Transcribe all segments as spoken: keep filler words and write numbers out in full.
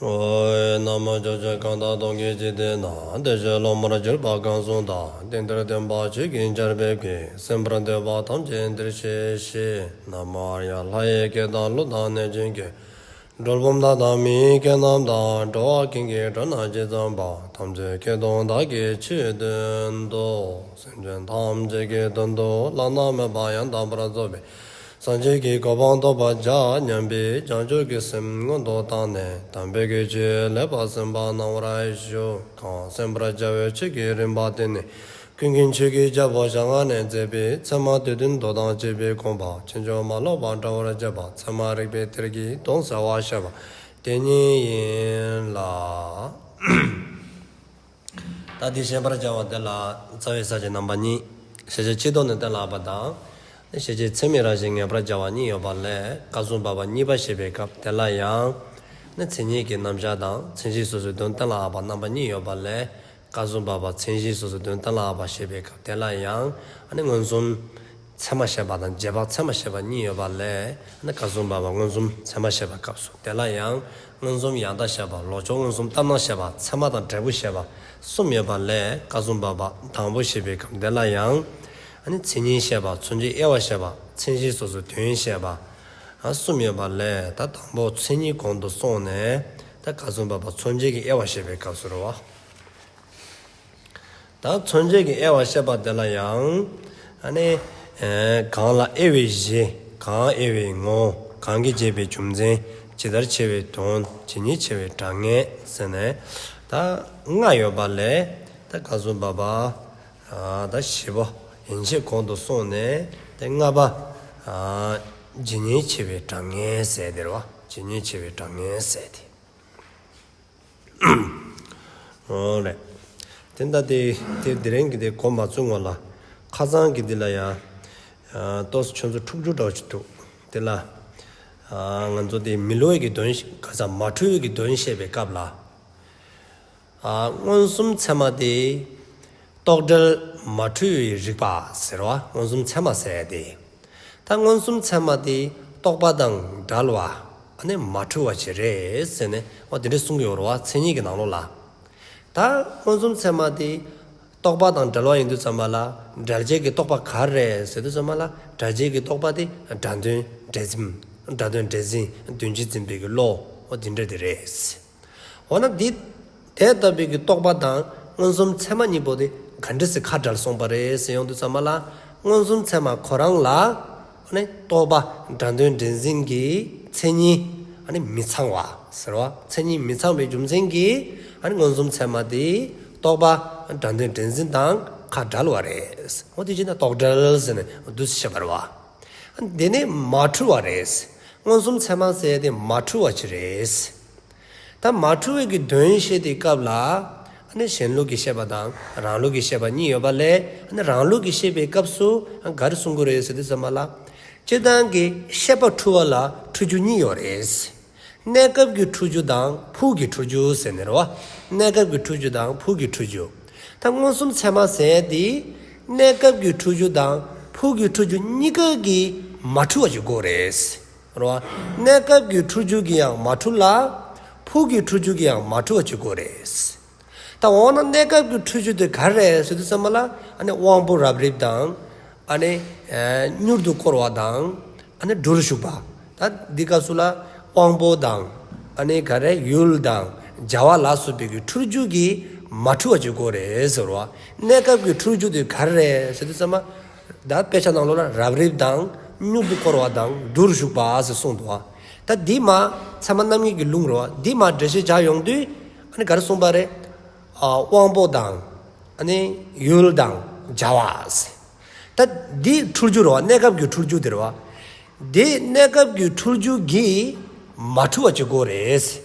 ཨོ། ན་མོ། ཕྱོགས་བཅུ་གང་དག་སྟོང་གི་འཇིག་རྟེན་ན། བདེ་གཤེགས་སློབ་མར་གྱུར་པ་གང་གསུངས་དང་། དེང་འདིར་སྟོན་པ་ཆོས་ཀྱི་ཆར་འབེབས་ཀྱིས། གསན་པར་འདོད་པ་ཐམས་ཅད་འདིར་གཤེགས་ཤིག། ན་མོ་ཨཱརྱ། ལྷ་ཡི་སྐད་དང་ཀླུ་དང་གནོད་སྦྱིན་སྐད། གྲུལ་བུམ་དག་དང་མི་ཡི་སྐད་རྣམས་དང་། འགྲོ་བ་ཀུན་གྱི་སྒྲ་རྣམས་ཇི་ཙམ་པ། ཐམས་ཅད་སྐད་དུ་བདག་གིས་ཆོས་བསྟན་ཏོ། སེམས་ཅན་ཐམས་ཅད་ཀྱི་དོན་དུ་བླ་ན་མེད་པ་ཡང་དག་པར་རྫོགས་པའི་སངས་རྒྱས་ཀྱི་གོ་འཕང་ཐོབ་པར་བྱ་སྙམ་པའི་བྱང་ཆུབ་ཀྱི་སེམས་སྔོན་དུ་བཏང་ནས། དམ་པའི་ཆོས་ལེགས་པར་གསན་པ་གནང་བར་ཞུ། གང་གསན་པར་བྱ་བའི་ཆོས་ཀྱི་རིམ་པ་དེ་ནི། ཀུན་མཁྱེན་ཆོས་ཀྱི་རྒྱལ་པོ་ཞལ་སྔ་ནས་མཛད་པའི་ཚད་མ་སྡེ་བདུན་མདོ་དང་བཅས་པའི་དགོངས་པ་ཕྱིན་ཅི་མ་ལོག་པར་འགྲེལ་བར་བྱེད་པ། ཚད་མ་རིགས་པའི་གཏེར་གྱི་དོན་གསལ་བར་བཤད་པ་དེ་ཉིད་ཡིན་ལ། ད་འདི་བཤད་པར་བྱ་བ་དེ་ལ་རྩ་བའི་ས་བཅད་རྣམ་པ་གཉིས། ཤེས་བྱེད་སྤྱི་ལྡོག་ནས་གཏན་ལ་དབབ་པ་དང་། ནི་ཤེས་བྱེད་ཚད་མའི་རང་བཞིན་ངེས་པར་བྱ་བ་གཉིས་ཡོད་པ་ལས། སྐབས་སུ་བབ་པ་གཉིས་པ་བཤད་པའི་སྐབས་དེ་ལ་ཡང་། ནི་མཚན་ཉིད་ཀྱི་རྣམ་གཞག་དང་མཚན་གཞི་སོ་སོའི་དོན་གཏན་ལ་དབབ་པ་རྣམ་པ་གཉིས་ཡོད་པ་ལས། སྐབས་སུ་བབ་པ་མཚན་གཞི་སོ་སོའི་དོན་གཏན་ལ་དབབ་པ་བཤད་པའི་སྐབས་དེ་ལ་ཡང་། ཨ་ནི་མངོན་སུམ་ཚད་མ་བཤད་པ་དང་རྗེས་དཔག་ཚད་མ་བཤད་པ་གཉིས་ཡོད་པ་ལས། ཨ་ནི་སྐབས་སུ་བབ་པ་མངོན་སུམ་ཚད་མ་བཤད་པའི་སྐབས་སུ་དེ་ལ་ཡང་། མངོན་སུམ་ཡང་དག་བཤད་པ། ལོག་ཕྱོགས་མངོན་སུམ་ལྟར་སྣང་བཤད་པ། ཚད་མ་དང་འབྲས་བུ་བཤད་པ་གསུམ་ཡོད་པ་ལས། སྐབས་སུ་བབ་པ་དང་པོ་བཤད་པའི་སྐབས་དེ་ལ་ཡང་། ཨ་ནི་མཚན་ཉིད་བཤད་པ། མཚོན་བྱའི་དབྱེ་བ་བཤད་པ། མཚན་གཞི་སོ་སོའི་དོན་བཤད་པ། ཨ་གསུམ་ཡོད་པ་ལས། ད་དང་པོ་མཚན་ཉིད་གོང་དུ་སོང་ནས། ད་སྐབས་སུ་བབ་པ་མཚོན་བྱེད་ཀྱི་དབྱེ་བ་བཤད་པའི་སྐབས་སུ་རེད་བ། ད་མཚོན་བྱེད་ཀྱི་དབྱེ་བ་བཤད་པ་དེ་ལ་ཡང་། ཨ་ནི། ཨེ་གང་ལ་དབྱེ་བའི་གཞི། གང་དབྱེ་བའི་ངོ་བོ། གང་གིས་བྱས་པའི་རྒྱུ་མཚན། ཇི་ལྟར་ཕྱེ་བའི་དོན། ཇི་སྙེད་ཕྱེ་བའི་གྲངས་ངེས་ཟེར་ནས། ད་ལྔ་ཡོད་པ་ལས། ད་སྐབས་སུ་བབ་པ། ཨ་ད་བཞི་པ་ཡན་ཆད་གོང་དུ་སོང་ནས། ད་ལྔ་པ། ཨ་ཇི་སྙེད་ཕྱེ་བའི་གྲངས་ངེས་ཟེར་དེ་རེད་བ། ཇི་སྙེད་ཕྱེ་བའི་གྲངས་ངེས་ཟེར་དེ། འོ་ལེ། དེ་ད་དེ་དེ་དེ་རིང་གི་དེ་གོ་མ་ཚུགས་སྔོན་ལ། ཁ་སང་གི་འདི་ལ་ཡང་། ཨ་ཏོག་ཙམ་ཁྱོད་ཚོ་འཁྲུག་རྒྱུ་འདྲ་བོ་ཅིག་འདུག། དེ་ལ། ཨ་ང་ཚོ་དེ་མི་སླུ་བའི་གི་དོན་ཞིག་ག་ས་མ་འཁྲུལ་བའི་གི་དོན་བཤད་པའི་སྐབས་ལ། ཨ་མངོན་སུམ་ཚད་མ་དེ། རྟོག་བྲལ་མ་འཁྲུལ་བའི་རིག་པ་ཟེར་བ། མངོན་སུམ་ཚད་མ་ཟེར་ཡ་དེ། ད་མངོན་སུམ་ཚད་མ་དེ་རྟོག་པ་དང་བྲལ་བ། ཨ་ནི་མ་འཁྲུལ་བ་ཅིག་རེད་ཟེར་ནས་འོ་དེ་འདྲ་གསུང་གི་ཡོད་རེད་བ། མཚན་ཉིད་ཀྱི་ནང་ལོགས་ལ། ད་མངོན་སུམ་ཚད་མ་དེ་རྟོག་པ་དང་བྲལ་བ་ཡིན་དུས་ཙམ་པ་ལ། བྲལ་བྱེད་ཀྱི་རྟོག་པ་ག་རེ་རེད་ཟེར་དུས་ཙམ་པ་ལ། བྲལ་བྱེད་ཀྱི་རྟོག་པ་དེ་སྒྲ་དོན་འདྲེས་འཛིན། སྒྲ་དོན་འདྲེས་འཛིན། དོན་སྤྱི་འཛིན་པའི་གི་བློ། འོ་དེ་འདྲ་དེ་རེད། འོ་ན་འདི་དེ་ལྟ་བུའི་གི་རྟོག་པ་དང་མངོན་སུམ་ཚད་མ་གཉིས་པོ་དེ་ག་འདྲ་སེ་ཁ་བྲལ་སོང་བ་རེད་ཟེར་ཡོང་དུས་ཙམ་པ་ལ། མངོན་སུམ་ཚད་མ་ཁོ་རང་ལ་ཨ་ནི་རྟོག་པ་སྒྲ་དོན་འདྲེས་འཛིན་གྱི་མཚན་ཉིད་ཨ་ནི་མི་ཚང་བ་ཟེར་བ། མཚན་ཉིད་མི་ཚང་བའི་རྒྱུ་མཚན་གྱིས་ཨ་ནི་མངོན་སུམ་ཚད་མ་དེ་རྟོག་པ་སྒྲ་དོན་འདྲེས་འཛིན་དང་ཁ་བྲལ་བ་རེད། འོ་དེ་བྱས་ན་རྟོག་བྲལ་ཟེར་ནས་འདུག་སེ་བཤད་པ་རེད་བ། འདི་ནི་མ་འཁྲུལ་བ་རེད། མངོན་སུམ་ཚད་མ་ཟེར་དེ་མ་འཁྲུལ་བ་ཅིག་རེད། ད་མ་འཁྲུལ་བའི་གི་དོན་བཤད་དེ་སྐབས་ལ། ཨ་ནི་གཞན་ལུགས་ཀྱི་བཤད་པ་དང་རང་ལུགས་ཀྱི་བཤད་པ་གཉིས་ཡོད་པ་ལས། ཨ་ནི་རང་ལུགས་ཀྱི་བཤད་པའི་སྐབས་སུ་ག་རེ་གསུང་གི་རེད་ཟེར་དུས་ཙམ་པ་ལ། སྤྱིར་བཏང་གི་བཤད་པ་འཁྲུལ་བ་ལ་འཁྲུལ་རྒྱུ་གཉིས་ཡོད་རེད། གནས་སྐབས་ཀྱི་འཁྲུལ་རྒྱུ་དང་ཕུགས་ཀྱི་འཁྲུལ་རྒྱུ་ཟེར་ནས་རེད་བ། གནས་སྐབས་ཀྱི་འཁྲུལ་རྒྱུ་དང་ཕུགས་ཀྱི་འཁྲུལ་རྒྱུ། ད་མངོན་སུམ་ཚད་མ་ཟེར་དེ་གནས་སྐབས་ཀྱི་འཁྲུལ་རྒྱུ་དང་ཕུགས་ཀྱི་འཁྲུལ་རྒྱུ་གཉིས་ཀ་གིས་མ་འཁྲུལ་བ་ཅིག་དགོས་རེད། རེད་བ། གནས་སྐབས་ཀྱི་འཁྲུལ་རྒྱུ་གིས་ཡང་མ་འཁྲུལ་ལ། ཕུགས་ཀྱི་འཁྲུལ་རྒྱུ་གིས་ཡང་མ་འཁྲུལ་བ་ཅིག་དགོས་རེད། ད་འོ་ན་གནས་སྐབས་ཀྱི་འཁྲུལ་རྒྱུ་དེ་ག་རེ་རེད་ཟེར་དུས་ཙམ་པ་ལ། ཨ་ནི་དབང་པོ་རབ་རིབ་དང་། ཨ་ནི་ཨེ་མྱུར་དུ་བསྐོར་བ་དང་། ཨ་ནི་འགྲུལ་ཞུགས་པ། ད་འདི་སྐབས་སུ་ལ་དབང་པོ་དང་། ཨ་ནི་ག་རེ་ཡུལ་དང་བྱ་བ་ལ་སོགས་པའི་གི་འཁྲུལ་རྒྱུ་གིས་མ་འཁྲུལ་བ་ཅིག་དགོས་རེད་ཟེར་བ། གནས་སྐབས་ཀྱི་འཁྲུལ་རྒྱུ་དེ་ག་རེ་རེད་ཟེར་དུས་ཙམ་པ། ད་དཔེ་ཆ་ནང་ལོགས་ལ་རབ་རིབ་དང་མྱུར་དུ་བསྐོར་བ་དང་འགྲུལ་ཞུགས་པ་ཟེར་གསུངས་འདུག་བ། ད་འདི་མ་ཚད་མ་རྣམ་ངེས་ཀྱི་ལུང་རེད་བ། འདི་མ་འགྲེལ་བཤད་བྱ་ཡོང་དུས། ཨ་ནི་ག་རེ་གསུངས་པ་རེད། ཨ་དབང་པོ་དང་། ཨ་ནི་ཡུལ་དང་བྱ་བ་ཟེར། ད་འདི་འཁྲུལ་རྒྱུ་རེད་བ། གནས་སྐབས་ཀྱི་འཁྲུལ་རྒྱུ་དེ་རེད་བ། འདི་གནས་སྐབས་ཀྱི་འཁྲུལ་རྒྱུ་གིས་མ་འཁྲུལ་བ་ཅིག་དགོས་རེད།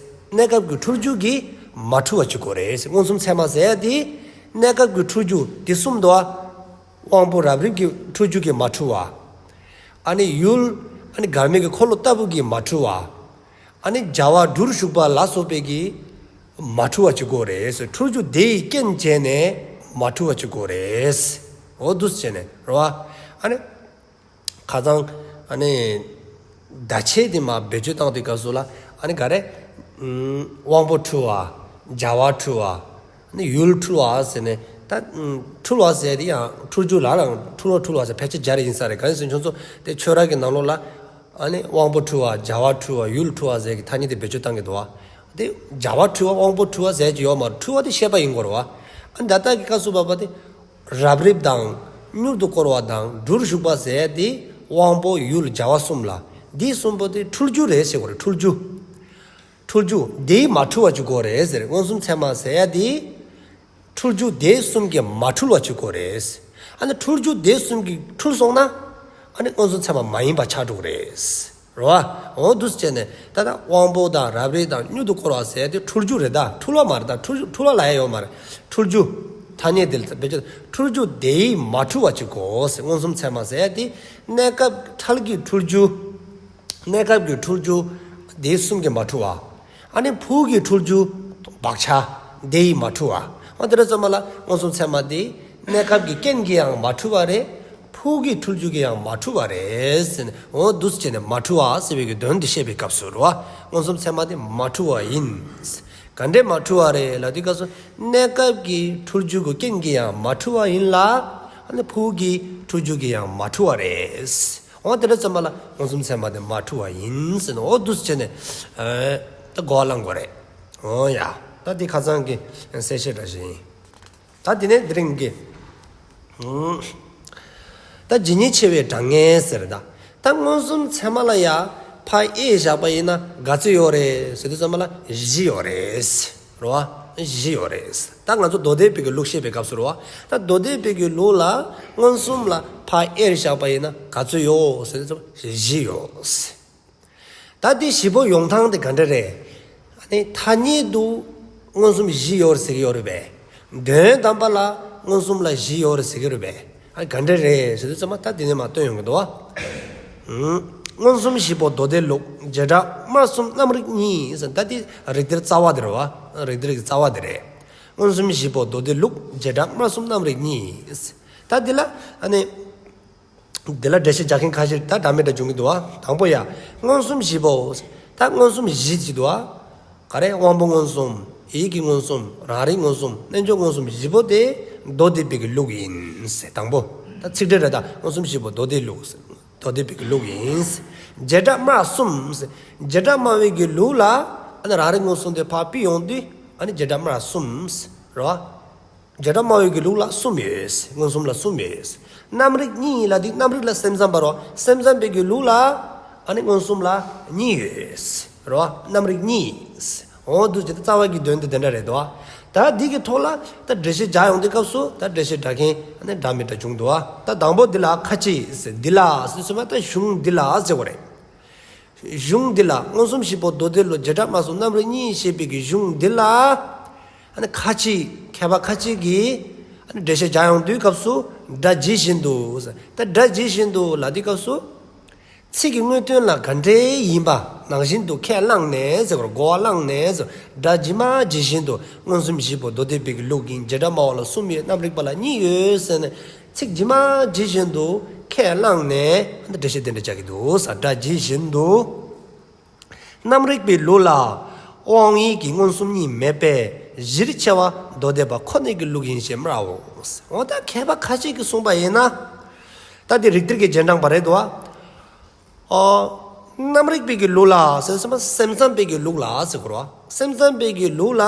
གནས་སྐབས་ཀྱི་འཁྲུལ་རྒྱུ་གིས་མ་འཁྲུལ་བ་ཅིག་དགོས་རེད། མངོན་སུམ་ཚད་མ་ཟེར་ཡ་དེ་གནས་སྐབས་ཀྱི་འཁྲུལ་རྒྱུ་དེ་གསུམ་འདུག་བ། དབང་པོ་རབ་རིབ་ཀྱི་འཁྲུལ་རྒྱུ་གིས་མ་འཁྲུལ་བ། ཨ་ནི་ཡུལ། ཨ་ནི་འགལ་མེད་ཀྱི་འཁོར་ལོ་ལྟ་བུ་གིས་མ་འཁྲུལ་བ། ཨ་ནི་བྱ་བ་འགྲུལ་ཞུགས་པ་ལ་སོགས་པའི་གིས་མ་འཁྲུལ་བ་ཅིག་དགོས་རེད། འཁྲུལ་རྒྱུ་དེ་ཡི་རྐྱེན་བྱས་ནས་མ་འཁྲུལ་བ་ཅིག་དགོས་རེད། འོ་འདུག་སེ་བྱས་ནས་རེད་བ། ཨ་ནི། ཁ་སང་། ཨ་ནི། བརྡ་ཆད་དེ་མ་བེད་སྤྱོད་བཏང་དུས་སྐབས་སུ་ལ། ཨ་ནི་ག་རེ། དབང་པོ་འཁྲུལ་བ། བྱ་བ་འཁྲུལ་བ། ནི་ཡུལ་འཁྲུལ་བ་ཟེར་ནས་ད་འཁྲུལ་བ་ཟེར་དེ་ཡང་འཁྲུལ་རྒྱུ་ལ་ལ་འཁྲུལ་བ་འཁྲུལ་བ་ཟེར་ཕལ་ཆེར་སྦྱར་ཡིན་ས་རེད། གང་ཡིན་ཟེར་ཁྱོད་ཚོ་དེ་ཆོས་ར་གི་ནང་ལོགས་ལ་ཨ་ནི་དབང་པོ་འཁྲུལ་བ། བྱ་བ་འཁྲུལ་བ། ཡུལ་འཁྲུལ་བ་ཟེར་གི་ཐ་སྙད་དེ་བེད་སྤྱོད་བཏང་གི་འདུག་བ། དེ་བྱ་བ་འཁྲུལ་བ་དབང་པོ་འཁྲུལ་བ་ཟེར་གྱི་ཡོད་མ་རེད། འཁྲུལ་བ་དེ་ཤེས་པ་ཡིན་དགོས་རེད་བ། ཨ་ནི་ད་ལྟ་གི་སྐབས་སུ་བབ་པ་དེ་རབ་རིབ་དང་མྱུར་དུ་བསྐོར་བ་དང་འགྲུར་ཞུགས་པ་ཟེར་དེ་དབང་པོ་ཡུལ་བྱ་བ་གསུམ་ལ། འདི་གསུམ་པོ་དེ་འཁྲུལ་རྒྱུ་རེད་ཟེར་དགོས་རེད། འཁྲུལ་རྒྱུ། འཁྲུལ་རྒྱུ་དེས་མ་འཁྲུལ་བ་ཅིག་དགོས་རེད་ཟེར། མངོན་སུམ་ཚད་མ་ཟེར་ཡ་དེ་འཁྲུལ་རྒྱུ་དེ་གསུམ་གྱིས་མ་འཁྲུལ་བ་ཅིག་དགོས་རེད། ཨ་ནི་འཁྲུལ་རྒྱུ་དེ་གསུམ་གྱིས་འཁྲུལ་སོང་ན་ཨ་ནི་མངོན་སུམ་ཚད་མ་མ་ཡིན་པ་ཆགས་འགྲོ་གི་རེད། རེད་བ། འོ་འདུག་སེ་བྱས་ནས་ད་ལྟ་དབང་པོ་དང་རབ་རིབ་དང་མྱུར་དུ་བསྐོར་བ་ཟེར་ཡ་དེ་འཁྲུལ་རྒྱུ་རེད། ད་འཁྲུལ་བ་མ་རེད། ད་འཁྲུལ་འཁྲུལ་བ་ལབ་ཡ་ཡོད་མ་རེད། འཁྲུལ་རྒྱུ་ཐ་སྙད་དེ་ལ་བེད་སྤྱོད། འཁྲུལ་རྒྱུ་དེས་མ་འཁྲུལ་བ་ཅིག་དགོས་ཟེར། མངོན་སུམ་ཚད་མ་ཟེར་ཡ་དེ་གནས་སྐབས་ཁྲལ་གྱི་འཁྲུལ་རྒྱུ། གནས་སྐབས་ཀྱི་འཁྲུལ་རྒྱུ་དེ་གསུམ་གྱིས་མ་འཁྲུལ་བ། ཨ་ནི་ཕུགས་ཀྱི་འཁྲུལ་རྒྱུ་བག་ཆགས་དེ་ཡིས་མ་འཁྲུལ་བ། འོ་དེ་འདྲ་ཙམ་པ་ལ་མངོན་སུམ་ཚད་མ་དེ་གནས་སྐབས་ཀྱི་རྐྱེན་གྱིས་ཡང་མ་འཁྲུལ་བ་རེད། ཕུགས་ཀྱི་འཁྲུལ་རྒྱུ་གྱིས་ཡང་མ་འཁྲུལ་བ་རེད་ཟེར་ནས། འོ་འདུག་སེ་བྱས་ནས་མ་འཁྲུལ་བ་ཟེར་བའི་གི་དོན་དེ་བཤད་པའི་སྐབས་སུ་རེད་བ། མངོན་སུམ་ཚད་མ་དེ་མ་འཁྲུལ་བ་ཡིན། ག་འདྲས་མ་འཁྲུལ་བ་རེད་ལབ་དུས་སྐབས་སུ་གནས་སྐབས་ཀྱི་འཁྲུལ་རྒྱུ་གི་རྐྱེན་གྱིས་ཡང་མ་འཁྲུལ་བ་ཡིན་ལ། ཨ་ནི་ཕུགས་ཀྱི་འཁྲུལ་རྒྱུ་གྱིས་ཡང་མ་འཁྲུལ་བ་རེད། འོ་དེ་འདྲ་ཙམ་པ་ལ་མངོན་སུམ་ཚད་མ་དེ་མ་འཁྲུལ་བ་ཡིན་ཟེར་ནས། འོ་འདུག་སེ་བྱས་ནས་ཨེ་ད་གོ་བ་བླང་དགོས་རེད། འོ་ཡ། ད་འདི་ཁ་སང་གི་གསལ་བཤད་འདྲ་ཞིག་ཡིན། ད་འདི་ནས་དེ་རིང་གི་ཨུམ། ད་ཇི་སྙེད་ཆེ་བའི་གྲངས་ངེས་ཟེར། ད་ད་མངོན་སུམ་ཚད་མ་ལ་ཡ་ཕར་དབྱེ་བཞག་པ་ཡིན་ན་ག་ཚོད་ཡོད་རེད་ཟེར་དུས་ཙམ་པ་ལ་བཞི་ཡོད་རེད། རེད་བ། བཞི་ཡོད་རེད། ད་ང་ཚོ་མདོ་སྡེ་པའི་གི་ལུགས་བཤད་པའི་སྐབས་སུ་རེད་བ། ད་མདོ་སྡེ་པའི་གི་ལུགས་ལ་མངོན་སུམ་ལ་ཕར་དབྱེ་བཞག་པ་ཡིན་ན་ག་ཚོད་ཡོད་ཟེར་དུས་ཙམ་པ་བཞི་ཡོད། ད་འདི་བཞི་པོ་ཡོང་སྟངས་དེ་ག་འདྲ་རེད། ཨ་ནི་ཐ་སྙད་དུ་མངོན་སུམ་བཞི་ཡོད་ཟེར་གྱི་ཡོད་རེད་པས། དོན་དམ་པ་ལ་མངོན་སུམ་ལ་བཞི་ཡོད་ཟེར་གྱི་རེད་པས། ཨ་ག་འདྲ་རེད་ཟེར་དུས་ཙམ་པ་ད་འདི་ནས་མར་སྟོན་ཡོང་གི་འདུག་བ། ཨུམ། མངོན་སུམ་བཞི་པོ་མདོ་སྡེ་ལུགས། བྱེ་བྲག་སྨྲ་གསུམ་རྣམ་རིག་གཉིས་ཟེར། ད་འདི་རིགས་གཏེར་རྩ་བ་དེ་རེད་བ། རིགས་གཏེར་གྱི་རྩ་བ་དེ་རེད། མངོན་སུམ་བཞི་པོ་མདོ་སྡེ་ལུགས། བྱེ་བྲག་སྨྲ་གསུམ་རྣམ་རིག་གཉིས། ད་འདི་ལ་ཨ་ནི། དེ་ལ་འགྲེལ་བཤད་རྒྱག་མཁན་ཁ་ཤས་ད་འདྲ་མི་འདྲ་འབྱུང་གི་འདུག་བ། དང་པོ་ཡ། མངོན་སུམ་བཞི་པོ། ད་མངོན་སུམ་བཞི་ཅིག་འདུག་བ། ག་རེ། དབང་པོ་མངོན་སུམ། ཡིད་ཀྱི་མངོན་སུམ། རང་རིག་མངོན་སུམ། རྣལ་འབྱོར་མངོན་སུམ་བཞི་པོ་དེ་མདོ་སྡེ་པའི་གི་ལུགས་ཡིན་ཟེར། དང་པོ། ད་ཚིག་འགྲེལ་རེད། ད་མངོན་སུམ་བཞི་པོ་མདོ་སྡེ་ལུགས་ཟེར། མདོ་སྡེ་པའི་གི་ལུགས་ཡིན་ཟེར། བྱེ་བྲག་སྨྲ་གསུམ་ཟེར། བྱེ་བྲག་སྨྲ་བའི་གི་ལུགས་ལ་ཨ་ནི་རང་རིག་མངོན་སུམ་དེ་ཕར་ཕུད་ཡོང་དུས་ཨ་ནི་བྱེ་བྲག་སྨྲ་གསུམ་ཟེར། རེད་བ། བྱེ་བྲག་སྨྲ་བའི་གི་ལུགས་ལ་གསུམ་ཡོད། མངོན་སུམ་ལ་གསུམ་ཡོད། རྣམ་རིག་གཉིས་ལ་འདི་རྣམ་རིག་ལ་སེམས་ཙམ་པ་རོ། སེམས་ཙམ་པའི་གི་ལུགས་ལ་ཨ་ནི་མངོན་སུམ་ལ་གཉིས་ཡོད། རོ། རྣམ་རིག་གཉིས། འོ་འདུག་ཅེས་ད་རྩ་བ་གི་དོན་དེ་དེ་འདྲ་རེད་དོ། ད་འདི་གི་ཐོག་ལ་ད་འགྲེལ་བཤད་རྒྱག་ཡོང་དུས་སྐབས་སུ་ད་འགྲེལ་བཤད་རྒྱག་མཁན་ཨ་ནི་འདྲ་མི་འདྲ་བྱུང་འདུག་ད་དང་པོ་འདི་ལ་ཁ་ཅིག་འདི་ལ་ཟེར་ཚུལ་མ་ད་གཞུང་འདི་ལ་ཟེར་བ་རེད། གཞུང་འདི་ལ་མངོན་སུམ་བཞི་པོ་མདོ་སྡེ་ལུགས་བྱེ་བྲག་སྨྲ་གསུམ་རྣམ་རིག་གཉིས་ཞེས་པའི་གི་གཞུང་འདི་ལ། ཨ་ནི་ཁ་ཅིག་མཁས་པ་ཁ་ཅིག་གིས་ཨ་ནི་འགྲེལ་བཤད་རྒྱག་ཡོང་དུས་སྐབས་སུ་སྒྲ་ཇི་བཞིན་དུ། ད་སྒྲ་ཇི་བཞིན་དུ་ལ་དུས་སྐབས་སུ། ཚིག་གི་དངོས་དོན་ལ་ག་འདྲའི་ཡིན་པ་ནང་བཞིན་དུ་ཁས་བླངས་ནས་ཟེར་བར་གོ་བ་བླངས་ནས་ཟེར། སྒྲ་ཇི་མ་ཇི་བཞིན་དུ་མངོན་སུམ་བཞི་པོ་མདོ་སྡེ་པའི་གི་ལུགས་ཡིན། བྱེ་བྲག་སྨྲ་བ་ལ་གསུམ་ཡོད། རྣམ་རིག་པ་ལ་གཉིས་ཡོད་ཟེར་ནས། ཚིག་ཇི་མ་ཇི་བཞིན་དུ་ཁས་བླངས་ནས་འགྲེལ་བཤད་དེ་འདྲ་བྱ་གི་འདུག་ས། སྒྲ་ཇི་བཞིན་དུ། རྣམ་རིག་པའི་ལུགས་ལ་དབང་ཡིད་ཀྱི་མངོན་སུམ་གཉིས་མེད་པས་གཞིར་བྱ་བ་མདོ་སྡེ་པ་ཁོ་ནའི་གི་ལུགས་ཡིན་ཞེས་སྨྲའོ། འོ་ད་མཁས་པ་ཁ་ཅིག་གིས་གསུངས་པ་ཡིན་ན། ད་དེ་རིགས་གཏེར་གྱི་རྗེས་འབྲང་པ་རེད་དོ། ཨོ། རྣམ་རིག་པའི་གི་ལུགས་ལ་ཟེར་སེམས་ཙམ་པའི་གི་ལུགས་ལ་ཟེར་གོ་རོ། སེམས་ཙམ་པའི་གི་ལུགས་ལ་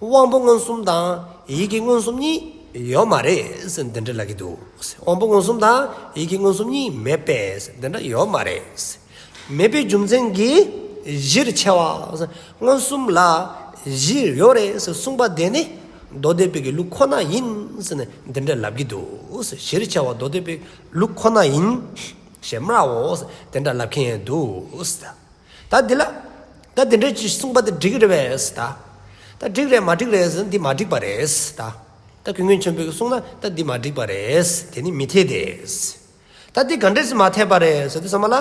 དབང་པོ་མངོན་སུམ་དང་ཡིད་ཀྱི་མངོན་སུམ་གཉིས་ཡོད་མ་རེད་ཟེར་འདི་འདྲ་ལབ་ཀྱི་འདུག་དབང་པོ་མངོན་སུམ་དང་ཡིད་ཀྱི་མངོན་སུམ་གཉིས་མེད་པས་འདི་འདྲ་ཡོད་མ་རེད། མེད་པའི་རྒྱུ་མཚན་གྱིས་གཞིར་བྱ་བ། མངོན་སུམ་ལ་གཞི་ཡོད་རེད་ཟེར་གསུངས་པ་དེ་ནི་མདོ་སྡེ་པའི་གི་ལུགས་ཁོ་ན་ཡིན་ཟེར་ནས་འདི་འདྲ་ལབ་ཀྱི་འདུག་གཞིར་བྱ་བ་མདོ་སྡེ་པའི་ལུགས་ཁོ་ན་ཡིན། ཞེས་སྨྲའོ། དེ་འདྲ་ལབ་མཁན་ཡང་འདུག་ད་འདི་ལ། ད་དེ་འདྲ་ཅིག་གསུངས་པ་དེ་འགྲིག་གི་རེད་པས་ད། ད་འགྲིག་རེད་མ་འགྲིག་རེད་ཟེར་ན་འདི་མ་འགྲིག་པ་རེད་ད། ད་ཀུན་མཁྱེན་ཆེན་པོས་གསུངས་ན་ད་འདི་མ་འགྲིག་པ་རེད། དེ་ནི་མི་འཐད་དེ། ད་འདི་ག་འདྲས་སེ་མ་འཐད་པ་རེད་ཟེར་དུས་ཙམ་པ་ལ།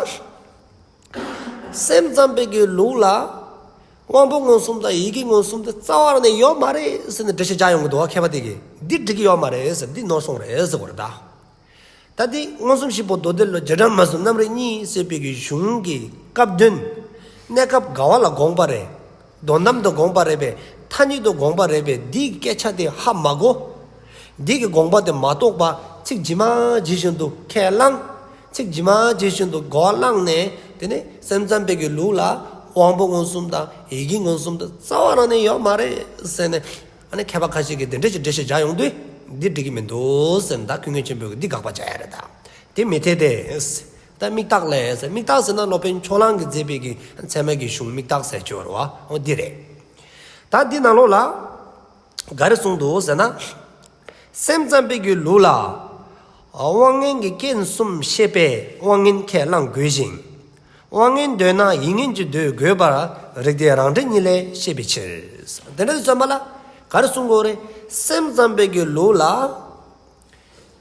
སེམས་ཙམ་པའི་གི་ལུགས་ལ། དབང་པོ་མངོན་སུམ་དང་ཡིད་ཀྱི་མངོན་སུམ་དེ་རྩ་བ་ནས་ཡོད་མ་རེད་ཟེར་ནས་འགྲེལ་བཤད་རྒྱག་ཡོང་གི་འདུག་བ་མཁས་པ་དེ་གིས། འདི་འགྲིག་གི་ཡོད་མ་རེད་ཟེར་འདི་ནོར་སོང་རེད་ཟེར་བ་རེད་ད། ད་དེ་མངོན་སུམ་བཞི་པོ་མདོ་སྡེ་ལུགས་བྱེ་བྲག་སྨྲ་གསུམ་རྣམ་རིག་གཉིས་ཟེར་བའི་གི་གཞུང་གི་སྐབས་དོན། གནས་སྐབས་ག་བ་ལ་དགོངས་པ་རེད། དོན་དམ་དུ་དགོངས་པ་རེད་པས། ཐ་སྙད་དུ་དགོངས་པ་རེད་པས། འདི་གི་སྐད་ཆ་དེ་ཧ་མ་གོ། འདི་གི་དགོངས་པ་དེ་མ་རྟོགས་པ། ཚིག་ཇི་མ་ཇི་བཞིན་དུ་ཁས་བླངས། ཚིག་ཇི་མ་ཇི་བཞིན་དུ་གོ་བླངས་ནས། དེ་ནས་སེམས་ཙམ་པའི་གི་ལུགས་ལ་དབང་པོ་མངོན་སུམ་དང་ཡིད་ཀྱི་མངོན་སུམ་དེ་རྩ་བ་རང་ནས་ཡོད་མ་རེད་ཟེར་ནས། ཨ་ནི་མཁས་པ་ཁ་ཤས་ཀྱིས་དེ་འདྲ་ཞིག་འགྲེལ་བཤད་བྱ་ཡོང་དུས། འདི་འགྲིག་གི་མི་འདུག་ཟེར་ནས། ད་ཀུན་མཁྱེན་ཆེན་པོས་འདི་དགག་པ་བྱ་ཡ་རེད་ད། དེ་མི་འཐད་དེ། ད་མིག་དག་ལས་ཟེར། མིག་དག་ཟེར་ན་སློབ་དཔོན་ཕྱོགས་གླང་གིས་མཛད་པའི་གི་ཚད་མའི་གི་གཞུང་མིག་དག་ཟེར་གྱི་ཡོད་རེད་བ། འོ་འདི་རེད། ད་འདི་ནང་ལོགས་ལ་ག་རེ་གསུངས་འདུག་ཟེར་ན། སེམས་ཙམ་པའི་གི་ལུགས་ལ་དབང་མངོན་གྱི་རྐྱེན་གསུམ་ཤེས་པས་དབང་མངོན་ཁས་བླང་དགོས་ཤིང་། དབང་མངོན་འདོད་ན་ཡིད་མངོན་གྱིས་འདོད་དགོས་པར་རིགས་གཏེར་རང་འགྲེལ་གཉིས་ལས་ཤེས་པའི་ཕྱིར། དེ་འདྲ་དུས་ཙམ་པ་ལ་ག་རེ་གསུང་དགོས་རེད། སེམས་ཙམ་པའི་གི་ལུགས་ལ་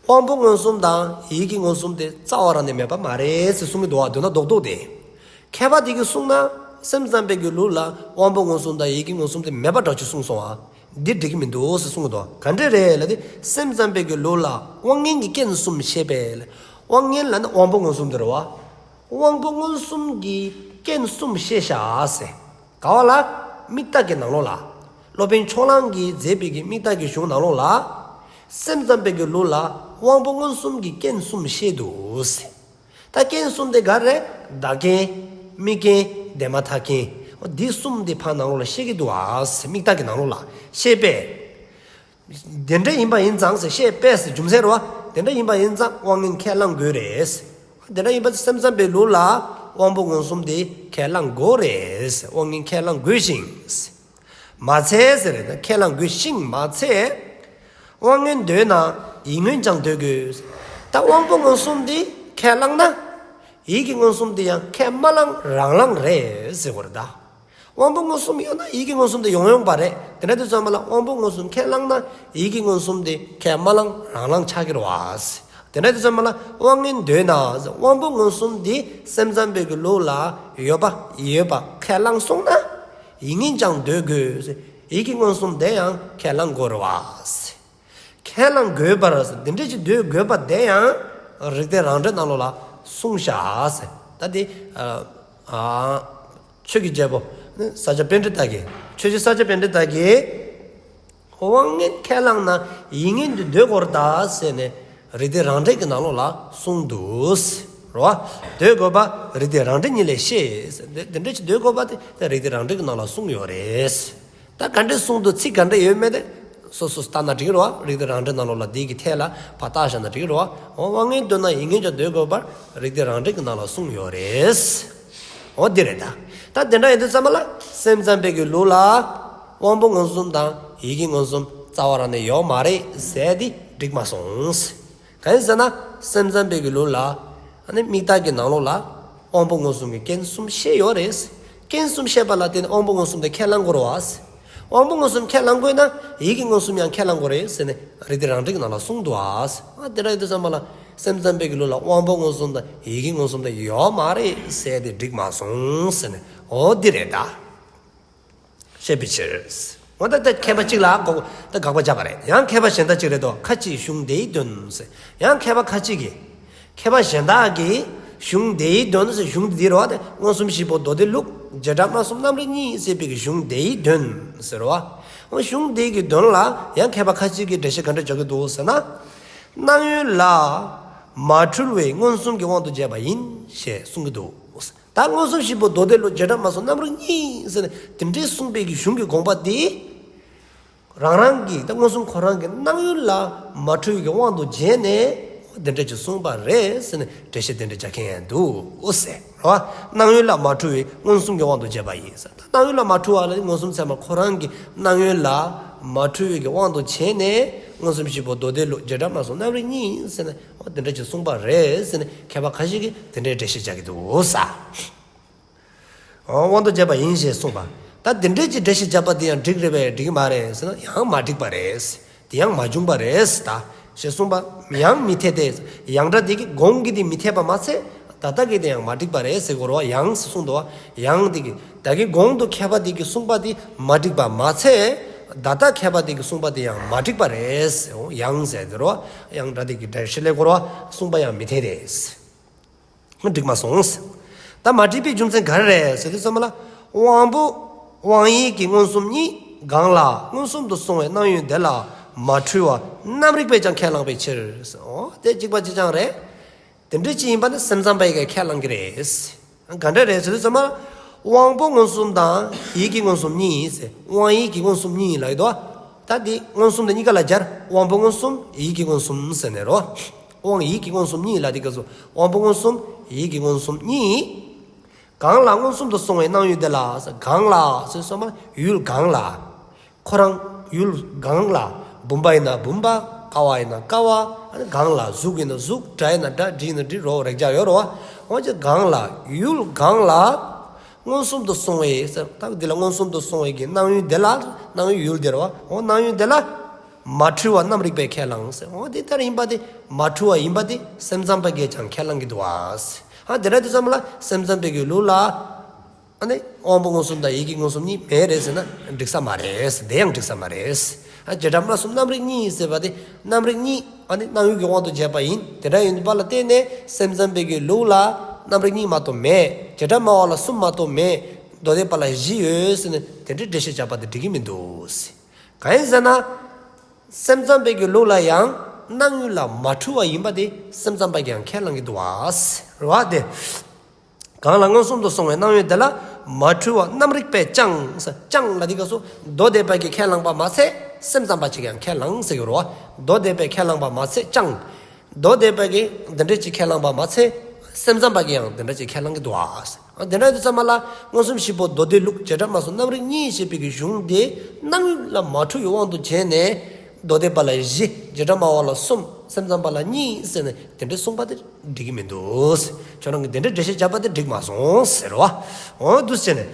དབང་པོ་མངོན་སུམ་དང་ཡིད་ཀྱི་མངོན་སུམ་དེ་རྩ་བ་རང་ནས་མེད་པ་མ་རེད་ཟེར་གསུང་གི་འདུག་བ། འདོད་ན་རྡོག་རྡོག་དེ། མཁས་པ་དེ་གིས་གསུངས་ན་སེམས་ཙམ་པའི་གི་ལུགས་ལ་དབང་པོ་མངོན་སུམ་དང་ཡིད་ཀྱི་མངོན་སུམ་དེ་མེད་པ་འདྲ་ཅིག་གསུངས་སོང་བ། འདི་འགྲིག་གི་མི་འདུག་ཟེར་གསུང་གི་འདུག་ག་འདྲ་རེད་ལབ་དུས། སེམས་ཙམ་པའི་གི་ལུགས་ལ་དབང་མངོན་གྱི་རྐྱེན་གསུམ་ཤེས་པས། དབང་མངོན་ལབ་ན་དབང་པོ་མངོན་སུམ་དེ་རེད་བ། དབང་པོ་མངོན་སུམ་གྱི་རྐྱེན་གསུམ་ཤེས་བྱ་ཟེར། ག་བ་ལ། མིག་དག་གི་ནང་ལོགས་ལ། སློབ་དཔོན་ཕྱོགས་གླང་གིས་མཛད་པའི་གི་མིག་དག་གི་གཞུང་ནང་ལོགས་ལ། སེམས་ཙམ་པའི་གི་ལུགས་ལ་དབང་པོ་མངོན་སུམ་གྱི་རྐྱེན་གསུམ་ཤེས་འདུག་ཟེར། ད་རྐྱེན་གསུམ་དེ་ག་རེ། བདག་རྐྱེན། དམིགས་རྐྱེན། དེ་མ་ཐག་རྐྱེན། འདི་གསུམ་དེ་ཕར་ནང་ལོགས་ལ་ཤེས་ཀྱི་འདུག་ཨ་ཟེར། མིག་དག་གི་ནང་ལོགས་ལ་ཤེས་པས། དེ་འདྲ་ཡིན་པ་ཡིན་ཙང་ཟེར། ཤེས་པས་ཟེར་རྒྱུ་མཚན་རེད་བ། དེ་འདྲ་ཡིན་པ་ཡིན་ཙང་དབང་མངོན་ཁས་བླང་དགོས་རེད། དེ་འདྲ་ཡིན་པ་སེམས་ཙམ་པའི་ལུགས་ལ་དབང་པོ་མངོན་སུམ་དེ་ཁས་བླང་དགོས་རེད། དབང་མངོན་ཁས་བླང་དགོས་ཤིང་། མ་ཚད་ཟེར་རེད་ད། ཁས་བླང་དགོས་ཤིང་མ་ཚད། དབང་མངོན་འདོད་ན་ཡིད་མངོན་ཀྱང་འདོད་དགོས། ད་དབང་པོ་མངོན་སུམ་དེ་ཁས་བླངས་ན། ཡིད་ཀྱི་མངོན་སུམ་དེ་ཡང་ཁས་མ་བླངས་རང་བླངས་རེད་ཟེར་དགོས་རེད་ད། དབང་པོ་མངོན་སུམ་ཡོད་ན་ཡིད་ཀྱི་མངོན་སུམ་དེ་ཡོང་ཡོང་པ་རེད། དེ་འདྲ་དུས་ཙམ་པ་ལ་དབང་པོ་མངོན་སུམ་ཁས་བླངས་ན་ཡིད་ཀྱི་མངོན་སུམ་དེ་ཁས་མ་བླངས་རང་བླངས་ཆགས་ཀྱི་རེད་བ། དེ་འདྲ་དུས་ཙམ་པ་ལ་དབང་མངོན་འདོད་ན། དབང་པོ་མངོན་སུམ་དེ་སེམས་ཙམ་པའི་གི་ལུགས་ལ་ཡོད་པ་ཡོད་པ་ཁས་བླངས་སོང་ན། ཡིད་མངོན་ཀྱང་འདོད་དགོས། ཡིད་ཀྱི་མངོན་སུམ་དེ་ཡང་ཁས་བླང་དགོས་རེད་བ། ཁས་བླང་དགོས་པར་ཟེར། འདི་འདྲ་ཅིག་འདོད་དགོས་པ་དེ་ཡང་རིགས་གཏེར་རང་འགྲེལ་ནང་ལོགས་ལ་གསུངས་བཞག་ཟེར། ད་དེ་ཨ་ཨ་ཆོས་ཀྱི་རྒྱལ་པོ་ས་སྐྱ་པཎྜི་ཏ་གིས། ཆོས་རྗེ་ས་སྐྱ་པཎྜི་ཏ་གིས་དབང་མངོན་ཁས་བླངས་ན་ཡིད་མངོན་དུ་འདོད་དགོས་རེད་ད་ཟེར་ནས་རིགས་གཏེར་རང་འགྲེལ་གྱི་ནང་ལོགས་ལ་གསུངས་འདུག་ཟེར་བ། འདོད་དགོས་པ་རིགས་གཏེར་རང་འགྲེལ་གཉིས་ལས་ཤེས་ཟེར། འདི་འདི་འདྲ་ཅིག་འདོད་དགོས་པ་དེ་རིགས་གཏེར་རང་འགྲེལ་གྱི་ནང་ལ་གསུངས་ཡོད་རེད། ད་ག་འདྲས་གསུངས་འདུག་ཚིག་ག་འདྲས་ཡོད་མེད་དེ་སོ་སོས་བལྟས་ན་འགྲིག་གི་རེད་བ། རིགས་གཏེར་རང་འགྲེལ་ནང་ལོགས་ལ་འདི་གི་ཐད་ལ་ཕར་བལྟས་བཞག་ན་འགྲིག་གི་རེད་བ། འོ་དབང་མངོན་འདོད་ན་ཡིད་མངོན་ཀྱང་འདོད་དགོས་པར་རིགས་གཏེར་རང་འགྲེལ་གྱི་ནང་ལ་གསུངས་ཡོད་རེད། འོ་འདི་རེད་ད། ད་དེ་འདྲ་ཡིན་དུས་ཙམ་པ་ལ་སེམས་ཙམ་པའི་གི་ལུགས་ལ་དབང་པོ་མངོན་སུམ་དང་ཡིད་ཀྱི་མངོན་སུམ་རྩ་བ་རང་ནས་ཡོད་མ་རེད་ཟེར་དེ་འགྲིག་མ་སོང་། གང་ཡིན་ཟེར་ན་སེམས་ཙམ་པའི་གི་ལུགས་ལ་ཨ་ནི་མིག་དག་གི་ནང་ལོགས་ལ་དབང་པོ་མངོན་སུམ་གྱི་རྐྱེན་གསུམ་བཤད་ཡོད་རེད། རྐྱེན་གསུམ་བཤད་པ་ལ་བརྟེན་ནས་དབང་པོ་མངོན་སུམ་དེ་ཁས་བླང་དགོས་རེད་བ། དབང་པོ་མངོན་སུམ་ཁས་བླང་དགོས་ན་ཡིད་ཀྱི་མངོན་སུམ་ཡང་ཁས་བླང་དགོས་རེད་ཟེར་ནས་རིགས་གཏེར་རང་འགྲེལ་གྱི་ནང་ལ་གསུངས་འདུག་ཨ། ཨ་དེ་འདྲ་ཡིན་དུས་ཙམ་པ་ལ་སེམས་ཙམ་པའི་གི་ལུགས་ལ་དབང་པོ་མངོན་སུམ་དང་ཡིད་ཀྱི་མངོན་སུམ་དེ་ཡོད་མ་རེད་ཟེར་དེ་འགྲིག་མ་སོང་ཟེར་ནས། འོ་འདི་རེད་ད། ཤེས་པའི་ཕྱིར། འོ་ད་ད་མཁས་པ་གཅིག་ལ་གོ་ད་དགག་པ་བརྒྱབ་པ་རེད། ཡང་མཁས་པ་གཞན་དག་ཅིག་རེད་དོ། ཁ་ཅིག་གཞུང་དེའི་དོན་ཟེར། ཡང་མཁས་པ་ཁ་ཅིག་གིས། མཁས་པ་གཞན་དག་གིས་གཞུང་དེའི་དོན་ཟེར། གཞུང་འདི་རེད་བ། དེ་མངོན་སུམ་བཞི་པོ་མདོ་སྡེ་ལུགས་བྱེ་བྲག་སྨྲ་གསུམ་རྣམ་རིག་གཉིས་ཟེར་བའི་གི་གཞུང་དེའི་དོན་ཟེར་བ། འོ་གཞུང་དེའི་གི་དོན་ལ་ཡང་མཁས་པ་ཁ་ཅིག་གིས་འགྲེལ་བཤད་ག་འདྲ་རྒྱག་གི་འདུག་ཟེར་ན། སྣང་ཡུལ་ལ་མ་འཁྲུལ་བའི་མངོན་སུམ་གྱི་དབང་དུ་བྱས་པ་ཡིན་ཞེས་གསུང་གི་འདུག། ད་མངོན་སུམ་བཞི་པོ་མདོ་སྡེ་ལུགས་བྱེ་བྲག་སྨྲ་གསུམ་རྣམ་རིག་གཉིས་ཟེར་ནས་དེ་འདྲའི་གསུངས་པའི་གི་གཞུང་གི་དགོངས་པ་དེ། རང་རང་གི་ད་མངོན་སུམ་ཁོ་རང་གི་སྣང་ཡུལ་ལ་མ་འཁྲུལ་བའི་གི་དབང་དུ་བྱས་ནས་དེ་འདྲ་ཅིག་གསུངས་པ་རེད་ཟེར་ནས་འགྲེལ་བཤད་དེ་འདྲ་རྒྱག་མཁན་འདུག་ཟེར་རོ། སྣང་ཡུལ་ལ་མ་འཁྲུལ་བའི་མངོན་སུམ་གྱི་དབང་དུ་བྱས་པ་ཡིན་ཟེར། ད་སྣང་ཡུལ་ལ་མ་འཁྲུལ་བ་ལ་ནི་མངོན་སུམ་ཚད་མ་ཁོ་རང་གི་སྣང་ཡུལ་ལ་མ་འཁྲུལ་བའི་གི་དབང་དུ་བྱས་ནས་མངོན་སུམ་བཞི་པོ་མདོ་སྡེ་ལུགས་བྱེ་བྲག་སྨྲ་གསུམ་རྣམ་རིག་གཉིས་ཟེར་ནས། འོ་དེ་འདྲ་ཅིག་གསུངས་པ་རེད་ཟེར་ནས་མཁས་པ་ཁ་ཤས་ཀྱིས་དེ་འདྲའི་འགྲེལ་བཤད་རྒྱག་གི་འདུག་ས། འོ་དབང་དུ་བྱས་པ་ཡིན་ཞེས་གསུངས་པ། ད་དེ་འདྲའི་ཅིག་འགྲེལ་བཤད་བརྒྱབ་པ་དེ་ཡང་འགྲིག་རེད་པས་འགྲིག་གི་མ་རེད་ཟེར་ན་ཡང་མ་འགྲིག་པ་རེད། དེ་ཡང་མ་བྱུང་པ་རེད་ད་ཞེས་གསུངས་པ། ཡང་མི་འཐད་དེ། ཡང་སྒྲ་དེ་གི་གོང་གི་དེ་མི་འཐད་པ་མ་ཚད། ད་ལྟ་གི་དེ་ཡང་མ་འགྲིག་པ་རེད་ཟེར་དགོས་རེད་བ། ཡང་ཟེར་གསུངས་འདུག་བ། ཡང་དེ་གི་ད་གིན་གོང་དུ་མཁས་པ་དེ་གིས་གསུངས་པ་དེ་མ་འགྲིག་པ་མ་ཚད། ད་ལྟ་མཁས་པ་དེ་གིས་གསུངས་པ་དེ་ཡང་མ་འགྲིག་པ་རེད་ཟེར། འོ་ཡང་ཟེར་དེ་རོ། ཡང་སྒྲ་དེ་གི་འགྲེལ་བཤད་ལས་གོ་རོ། གསུངས་པ་ཡང་མི་འཐད་དེ། འགྲིག་མ་སོང་། ད་མ་འགྲིག་པའི་རྒྱུ་མཚན་ག་རེ་རེད་ཟེར་དུས་ཙམ་པ་ལ། དབང་པོ་ དབང་ཡིད་ཀྱི་མངོན་སུམ་གཉིས། གང་ལ་མངོན་སུམ་དུ་སོང་བའི་སྣང་ཡུལ་དེ་ལ་མ་འཁྲུལ་བ་རྣམ་རིག་པས་ཀྱང་ཁས་བླངས་པའི་ཕྱིར། འོ་དེ་གཅིག་པ་གཅིག་རྐྱང་རེད། དེ་འདྲ་ཅིག་ཡིན་པ་ནི་སེམས་ཙམ་པས་ཀྱང་ཁས་བླངས་ཀྱི་རེད། ག་འདྲ་རེད་ཟེར་དུས་ཙམ་པ། དབང་པོ་མངོན་སུམ་དང་ཡིད་ཀྱི་མངོན་སུམ་གཉིས་ཟེར། དབང་ཡིད་ཀྱི་མངོན་སུམ་གཉིས་ལབ་ཡོད་དོ། ད་འདི་མངོན་སུམ་དེ་གཉིས་ཀ་ལ་སྦྱར། དབང་པོ་མངོན་སུམ་ཡིད་ཀྱི་མངོན་སུམ་ཟེར་ནས་རོ། དབང་ཡིད་ཀྱི་མངོན་སུམ་གཉིས་ལ་འདི་སྐབས་སུ་དབང་པོ་མངོན་སུམ་ཡིད་ཀྱི་མངོན་སུམ་གཉིས། གང་ལ་མངོན་སུམ་དུ་སོང་བའི་སྣང་ཡུལ་དེ་ལ། གང་ལ་ཟེར་སོང་བ་ཡུལ་གང་ལ། ཁོ་རང་ཡུལ་གང་ལ། བུམ་པ་ཡིན་ན་བུམ་པ། ཀ་བ་ཡིན་ན་ཀ་བ། ཨ་ནི་གང་ལ། གཟུགས་ཡིན་ན་གཟུགས། སྒྲ་ཡིན་ན་སྒྲ། དྲི་ཡིན་ན་དྲི། རོ་རེག་བྱ་ཡོད་རོ། འོ་ཅེ་གང་ལ་ཡུལ་གང་ལ་མངོན་སུམ་དུ་སོང་བའི་ཟེར། ད་འདི་ལ་མངོན་སུམ་དུ་སོང་བའི་གི་སྣང་ཡུལ་དེ་ལ། སྣང་ཡུལ་ཡུལ་དེ་རོ། འོ་སྣང་ཡུལ་དེ་ལ་མ་འཁྲུལ་བ་རྣམ་རིག་པས་ཁས་བླངས་ཟེར། འོ་དེ་ལྟར་ཡིན་པ་དེ་མ་འཁྲུལ་བ་ཡིན་པ་དེ་སེམས་ཙམ་པ་གིས་ཀྱང་ཁས་བླངས་ཀྱི་འདུག་བ་ཟེར། ཨ་དེ་འདྲ་དུས་ཙམ་ལ་སེམས་ཙམ་པའི་གི་ལུགས་ལ། ཨ་ནི་དབང་པོ་མངོན་སུམ་དང་ཡིད་ཀྱི་མངོན་སུམ་གཉིས་མེད་རེད་ཟེར་ན་འགྲིག་ས་མ་རེད། དེ་ཡང་འགྲིག་ས་མ་རེད། ཨ་བྱེ་བྲག་སྨྲ་སོང་རྣམ་རིག་གཉིས་ཟེར་བ་དེ་རྣམ་རིག་གཉིས་ཨ་ནི་སྣང་ཡུལ་གྱི་དབང་དུ་བྱས་པ་ཡིན། དེ་འདྲ་ཡིན་པ་ལ་བརྟེན་ནས་སེམས་ཙམ་པའི་གི་ལུགས་ལ་རྣམ་རིག་གཉིས་མ་གཏོགས་མེད། བྱེ་བྲག་སྨྲ་བ་ལ་གསུམ་མ་གཏོགས་མེད། མདོ་སྡེ་པ་ལ་བཞི་ཡོད་ཟེར་ནས་དེ་འདྲའི་འགྲེལ་བཤད་བྱ་བ་དེ་འགྲིག་གི་མི་འདུག། གང་ཡིན་ཟེར་ན། སེམས་ཙམ་པའི་གི་ལུགས་ལ་ཡང་སྣང་ཡུལ་ལ་མ་འཁྲུལ་བ་ཡིན་པ་དེ་སེམས་ཙམ་པ་གིས་ཡང་ཁས་བླངས་ཀྱི་འདུག་བ། རེད་བ་དེ། གང་ལ་མངོན་སུམ་དུ་སོང་བའི་སྣང་ཡུལ་དེ་ལ་མ་འཁྲུལ་བ་རྣམ་རིག་པས་ཀྱང་། ཀྱང་ལ་འདི་སྐབས་སུ་མདོ་སྡེ་པ་གིས་ཁས་བླངས་པ་མ་ཚད་སེམས་ཙམ་པ་གིས་ཀྱང་ཁས་བླངས་ཟེར་གྱི་རེད་བ། མདོ་སྡེ་པས་ཁས་བླངས་པ་མ་ཚད་ཀྱང་། མདོ་སྡེ་པ་གིས་འདི་འདྲ་ཅིག་ཁས་བླངས་པ་མ་ཚད་སེམས་ཙམ་པ་གིས་ཡང་འདི་འདྲ་ཅིག་ཁས་བླངས་ཀྱི་འདུག་བ། ཨ་དེ་འདྲ་དུས་ཙམ་པ་ལ་མངོན་སུམ་བཞི་པོ་མདོ་སྡེ་ལུགས་བྱེ་བྲག་སྨྲ་སོང་རྣམ་རིག་གཉིས་ཞེས་པའི་གི་གཞུང་དེ་སྣང་ཡུལ་ལ་མ་འཁྲུལ་བའི་དབང་དུ་བྱས་ནས་མདོ་སྡེ་པ་ལ་བཞི། བྱེ་བྲག་སྨྲ་བ་ལ་གསུམ། སེམས་ཙམ་པ་ལ་གཉིས་ཟེར་ནས་དེ་འདྲ་གསུངས་པ་དེ་འགྲིག་གི་མི་འདུག། ཁྱོད་རང་གིས་དེ་འདྲ་འགྲེལ་བཤད་བརྒྱབ་པ་དེ་འགྲིག་མ་སོང་ཟེར་བ། འོ་འདུག་སེ་བྱས་ནས།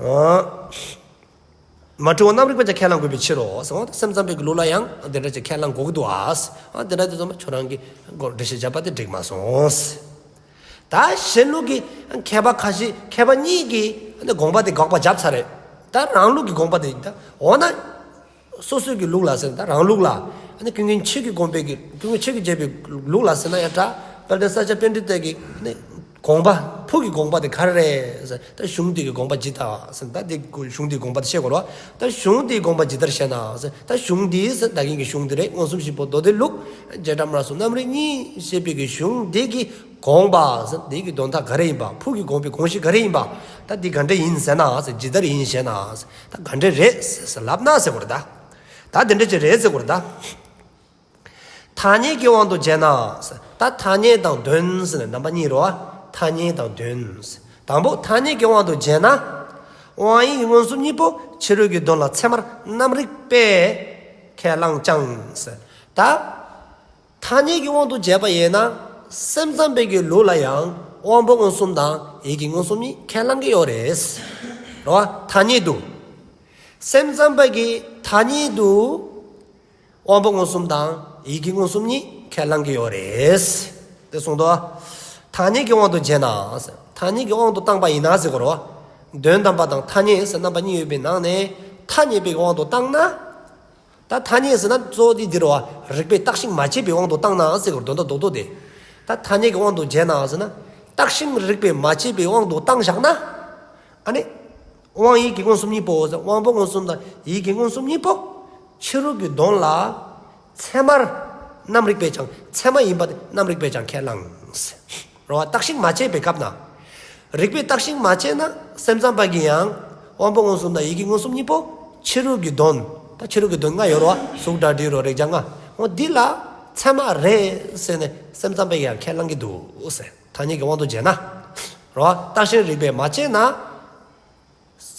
ཨ། མ་འཁྲུལ་བ་རྣམ་རིག་པས་ཀྱང་ཁས་བླང་དགོས་པའི་ཕྱིར་རོ། སེམས་ཙམ་པའི་གི་ལུགས་ལ་ཡང་དེ་འདྲ་ཅིག་ཁས་བླང་དགོས་ཀྱི་འདུག་ཨ། དེ་འདྲ་དེ་ཚོ་ཁྱོད་རང་གིས་འགྲེལ་བཤད་བརྒྱབ་པ་དེ་འགྲིག་མ་སོང་། ད་གཞན་ལུགས་ཀྱི་མཁས་པ་ཁ་ཤས་མཁས་པ་གཉིས་ཀྱིས་དགོངས་པ་དེ་དགག་པ་བརྒྱབ་ཚར་རེད། ད་རང་ལུགས་ཀྱི་དགོངས་པ་དེ་ད་འོ་ན། སོ་སོའི་གི་ལུགས་ལ་ཟེར་ན་ད་རང་ལུགས་ལ། ཨ་ནི་ཀུན་མཁྱེན་ཆོས་ཀྱི་དགོངས་པའི་གི་ཀུན་མཁྱེན་ཆོས་ཀྱི་རྗེ་བའི་ལུགས་ལ་ཟེར་ན་ཡང་འདྲ། དཔལ་ལྡན་ས་སྐྱ་པཎྜི་ཏ་གི་ཨ་ནི་དགོངས་པ་ཕུགས་ཀྱི་དགོངས་པ་དེ་ག་རེ་རེད་ཟེར། ད་གཞུང་འདི་གི་དགོངས་པ་ཇི་ལྟ་བ་ཟེར། ད་དེ་གཞུང་འདིའི་དགོངས་པ་དེ་བཤད་དགོས་རེད་བ། ད་གཞུང་འདིའི་དགོངས་པ་ཇི་ལྟར་བཤད་ན་ཟེར། ད་གཞུང་འདི་ཟེར་ད་གིན་གྱི་གཞུང་འདི་རེད། མངོན་སུམ་བཞི་པོ་མདོ་སྡེ་ལུགས་བྱེ་བྲག་སྨྲ་སོང་རྣམ་རིག་གཉིས་ཞེས་པའི་གི་གཞུང་འདི་གི་དགོངས་པ་ཟེར་འདི་གི་དོན་དག་ག་རེ་ཡིན་པ། ཕུགས་ཀྱི་དགོངས་པའི་དགོངས་གཞི་ག་རེ་ཡིན་པ། ད་འདི་ག་འདྲ་ཡིན་ཟེར་ན་ཟེར། ཇི་ལྟར་ཡིན་ཞེ་ན་ཟེར། ད་ག་འདྲ་རེད་ཟེར་ལབ་ན་ཟེར་དགོས་རེད་ད། ད་དེ་འདྲ་ཅིག་རེད་ཟེར་དགོས་རེད་ད། ཐ་སྙད་ཀྱི་དབང་དུ་བྱས་ན། ད་ཐ་སྙད་དང་དོན་ཟེར་ནས་རྣམ་པ་གཉིས་རེད་བ། ཐ་སྙད་དང་དོན། དང་པོ་ཐ་སྙད་ཀྱི་དབང་དུ་བྱས་ན། དབང་ཡིད་ཀྱི་མངོན་སུམ་གཉིས་པོ་ཕྱི་རོལ་གྱི་དོན་ལ་ཚད་མར་རྣམ་རིག་པས་ཁས་བླངས་ཀྱང་། ད་ཐ་སྙད་ཀྱི་དབང་དུ་བྱས་པ་ཡིན་ན་སེམས་ཙམ་པའི་གི་ལུགས་ལ་ཡང་དབང་པོ་མངོན་སུམ་དང་ཡིད་ཀྱི་མངོན་སུམ་གཉིས་ཁས་བླངས་ཀྱི་ཡོད་རེད། རེད་བ། ཐ་སྙད་དུ། སེམས་ཙམ་པ་གིས་ཐ་སྙད་དུ། དབང་པོ་མངོན་སུམ་དང་ཡིད་ཀྱི་མངོན་སུམ་གཉིས་ཁས་བླངས་ཀྱི་ཡོད་རེད། དེ་གསུངས་འདུག། ཐ་སྙད་ཀྱི་དབང་དུ་བྱས་ན། ཐ་སྙད་ཀྱི་དབང་དུ་བཏང་པ་ཡིན་ན་ཟེར་དགོས་རེད་བ། དོན་དམ་པ་དང་ཐ་སྙད་ཟེར་རྣམ་པ་གཉིས་ཡོད་པའི་ནང་ནས་ཐ་སྙད་པའི་དབང་དུ་བཏང་ན། ད་ཐ་སྙད་ཟེར་ན་གཙོ་བོ་དེ་འདི་རེད་བ། རིགས་པས་བརྟགས་ཤིང་མ་དཔྱད་པའི་དབང་དུ་བཏང་ན་ཟེར་དགོས་རེད། དོན་དག་རྡོག་རྡོག་དེ། ད་ཐ་སྙད་ཀྱི་དབང་དུ་བྱས་ན་ཟེར་ན། བརྟགས་ཤིང་རིགས་པས་མ་དཔྱད་པའི་དབང་དུ་བཏང་བཞག་ན། ཨ་ནི། དབང་ཡིད་ཀྱི་མངོན་སུམ་གཉིས་པོ་ཟེར། དབང་པོ་མངོན་སུམ་དང་ཡིད་ཀྱི་མངོན་སུམ་གཉིས་པོ་ཕྱི་རོལ་གྱི་དོན་ལ་ཚད་མར་རྣམ་རིག་པས་ཀྱང་། ཚད་མ་ཡིན་པ་དེ་རྣམ་རིག་པས་ཀྱང་ཁས་བླངས། རེད་བ། བརྟགས་ཤིང་མ་དཔྱད་པའི་སྐབས་ན། རིགས་པས་བརྟགས་ཤིང་མ་དཔྱད་ན་སེམས་ཙམ་པ་གིས་ཡང་དབང་པོ་མངོན་སུམ་དང་ཡིད་ཀྱི་མངོན་སུམ་གཉིས་པོ་ཕྱི་རོལ་གྱི་དོན། ད་ཕྱི་རོལ་གྱི་དོན་ལྔ་ཡོད་རེད་བ། གཟུགས་སྒྲ་དྲི་རོ་རེག་བྱ་ལྔ། འོ་འདི་ལ་ཚད་མ་རེད་ཟེར་ནས་སེམས་ཙམ་པ་གིས་ཡང་ཁས་བླངས་ཀྱི་འདུག་ཟེར། ཐ་སྙད་ཀྱི་དབང་དུ་བྱས་ན། རེད་བ། བརྟགས་ཤིང་རིགས་པས་མ་དཔྱད་ན།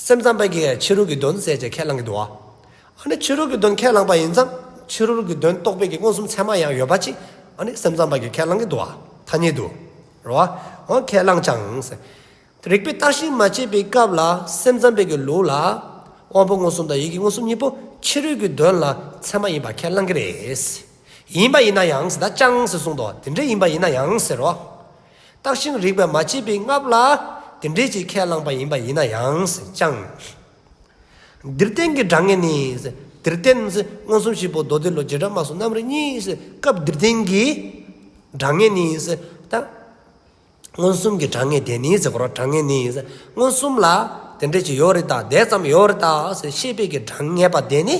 སེམས་ཙམ་པ་གིས་ཕྱི་རོལ་གྱི་དོན་ཟེར་བྱས་ཁས་བླངས་ཀྱི་འདུག་བ། ཨ་ནི་ཕྱི་རོལ་གྱི་དོན་ཁས་བླངས་པ་ཡིན་ཙང་ཕྱི་རོལ་གྱི་དོན་རྟོགས་པའི་གི་མངོན་སུམ་ཚད་མ་ཡང་ཡོད་པ་ཅིག། ཨ་ནི་སེམས་ཙམ་པ་གིས་ཁས་བླངས་ཀྱི་འདུག་བ། ཐ་སྙད་དུ། རེད་བ། འོ་ཁས་བླངས་ཀྱང་ཟེར། རིགས་པས་བརྟགས་ཤིང་མ་དཔྱད་པའི་སྐབས་ལ་སེམས་ཙམ་པའི་གི་ལུགས་ལ། དབང་པོ་མངོན་སུམ་དང་ཡིད་ཀྱི་མངོན་སུམ་གཉིས་པོ་ཕྱི་རོལ་གྱི་དོན་ལ་ཚད་མ་ཡིན་པ་ཁས་བླངས་ཀྱི་རེད། ཡིན་པ་ཡིན་ན་ཡང་ཟེར། ད་ཀྱང་ཟེར་གསུངས་འདུག། དེ་འདྲ་ཡིན་པ་ཡིན་ན་ཡང་ཟེར་རོ། བརྟགས་ཤིང་རིགས་པས་མ་དཔྱད་པའི་སྐབས་ལ་དེ་འདྲའི་ཅིག་ཁས་བླངས་པ་ཡིན་པ་ཡིན་ན་ཡང་ཟེར་ཀྱང་། འདིར་བསྟན་གྱི་དྲང་ངེས་ནི་ཟེར། འདིར་བསྟན་ཟེར་མངོན་སུམ་བཞི་པོ་མདོ་སྡེ་ལུགས་བྱེ་བྲག་སྨྲ་སོང་རྣམ་རིག་གཉིས་ཟེར་སྐབས་འདིར་བསྟན་གྱི་དྲང་ངེས་ནི་ཟེར། ད་མངོན་སུམ་གྱི་དྲང་ངེས་དེ་ནི་ཟེར་དགོས་རེད། དྲང་ངེས་ནི་ཟེར་མངོན་སུམ་ལ་ དེ་འདྲ་ཅིག་ཡོད་རེད་ད། དེ་ཙམ་ཡོད་རེད་ད་ཟེར་ཤེས་པའི་གི་གྲངས་ངེས་པ་དེ་ནི།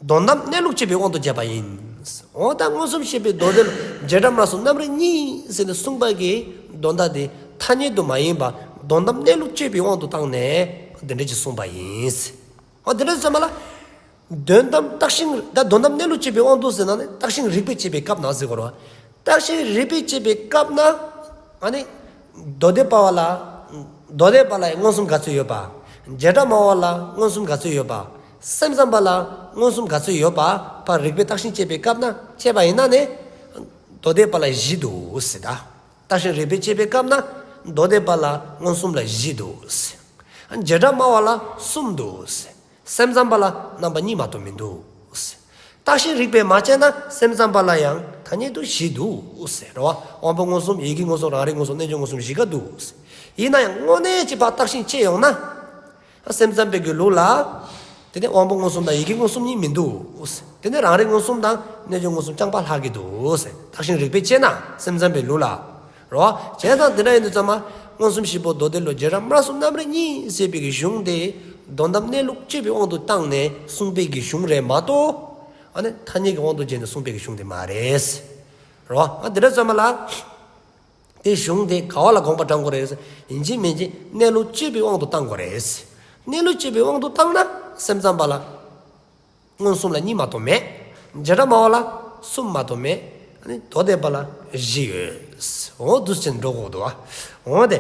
དོན་དམ་གནས་ལུགས་དཔྱད་པའི་དབང་དུ་བྱས་པ་ཡིན། འོ་ད་མངོན་སུམ་ཤེས་པའི་མདོ་སྡེ་ལ་བྱེ་བྲག་སྨྲ་སོགས་རྣམ་རིག་གཉིས་ཟེར་ནས་གསུངས་པ་གི་དོན་དག་དེ་ཐ་སྙད་དུ་མ་ཡིན་པ་དོན་དམ་གནས་ལུགས་དཔྱད་པའི་དབང་དུ་བཏང་ནས་དེ་འདྲ་ཅིག་གསུངས་པ་ཡིན། འོ་དེ་འདྲ་ཙམ་ལ། དོན་དམ་བརྟགས་ཤིང་། ད་དོན་དམ་གནས་ལུགས་དཔྱད་པའི་དབང་དུ་ཟེར་ན་ནི་བརྟགས་ཤིང་རིགས་པས་དཔྱད་པའི་སྐབས་ན་ཟེར་དགོས་རེད་བ། བརྟགས་ཤིང་རིགས་པས་དཔྱད་པའི་སྐབས་ན། ཨ་ནི། མདོ་སྡེ་པ་བ་ལ། མདོ་སྡེ་པ་ལ་མངོན་སུམ་ག་ཚོད་ཡོད་པ། བྱེ་བྲག་སྨྲ་བ་ལ་མངོན་སུམ་ག་ཚོད་ཡོད་པ། སེམས་ཙམ་པ་ལ་མངོན་སུམ་ག་ཚོད་ཡོད་པ། ཕར་རིགས་པས་བརྟགས་ཤིང་དཔྱད་པའི་སྐབས་ན་དཔྱད་པ་ཡིན་ན་ནི། མདོ་སྡེ་པ་ལ་བཞི་འདུག་ཟེར་ད། བརྟགས་ཤིང་རིགས་པས་དཔྱད་པའི་སྐབས་ན་མདོ་སྡེ་པ་ལ་མངོན་སུམ་ལ་བཞི་འདུག་ཟེར། བྱེ་བྲག་སྨྲ་བ་ལ་གསུམ་འདུག་ཟེར། སེམས་ཙམ་པ་ལ་རྣམ་པ་གཉིས་མ་གཏོགས་མི་འདུག། བརྟགས་ཤིང་རིགས་པས་མ་དཔྱད་ན་སེམས་ཙམ་པ་ལ་ཡང་ཐ་སྙད་དུ་བཞི་འདུག་ཟེར་རོ། དབང་པོ་མངོན་སུམ། ཡིད་ཀྱི་མངོན་སུམ། རང་རིག་མངོན་སུམ། རྣལ་འབྱོར་མངོན་སུམ་བཞི་ཀ་འདུག་ཟེར། ཡིན་ན་ཡང་དངོས་གནས་ཅིག་ཕར་བརྟགས་ཤིང་དཔྱད་ཡོང་ན། སེམས་ཙམ་པའི་གི་ལུགས་ལ། དེ་ནས་དབང་པོ་མངོན་སུམ་དང་ཡིད་ཀྱི་མངོན་སུམ་གཉིས་མི་འདུག། དེ་ནས་རང་རིག་མངོན་སུམ་དང་རྣལ་འབྱོར་མངོན་སུམ་རྐྱང་པ་ལྷག་གི་འདུག། བརྟགས་ཤིང་རིགས་པས་དཔྱད་ན་སེམས་ཙམ་པའི་ལུགས་ལ། རོ། བྱས་ཙང་དེ་འདྲ་ཡིན་དུས་ཙམ་མ་མངོན་སུམ་བཞི་པོ་མདོ་སྡེ་ལུ་བྱེ་བྲག་སྨྲ་སོགས་རྣམ་རིག་གཉིས་ཟེར་བའི་གི་གཞུང་དེ་དོན་དམ་གནས་ལུགས་དཔྱད་པའི་དབང་དུ་བཏང་ནས་གསུངས་པའི་གི་གཞུང་རེད་མ་གཏོགས། ཨ་ནི་ཐ་སྙད་ཀྱི་དབང་དུ་བྱས་ནས་གསུངས་པའི་གི་གཞུང་དེ་མ་རེད། རོ། ཨ་དེ་འདྲ་ཙམ་མ་ལ། དེ་གཞུང་དེ་ག་བ་ལ་དགོངས་པ་དྲངས་དགོས་རེད། ཡིན་གཅིག་མིན་གཅིག་གནས་ལུགས་དཔྱད་པའི་དབང་དུ་བཏང་དགོས་རེད། གནས་ལུགས་དཔྱད་པའི་དབང་དུ་བཏང་ན་སེམས་ཙམ་པ་ལ། མངོན་སུམ་ལ་གཉིས་མ་གཏོགས་མེད། བྱེ་བྲག་སྨྲ་བ་ལ་གསུམ་མ་གཏོགས་མེད། ཨ་ནི་མདོ་སྡེ་པ་ལ་བཞི་ཡོད། འོ་འདུག་ཅེས་འགྲོ་དགོས་འདུག་བ། འོ་དེ།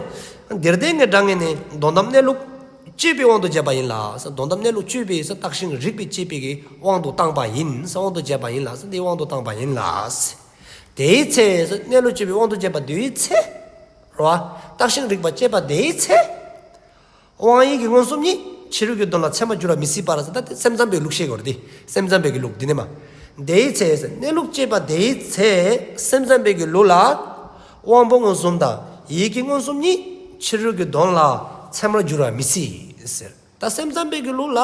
འདིར་ལྟས་ངན་གྲངས་ངེས་ནི་དོན་དམ་གནས་ལུགས་དཔྱད་པའི་དབང་དུ་བྱས་པ་ཡིན་ལ། དོན་དམ་གནས་ལུགས་དཔྱད་པའི་ས་བརྟགས་ཤིང་རིགས་པས་དཔྱད་པའི་གི་དབང་དུ་བཏང་པ་ཡིན། ས་དབང་དུ་བྱས་པ་ཡིན་ལ། ས་དེའི་དབང་དུ་བཏང་པ་ཡིན་ལ། དེའི་ཚེ། ས་གནས་ལུགས་དཔྱད་པའི་དབང་དུ་བྱས་པ་དེའི་ཚེ། རོ། བརྟགས་ཤིང་རིགས་པས་དཔྱད་པ་དེའི་ཚེ། དབང་ཡིད་ཀྱི་མངོན་སུམ་གཉིས་ཕྱི་རོལ་གྱི་དོན་ལ་ཚད་མར་འགྱུར་བ་མི་སྲིད་པར་ཟེར། ད་དེ་སེམས་ཙམ་པའི་ལུགས་བཤད་དགོས་རེད་དེ། སེམས་ཙམ་པའི་གི་ལུགས་འདི་ནས་མ། དེའི་ཚེ་ཟེར། གནས་ལུགས་དཔྱད་པ་དེའི་ཚེ་སེམས་ཙམ་པའི་གི་ལུགས་ལ། དབང་པོ་མངོན་སུམ་དང་ཡིད་ཀྱི་མངོན་སུམ་གཉིས་ཕྱི་རོལ་གྱི་དོན་ལ་ཚད་མར་འགྱུར་བ་མི་སྲིད་ཟེར། ད་སེམས་ཙམ་པའི་གི་ལུགས་ལ།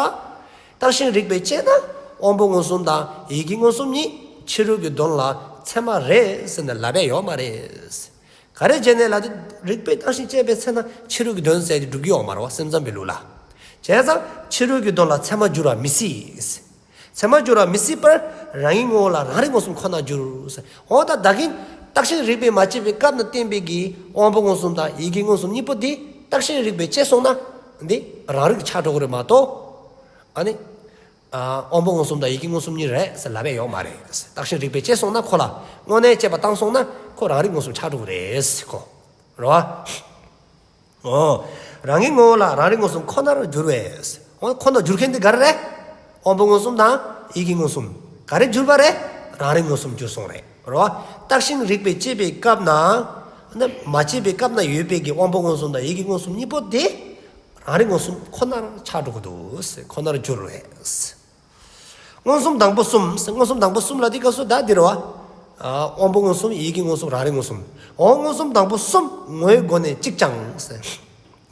བརྟགས་ཤིང་རིགས་པས་དཔྱད་ན་དབང་པོ་མངོན་སུམ་དང་ཡིད་ཀྱི་མངོན་སུམ་གཉིས་ཕྱི་རོལ་གྱི་དོན་ལ་ཚད་མ་རེད་ཟེར་ནས་ལབ་ཡ་ཡོད་མ་རེད། ག་རེ་བྱས་ནས་ལབ་དུས་རིགས་པས་བརྟགས་ཤིང་དཔྱད་པའི་ཚེ་ན་ཕྱི་རོལ་གྱི་དོན་ཟེར་དེ་སྒྲུབ་ཀྱི་ཡོད་མ་རེད་བ། སེམས་ཙམ་པའི་ལུགས་ལ། བྱས་ཙང་ཕྱི་རོལ་གྱི་དོན་ལ་ཚད་མར་འགྱུར་བ་མི་སྲིད། ཚད་མར་འགྱུར་བ་མི་སྲིད་པར་རང་གི་ངོ་བོ་ལ་རང་རིག་མངོན་སུམ་ཁོ་ནར་འགྱུར། འོ་ད་ད་གིན་བརྟགས་ཤིང་རིགས་པས་མ་དཔྱད་པའི་སྐབས་ན་བསྟན་པའི་གི་དབང་པོ་མངོན་སུམ་དང་ཡིད་ཀྱི་མངོན་སུམ་གཉིས་པོ་དེ་བརྟགས་ཤིང་རིགས་པས་དཔྱད་སོང་ན་འདི་རང་རིག་ཆགས་འགྲོ་གི་རེད་མ་གཏོགས། ཨ་ནི། ཨ་དབང་པོ་མངོན་སུམ་དང་ཡིད་ཀྱི་མངོན་སུམ་གཉིས་རེད་ཟེར་ལབ་ཡ་ཡོད་མ་རེད། བརྟགས་ཤིང་རིགས་པས་དཔྱད་སོང་ན་ཁོ་ལ་དངོས་གནས་དཔྱད་པ་བཏང་སོང་ན་ཁོ་རང་རིག་མངོན་སུམ་ཆགས་འགྲོ་གི་རེད་ཁོ། རེད་བ། འོ། རང་གི་ངོ་བོ་ལ་རང་རིག་མངོན་སུམ་ཁོ་ནར་འགྱུར་བས། འོ་ཁོ་ནར་འགྱུར་མཁན་དེ་ག་རེ་རེད། དབང་པོ་མངོན་སུམ་དང་ཡིད་ཀྱི་མངོན་སུམ། ག་རེ་གྱུར་པ་རེད། རང་རིག་མངོན་སུམ་གྱུར་སོང་རེད། རེད་བ། བརྟགས་ཤིང་རིགས་པས་དཔྱད་པའི་སྐབས་ན། ནི་མ་དཔྱད་པའི་སྐབས་ན་ཡོད་པའི་གི་དབང་པོ་མངོན་སུམ་དང་ཡིད་ཀྱི་མངོན་སུམ་གཉིས་པོ་དེ། རང་རིག་མངོན་སུམ་ཁོ་ནར་ཆགས་འགྲོ་གི་འདུག་ཟེར། ཁོ་ནར་འགྱུར་བས། མངོན་སུམ་དང་པོ་གསུམ་ཟེར། མངོན་སུམ་དང་པོ་གསུམ་ལ་དེ་སྐབས་སུ་ད་འདི་རེད་བ། ཨ་དབང་པོ་མངོན་སུམ། ཡིད་ཀྱི་མངོན་སུམ། རང་རིག་མངོན་སུམ། འོ་མངོན་སུམ་དང་པོ་གསུམ་ངོ་བོའི་སྒོ་ནས་གཅིག་ཀྱང་ཟེར།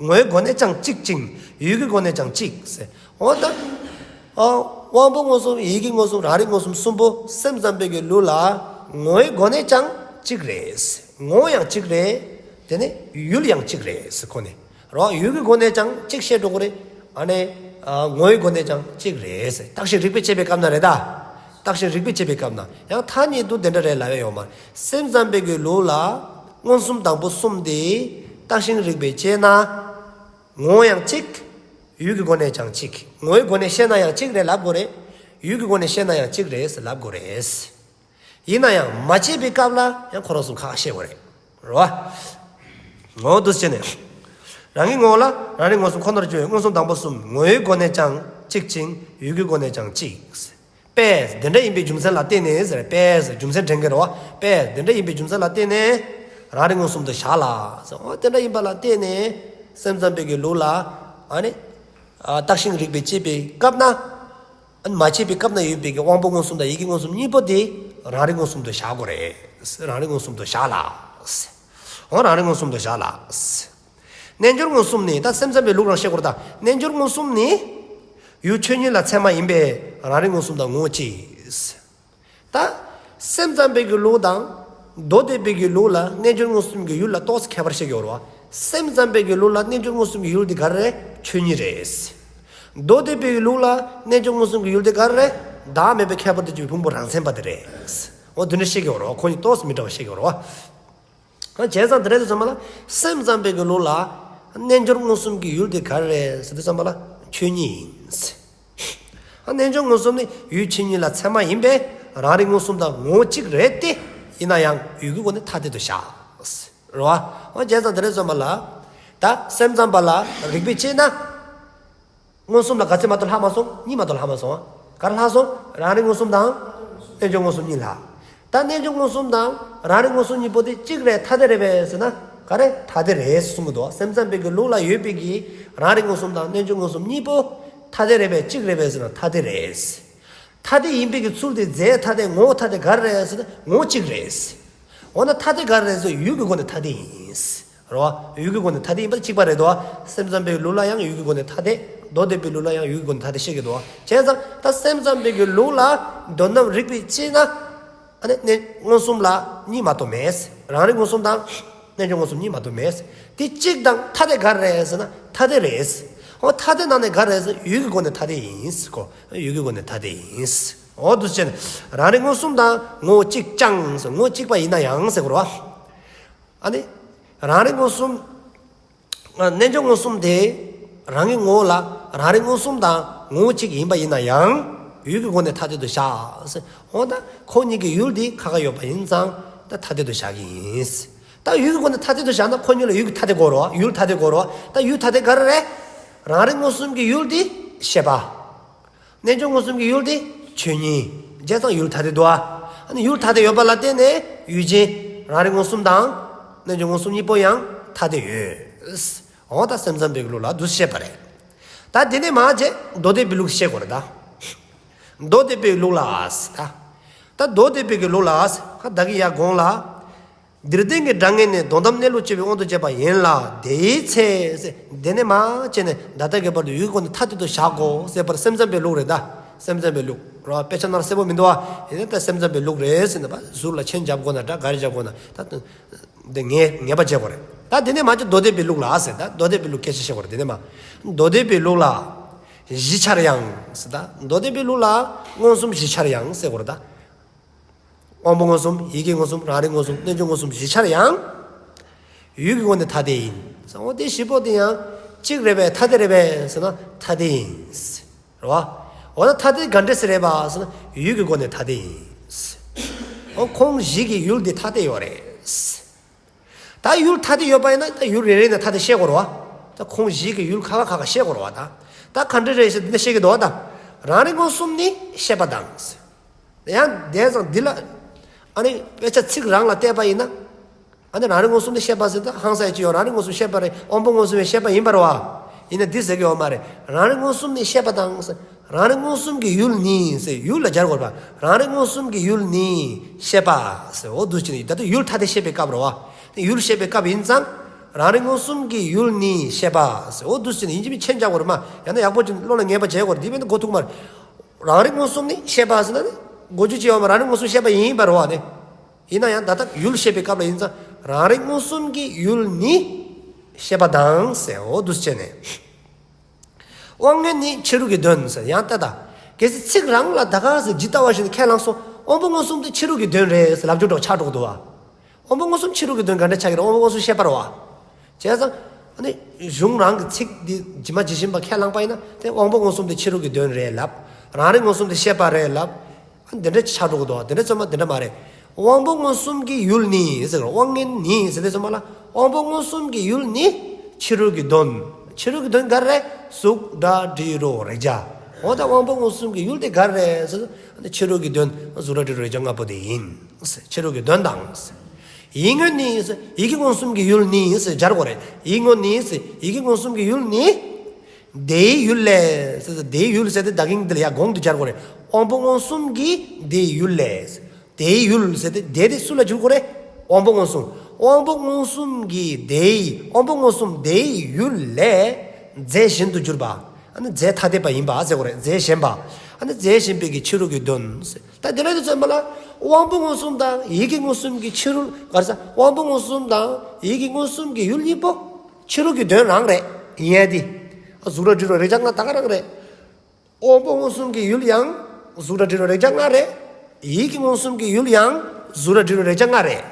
ངོ་བོའི་སྒོ་ནས་ཀྱང་གཅིག་ཅིང་ཡུལ་གྱི་སྒོ་ནས་ཀྱང་གཅིག་ཟེར། འོ་ད། ཨ་དབང་པོ་མངོན་སུམ། ཡིད་ཀྱི་མངོན་སུམ། རང་རིག་མངོན་སུམ་གསུམ་པོ་སེམས་ཙམ་པའི་གི་ལུགས་ལ་ངོ་བོའི་སྒོ་ནས་ཀྱང་གཅིག་རེད་ཟེར། ངོ་བོ་ཡང་གཅིག་རེད། དེ་ནས་ཡུལ་ཡང་གཅིག་རེད་ཟེར་ཁོ་ནས། རོ། ཡུལ་གྱི་སྒོ་ནས་ཀྱང་གཅིག་བཤད་འགྲོ་གི་རེད། ཨ་ནི། ཨ་ངོ་བོའི་སྒོ་ནས་ཀྱང་གཅིག་རེད་ཟེར། བརྟགས་ཤིང་རིགས་པས་དཔྱད་པའི་སྐབས་ན་རེད་ད། བརྟགས་ཤིང་རིགས་པས་དཔྱད་པའི་སྐབས་ན་ཡང་ཐ་སྙད་དུ་དེ་འདྲ་རེད་ལབ་ཡ་ཡོད་མ་རེད། སེམས་ཙམ་པའི་གི་ལུགས་ལ་མངོན་སུམ་དང་པོ་གསུམ་དེ་བརྟགས་ཤིང་རིགས་པས་དཔྱད་ན། ངོ་བོ་ཡང་གཅིག། ཡུལ་གྱི་སྒོ་ནས་ཀྱང་གཅིག། ངོ་བོའི་སྒོ་ནས་བཤད་ན་ཡང་གཅིག་རེད་ལབ་དགོས་རེད། ཡུལ་གྱི་སྒོ་ནས་བཤད་ན་ཡང་གཅིག་རེད་ཟེར་ལབ་དགོས་རེད། ཡིན་ན་ཡང་མ་དཔྱད་པའི་སྐབས་ལ་ཡང་ཁོ་རང་གསུམ་ཁ་ཤས་དགོས་རེད། རེད་བ། འོ་འདུག་སེ་བྱས་ནས། རང་གི་ངོ་བོ་ལ་རང་རིག་མངོན་སུམ་ཁོ་ནར་གྱུར་པའི་མངོན་སུམ་དང་པོ་གསུམ་ངོ་བོའི་སྒོ་ནས་ཀྱང་གཅིག་ཅིང་ཡུལ་གྱི་སྒོ་ནས་ཀྱང་གཅིག། པས་དེ་འདྲ་ཡིན་པའི་རྒྱུ་མཚན་ལ་བརྟེན་ནས་ཟེར། པས་རྒྱུ་མཚན་དྲན་གྱི་རེད་བ། པས་དེ་འདྲ་ཡིན་པའི་རྒྱུ་མཚན་ལ་བརྟེན་ནས་རང་རིག་མངོན་སུམ་དུ་བཞག་ལ་ཟེར། འོ་དེ་འདྲ་ཡིན་པ་ལ་བརྟེན་ནས་སེམས་ཙམ་པའི་གི་ལུགས་ལ་ཨ་ནི་ཨ་བརྟགས་ཤིང་རིགས་པས་དཔྱད་པའི་སྐབས་ན། ཨ་ནི་མ་དཔྱད་པའི་སྐབས་ན་ཡོད་པའི་གི་དབང་པོ་མངོན་སུམ་དང་ཡིད་ཀྱི་མངོན་སུམ་གཉིས་པོ་དེ་རང་རིག་མངོན་སུམ་དུ་བཞག་དགོས་རེད། རང་རིག་མངོན་སུམ་དུ་བཞག་ལ། འོ་རང་རིག་མངོན་སུམ་དུ་བཞག་ལ། རྣལ་འབྱོར་མངོན་སུམ་ནི་ད་སེམས་ཙམ་པའི་ལུགས་རང་བཤད་དགོས་རེད་ད། རྣལ་འབྱོར་མངོན་སུམ་ནི་ཡུལ་ཆོས་ཉིད་ལ་ཚད་མ་ཡིན་པས་རང་རིག་མངོན་སུམ་དང་ངོ་བོ་གཅིག། ད་སེམས་ཙམ་པའི་གི་ལུགས་དང་མདོ་སྡེ་པའི་གི་ལུགས་ལ་རྣལ་འབྱོར་མངོན་སུམ་གྱི་ཡུལ་ལ་ཏོག་ཙམ་ཁྱད་པར་བཤད་ཀྱི་ཡོད་རེད་བ། སེམས་ཙམ་པའི་གི་ལུགས་ལ་རྣལ་འབྱོར་མངོན་སུམ་གྱི་ཡུལ་དེ་ག་རེ་རེད། ཆོས་ཉིད་རེད། མདོ་སྡེ་པའི་གི་ལུགས་ལ་རྣལ་འབྱོར་མངོན་སུམ་གྱི་ཡུལ་དེ་ག་རེ་རེད། བདག་མེད་པའི་ཁྱད་པར་དུ་གྱུར་པའི་ཕུང་པོ་རང་མཚན་པ་དེ་རེད། འོ་དེ་འདྲ་བཤད་ཀྱི་ཡོད་རེད། ཁོང་གཉིས་ཏོག་ཙམ་མི་འདྲ་བ་བཤད་ཀྱི་ཡོད་རེད། ཨ་བྱས་ཙང་དེ་རེད་དུས་ཙམ་པ་ལ་སེམས་ཙམ་པའི་གི་ལུགས་ལ་རྣལ་འབྱོར་མངོན་སུམ་གྱི་ཡུལ་དེ་ག་རེ་རེད་ཟེར་དུས་ཙམ་པ་ལ་ཆོས་ཉིད་ཡིན། ཨ་རྣལ་འབྱོར་མངོན་སུམ་ནི་ཡུལ་ཆོས་ཉིད་ལ་ཚད་མ་ཡིན་པས་རང་རིག་མངོན་སུམ་དང་ངོ་བོ་གཅིག་རེད་དེ། ཡིན་ན་ཡང་ཡུལ་གྱི་སྒོ་ནས་ཐ་དད་དུ་བཞག། རེད་བ། འོ་བྱས་ཙང་དེ་རེད་ཙམ་པ་ལ། ད་སེམས་ཙམ་པ་ལ་རིགས་པས་དཔྱད་ན། མངོན་སུམ་ལ་ག་ཚད་མ་གཏོགས་ལྷག་མ་སོང་། གཉིས་མ་གཏོགས་ལྷག་མ་སོང་། ག་རེ་ལྷག་སོང་། རང་རིག་མངོན་སུམ་དང་། རྣལ་འབྱོར་མངོན་སུམ་གཉིས་ལྷག། ད་རྣལ་འབྱོར་མངོན་སུམ་དང་རང་རིག་མངོན་སུམ་གཉིས་པོ་དེ་གཅིག་རེད་ཐ་དད་རེད་པས་ཟེར་ན། ག་རེ་ཐ་དད་རེད་གསུང་གི་འདུག། སེམས་ཙམ་པའི་གི་ལུགས་ལ་ཡོད་པའི་གི་རང་རིག་མངོན་སུམ་དང་རྣལ་འབྱོར་མངོན་སུམ་གཉིས་པོ་ཐ་དད་རེད་པས་གཅིག་རེད་པས་ཟེར་ན་ཐ་དད་རེད། ཐ་དད་ཡིན་པའི་གི་ཚུལ་དེ་རྫས་ཐ་དད་ངོ་བོ་ཐ་དད་ག་རེ་རེད་ཟེར་ན་ངོ་བོ་གཅིག་རེད། འོ་ན་ཐ་དད་ག་རེ་རེད་ཟེར་ཡུལ་གྱི་སྒོ་ནས་ཐ་དད་ཡིན། རེད་བ། ཡུལ་གྱི་སྒོ་ནས་ཐ་དད་ཡིན་པ་གཅིག་པ་རེད་དོ། སེམས་ཙམ་པའི་ལུགས་ལ་ཡང་ཡུལ་གྱི་སྒོ་ནས་ཐ་དད། མདོ་སྡེ་པའི་ལུགས་ལ་ཡང་ཡུལ་གྱི་སྒོ་ནས་ཐ་དད་བཤད་ཀྱི་འདུག། བྱས་ཙང་ད་སེམས་ཙམ་པའི་གི་ལུགས་ལ་དོན་དམ་རིགས་པས་དཔྱད་ན། ཨ་ནི་ནི་མངོན་སུམ་ལ་གཉིས་མ་གཏོགས་མེད། རང་རིག་མངོན་སུམ་དང་། རྣལ་འབྱོར་མངོན་སུམ་གཉིས་མ་གཏོགས་མེད། དེ་གཅིག་དང་ཐ་དད་ག་རེ་རེད་ཟེར་ན་ཐ་དད་རེད། འོ་ཐ་དད་ནང་ནས་ག་རེ་རེད་ཟེར་ཡུལ་གྱི་སྒོ་ནས་ཐ་དད་ཡིན་ཟེར་གོ། ཡུལ་གྱི་སྒོ་ནས་ཐ་དད་ཡིན་ཟེར། འོ་འདུག་སེ་བྱས་ནས་རང་རིག་མངོན་སུམ་དང་ངོ་བོ་གཅིག་ཀྱང་ཟེར། ངོ་བོ་གཅིག་པ་ཡིན་ན་ཡང་ཟེར་གོ་རོ། ཨ་ནི། རང་རིག་མངོན་སུམ། རྣལ་འབྱོར་མངོན་སུམ་དེ། རང་གི་ངོ་བོ་ལ་རང་རིག་མངོན་སུམ་དང་ངོ་བོ་གཅིག་ཡིན་པ་ཡིན་ན་ཡང་། ཡུལ་གྱི་སྒོ་ནས་ཐ་དད་དུ་བཞག། འོ་ད་ཁོ་གཉིས་ཀྱི་ཡུལ་དེ་ཁ་ཁ་ཡོད་པ་ཡིན་ཙང་ད་ཐ་དད་དུ་བཞག་གི་ཡིན། ད་ཡུལ་གྱི་སྒོ་ནས་ཐ་དད་དུ་བཞག་ན་ཁོ་གཉིས་ལ་ཡུལ་གྱི་ཐ་དད་དགོས་རོ། ཡུལ་ཐ་དད་དགོས་རོ། ད་ཡུལ་ཐ་དད་ག་རེ་རེད། རང་རིག་མངོན་སུམ་གྱི་ཡུལ་དེ་ཤེས་པ། རྣལ་འབྱོར་མངོན་སུམ་གྱི་ཡུལ་དེ་ཆོས་ཉིད། བྱས་ཙང་ཡུལ་ཐ་དད་འདུག་ཨ། ཨ་ནི་ཡུལ་ཐ་དད་ཡོད་པ་ལ་བརྟེན་ནས་ཡུལ་ཅན། རང་རིག་མངོན་སུམ་དང་། རྣལ་འབྱོར་མངོན་སུམ་གཉིས་པོ་ཡང་ཐ་དད་ཡོད། འོ་ད་སེམས་ཙམ་པའི་ལུགས་ལ་འདུག་བཤད་པ་རེད། ད་དེ་ནས་མར་བྱས་མདོ་སྡེ་པའི་ལུགས་བཤད་དགོས་རེད་ད། མདོ་སྡེ་པའི་ལུགས་ལ་ཟེར་ད། ད་མདོ་སྡེ་པའི་གི་ལུགས་ལ་ཟེར། ད་གིན་ཡར་གོང་ལ། འདིར་བསྟན་གྱི་སྒྲ་ངན་ནི། དོན་དམ་གནས་ལུགས་དཔྱོད་པའི་དབང་དུ་བྱས་པ་ཡིན་ལ། དེའི་ཚེ་ཟེར། དེ་ནས་མར་བྱས་ནས་ད་ལྟ་གི་བར་དུ་ཡུལ་གྱི་སྒོ་ནས་ཐ་དད་དུ་བཞག་དགོས་ཟེར་བར་སེམས་ཙམ་པའི་ལུགས་རེད་ད། སེམས་ཙམ་པའི་ལུགས་རོ། དཔེ་ཆ་ནང་གསལ་པོ་མི་འདུག་ཨ། ཡིན་ན་ད་སེམས་ཙམ་པའི་ལུགས་རེད་ཟེར་ན་པ་ཟུར་ལ་མཆན་རྒྱབ་དགོས་ན་འདྲ་ག་རེ་རྒྱབ་དགོས་ན་ད། འདི་ངེས་ངེས་པ་བྱེད་དགོས་རེད། ད་དེ་ནས་མར་བྱས་མདོ་སྡེ་པའི་ལུགས་ལ་ཟེར། ད་མདོ་སྡེ་པའི་ལུགས་སྐད་ཆ་བཤད་དགོས་རེད། དེ་ནས་མར་མདོ་སྡེ་པའི་ལུགས་ལ། བཞི་ཆར་ཡང་ཟེར་ད། མདོ་སྡེ་པའི་ལུགས་ལ་མངོན་སུམ་བཞི་ཆར་ཡང་ཟེར་དགོས་རེད་ད། དབང་པོ་མངོན་སུམ། ཡིད་ཀྱི་མངོན་སུམ། རང་རིག་མངོན་སུམ། རྣལ་འབྱོར་མངོན་སུམ་བཞི་ཆར་ཡང་། ཡུལ་གྱི་སྒོ་ནས་ཐ་དད་ཡིན། འོ་དེ་བཞི་པོ་དེ་ཡང་གཅིག་རེད་པས་ཐ་དད་རེད་པས་ཟེར་ན་ཐ་དད་ཡིན། རེད་བ། འོ་ན་ཐ་དད་ག་འདྲས་སེ་རེད་པ་ཟེར་ན་ཡུལ་གྱི་སྒོ་ནས་ཐ་དད་ཡིན། འོ་ཁོང་བཞི་གི་ཡུལ་དེ་ཐ་དད་ཡོད་རེད། ད་ཡུལ་ཐ་དད་ཡོད་པ་ཡིན་ན་ད་ཡུལ་རེ་རེ་ནས་ཐ་དད་བཤད་དགོས་རེད་བ། ད་ཁོང་བཞི་གི་ཡུལ་ཁ་ཁ་ཁ་ཁ་བཤད་དགོས་རེད་བ་ད། ད་ག་འདྲས་རེད་ཟེར་འདི་ནས་བཤད་ཀྱི་འདུག་བ་ད། རང་རིག་མངོན་སུམ་ནི་ཤེས་པ་དང་། ཡང་དེ་ཙང་འདི་ལ། ཨ་ནི་དཔེ་ཆ་ཚིག་རང་ལ་བལྟས་པ་ཡིན་ན། ཨ་ནི་རང་རིག་མངོན་སུམ་ནི་ཤེས་པ་ཟེར་ད་ཧང་སང་ཡ་ཅིག་ཡོད། རང་རིག་མངོན་སུམ་ཤེས་པ་རེད། དབང་པོ་མངོན་སུམ་པའི་ཤེས་པ་ཡིན་པ་རེད་བ། ཡིན་ན་འདི་ཟེར་གྱི་ཡོད་མ་རེད། རང་རིག་མངོན་སུམ་ནི་ཤེས་པ་དང་ཟེར། རང་རིག་མངོན་སུམ་གྱི་ཡུལ་ནི་ཟེར་ཡུལ་ལ་སྦྱར་དགོས་པ། རང་རིག་མངོན་སུམ་གྱི་ཡུལ་ནི་ཤེས་པ་ཟེར། འོ་འདུག་སེ་བྱས་ནས་ད་ལྟ་ཡུལ་ཐ་དད་བཤད་པའི་སྐབས་རེད་བ། ཡུལ་བཤད་པའི་སྐབས་ཡིན་ཙང་། རང་རིག་མངོན་སུམ་གྱི་ཡུལ་ནི་ཤེས་པ་ཟེར། འོ་འདུག་སེ་བྱས་ནས་ཡིན་གཅིག་མིན་གཅིག་མཆན་རྒྱག་དགོས་རེད་མ། ཡང་ན་ཡག་པོ་ཅིག་བློ་ལ་ངེས་པ་བྱེད་དགོས་རེད། འདི་མིན་ན་གོ་ཐུབ་མ་རེད། རང་རིག་མངོན་སུམ་ནི་ཤེས་པ་ཟེར་ན་ནི། གོ་རྒྱུ་ཅིག་ཡོད་མ། རང་རིག་མངོན་སུམ་ཤེས་པ་ཡིན་པ་རེད་བ་ནི། ཡིན་ན་ཡང་ད་ལྟ་ཡུལ་བཤད་པའི་སྐབས་ལ་ཡིན་ཙང་རང་རིག་མངོན་སུམ་གྱི་ཡུལ་ནི་ཤེས་པ་དང་ཟེར། འོ་འདུག་སེ་བྱས་ནས། དབང་མངོན་ནི་ཕྱི་རོལ་གྱི་དོན་ཟེར་ཡང་ལྟ་ད། གལ་སྲིད་ཚིག་རང་ལ་ད་ག་ཟེ་ཇི་ལྟ་བ་བཞིན་དུ་ཁས་བླངས་སོང་། དབང་པོ་མངོན་སུམ་དེ་ཕྱི་རོལ་གྱི་དོན་རེད་ཟེར་ལབ་རྒྱུ་འདྲ་ཆགས་འགྲོ་གི་འདུག་བ། དབང་པོ་མངོན་སུམ་ཕྱི་རོལ་གྱི་དོན་ག་འདྲ་ཆགས་ཀྱི་རེད། དབང་པོ་མངོན་སུམ་ཤེས་པ་རེད་བ། བྱས་ཙང་། ཨ་ནི་གཞུང་རང་གི་ཚིག་འདི་ཇི་མ་ཇི་བཞིན་པ་ཁས་བླངས་པ་ཡིན་ན་དེ་དབང་པོ་མངོན་སུམ་དེ་ཕྱི་རོལ་གྱི་དོན་རེད་ལབ། རང་རིག་མངོན་སུམ་དེ་ཤེས་པ་རེད་ལབ། ཨ་ནི་འདི་འདྲ་ཆགས་འགྲོ་གི་འདུག། དེ་འདྲ་ཚང་མ་འདི་འདྲ་མ་རེད། དབང་པོ་མངོན་སུམ་གྱི་ཡུལ་ནི་ཟེར། དབང་མངོན་ནི་ཟེར་དུས་ཙམ་པ་ལ་དབང་པོ་མངོན་སུམ་གྱི་ཡུལ་ནི་ཕྱི་རོལ་གྱི་དོན། ཕྱི་རོལ་གྱི་དོན་ག་རེ་རེད། གཟུགས་སྒྲ་དྲི་རོ་རེག་བྱ། འོ་ད་དབང་པོ་མངོན་སུམ་གྱི་ཡུལ་དེ་ག་རེ་རེད་ཟེར་ན་ཕྱི་རོལ་གྱི་དོན་གཟུགས་སྒྲ་དྲི་རོ་རེག་བྱ་ལྔ་པོ་དེ་ཡིན། ཕྱི་རོལ་གྱི་དོན་དང་། ཡིད་མངོན་ནི་ཟེར། ཡིད་ཀྱི་མངོན་སུམ་གྱི་ཡུལ་ནི་ཟེར་སྦྱར་དགོས་རེད། ཡིད་མངོན་ནི་ཟེར། ཡིད་ཀྱི་མངོན་སུམ་གྱི་ཡུལ་ནི། དེའི་ཡུལ་ལས་ཟེར། དེའི་ཡུལ་ཟེར་དེ་ད་གིན་འདི་ལ་ཡར་གོང་དུ་སྦྱར་དགོས་རེད། དབང་པོ་མངོན་སུམ་གྱི་དེའི་ཡུལ་ལས། དེའི་ཡུལ་ཟེར་དེ་དེ་དེ་སུ་ལ་འཇུག་དགོས་རེད། དབང་པོ་མངོན་སུམ། དབང་པོ་མངོན་སུམ་གྱི་དེའི། དབང་པོ་མངོན་སུམ་དེའི་ཡུལ་ལས། རྫས་གཞན་དུ་གྱུར་པ། ཨ་ནི་རྫས་ཐ་དད་པ་ཡིན་པ་ཟེར་དགོས་རེད། རྫས་གཞན་པ། ཨ་ནི་རྫས་གཞན་པའི་གི་ཕྱི་རོལ་གྱི་དོན་ཟེར། ད་དེ་འདྲ་དུས་ཙམ་པ་ལ་དབང་པོ་མངོན་སུམ་དང་ཡིད་ཀྱི་མངོན་སུམ་གྱི་ཕྱི་རོལ་ག་རེ་ཟ། དབང་པོ་མངོན་སུམ་དང་ཡིད་ཀྱི་མངོན་སུམ་གྱི་ཡུལ་གཉིས་པོ། ཕྱི་རོལ་གྱི་དོན་རང་རེད། ཡིན་ཡ་དེ། གཟུགས་སྒྲ་དྲི་རོ་རེག་བྱ་ལྔ་ད་ག་རང་རེད། དབང་པོ་མངོན་སུམ་གྱི་ཡུལ་ཡང་གཟུགས་སྒྲ་དྲི་རོ་རེག་བྱ་ལྔ་རེད། ཡིད་ཀྱི་མངོན་སུམ་གྱི་ཡུལ་ཡང་གཟུགས་སྒྲ་དྲི་རོ་རེག་བྱ་ལྔ་རེད།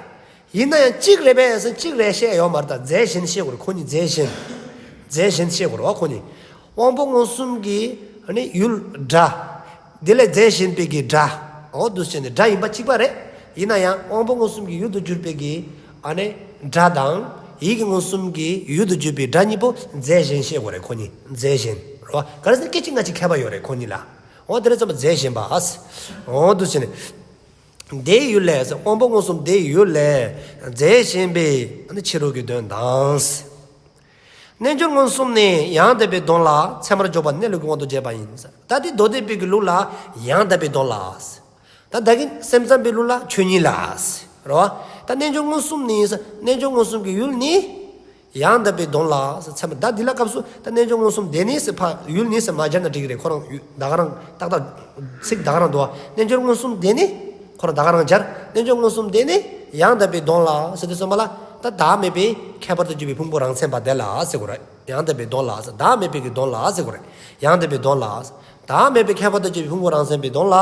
ཡིན་ན་ཡང་གཅིག་རེད་པས་ཟེར་གཅིག་རེད་བཤད་ཡོད་མ་རེད། ད་རྫས་གཞན་བཤད་དགོས་རེད་ཁོ་གཉིས་རྫས་གཞན། རྫས་གཞན་བཤད་དགོས་རེད་བ་ཁོ་གཉིས། དབང་པོ་མངོན་སུམ་གྱི་ཨ་ནི་ཡུལ་སྒྲ། དེ་ལས་རྫས་གཞན་པའི་གི་སྒྲ། འོ་འདུག་བྱས་ནས་སྒྲ་ཡིན་པ་གཅིག་པ་རེད། ཡིན་ན་ཡང་དབང་པོ་མངོན་སུམ་གྱི་ཡུལ་དུ་གྱུར་པའི་གི་ཨ་ནི་སྒྲ་དང་། ཡིད་ཀྱི་མངོན་སུམ་གྱི་ཡུལ་དུ་གྱུར་པའི་སྒྲ་གཉིས་པོ་རྫས་གཞན་བཤད་དགོས་རེད་ཁོ་གཉིས་རྫས་གཞན་རེད་བ། ག་རེ་ཟེར་ན་སྐད་ཅིག་སྔ་ཕྱི་ཁྱད་པར་ཡོད་རེད་ཁོ་གཉིས་ལ། འོ་དེ་རེད་ཙམ་པ་རྫས་གཞན་པ། འོ་འདུག་བྱས་ནས། དེའི་ཡུལ་ལས་དབང་པོ་མངོན་སུམ་དེའི་ཡུལ་ལས་རྫས་གཞན་པའི་ཕྱི་རོལ་གྱི་དོན་དང་། རྣལ་འབྱོར་མངོན་སུམ་ནི་ཡང་དག་པའི་དོན་ལ་ཚད་མར་འཇོག་པ་གནས་ལུགས་ཀྱི་དབང་དུ་བྱས་པ་ཡིན། ད་དེ་མདོ་སྡེ་པའི་གི་ལུགས་ལ་ཡང་དག་པའི་དོན་ལ། ད་ད་གིན་སེམས་ཙམ་པའི་ལུགས་ལ་ཆོས་ཉིད་ལ། རེད་བ། ད་རྣལ་འབྱོར་མངོན་སུམ་ནི་རྣལ་འབྱོར་མངོན་སུམ་གྱི་ཡུལ་ནི། ཡང་དག་པའི་དོན་ལ་ཚད་མ་ད་འདི་ལ་སྐབས་སུ་ད་རྣལ་འབྱོར་མངོན་སུམ་དེ་ནི་ཟེར་ཕ་ཡུལ་ནི་ཟེར་མ་སྦྱར་ན་འགྲིག་གི་རེད། ཁོ་རང་ད་ག་རང་ཏག་ཏག་ཚིག་ད་ག་རང་འདུག་བ། རྣལ་འབྱོར་མངོན་སུམ་དེ་ནི་ཁོ་རང་ད་ག་རང་སྦྱར། རྣལ་འབྱོར་མངོན་སུམ་དེ་ནི་ཡང་དག་པའི་དོན་ལ་ཟེར་དུས་ཙམ་པ་ལ་ད་བདག་མེད་པའི་ཁྱད་པར་དུ་གྱུར་པའི་ཕུང་པོ་རང་མཚན་པ་དེ་ལ་ཟེར་དགོས་རེད། ཡང་དག་པའི་དོན་ལ་ཟེར་བདག་མེད་པའི་གི་དོན་ལ་ཟེར་དགོས་རེད། ཡང་དག་པའི་དོན་ལ་ཟེར་བདག་མེད་པའི་ཁྱད་པར་དུ་གྱུར་པའི་ཕུང་པོ་རང་མཚན་པའི་དོན་ལ་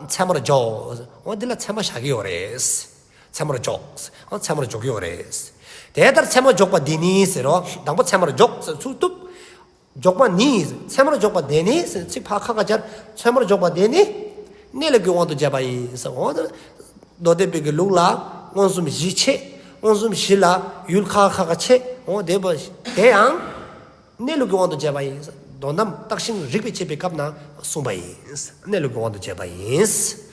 ཚད་མར་འཇོག་འོ་འདི་ལ་ཚད་མ་བཞག་གི་ཡོད་རེད། ཚད་མར་འཇོག་འོ་ཚད་མར་འཇོག་གི་ཡོད་རེད། དེ་ལྟར་ཚད་མར་འཇོག་པ་འདི་ནི་ཟེར་རོ། དང་པོ་ཚད་མར་འཇོག་ཟེར་ཚུར་བཏུབ། འཇོག་པ་ནི་ཚད་མར་འཇོག་པ་དེ་ནི་ཚིག་ཕར་ཁ་ཁ་སྦྱར། ཚད་མར་འཇོག་པ་དེ་ནི་གནས་ལུགས་ཀྱི་དབང་དུ་བྱས་པ་ཡིན་ཟེར། འོ་ད་མདོ་སྡེ་པའི་གི་ལུགས་ལ་མངོན་སུམ་བཞི་ཕྱེ། མངོན་སུམ་བཞི་ལ་ཡུལ་ཁ་ཁ་ཁ་ཕྱེ། འོ་དེ་བ་དེ་ཡང་གནས་ལུགས་ཀྱི་དབང་དུ་བྱས་པ་ཡིན་ཟེར། དོན་དམ་བརྟགས་ཤིང་རིགས་པས་དཔྱད་པའི་སྐབས་ན་གསུངས་པ་ཡིན། གནས་ལུགས་ཀྱི་དབང་དུ་བྱས་པ་ཡིན།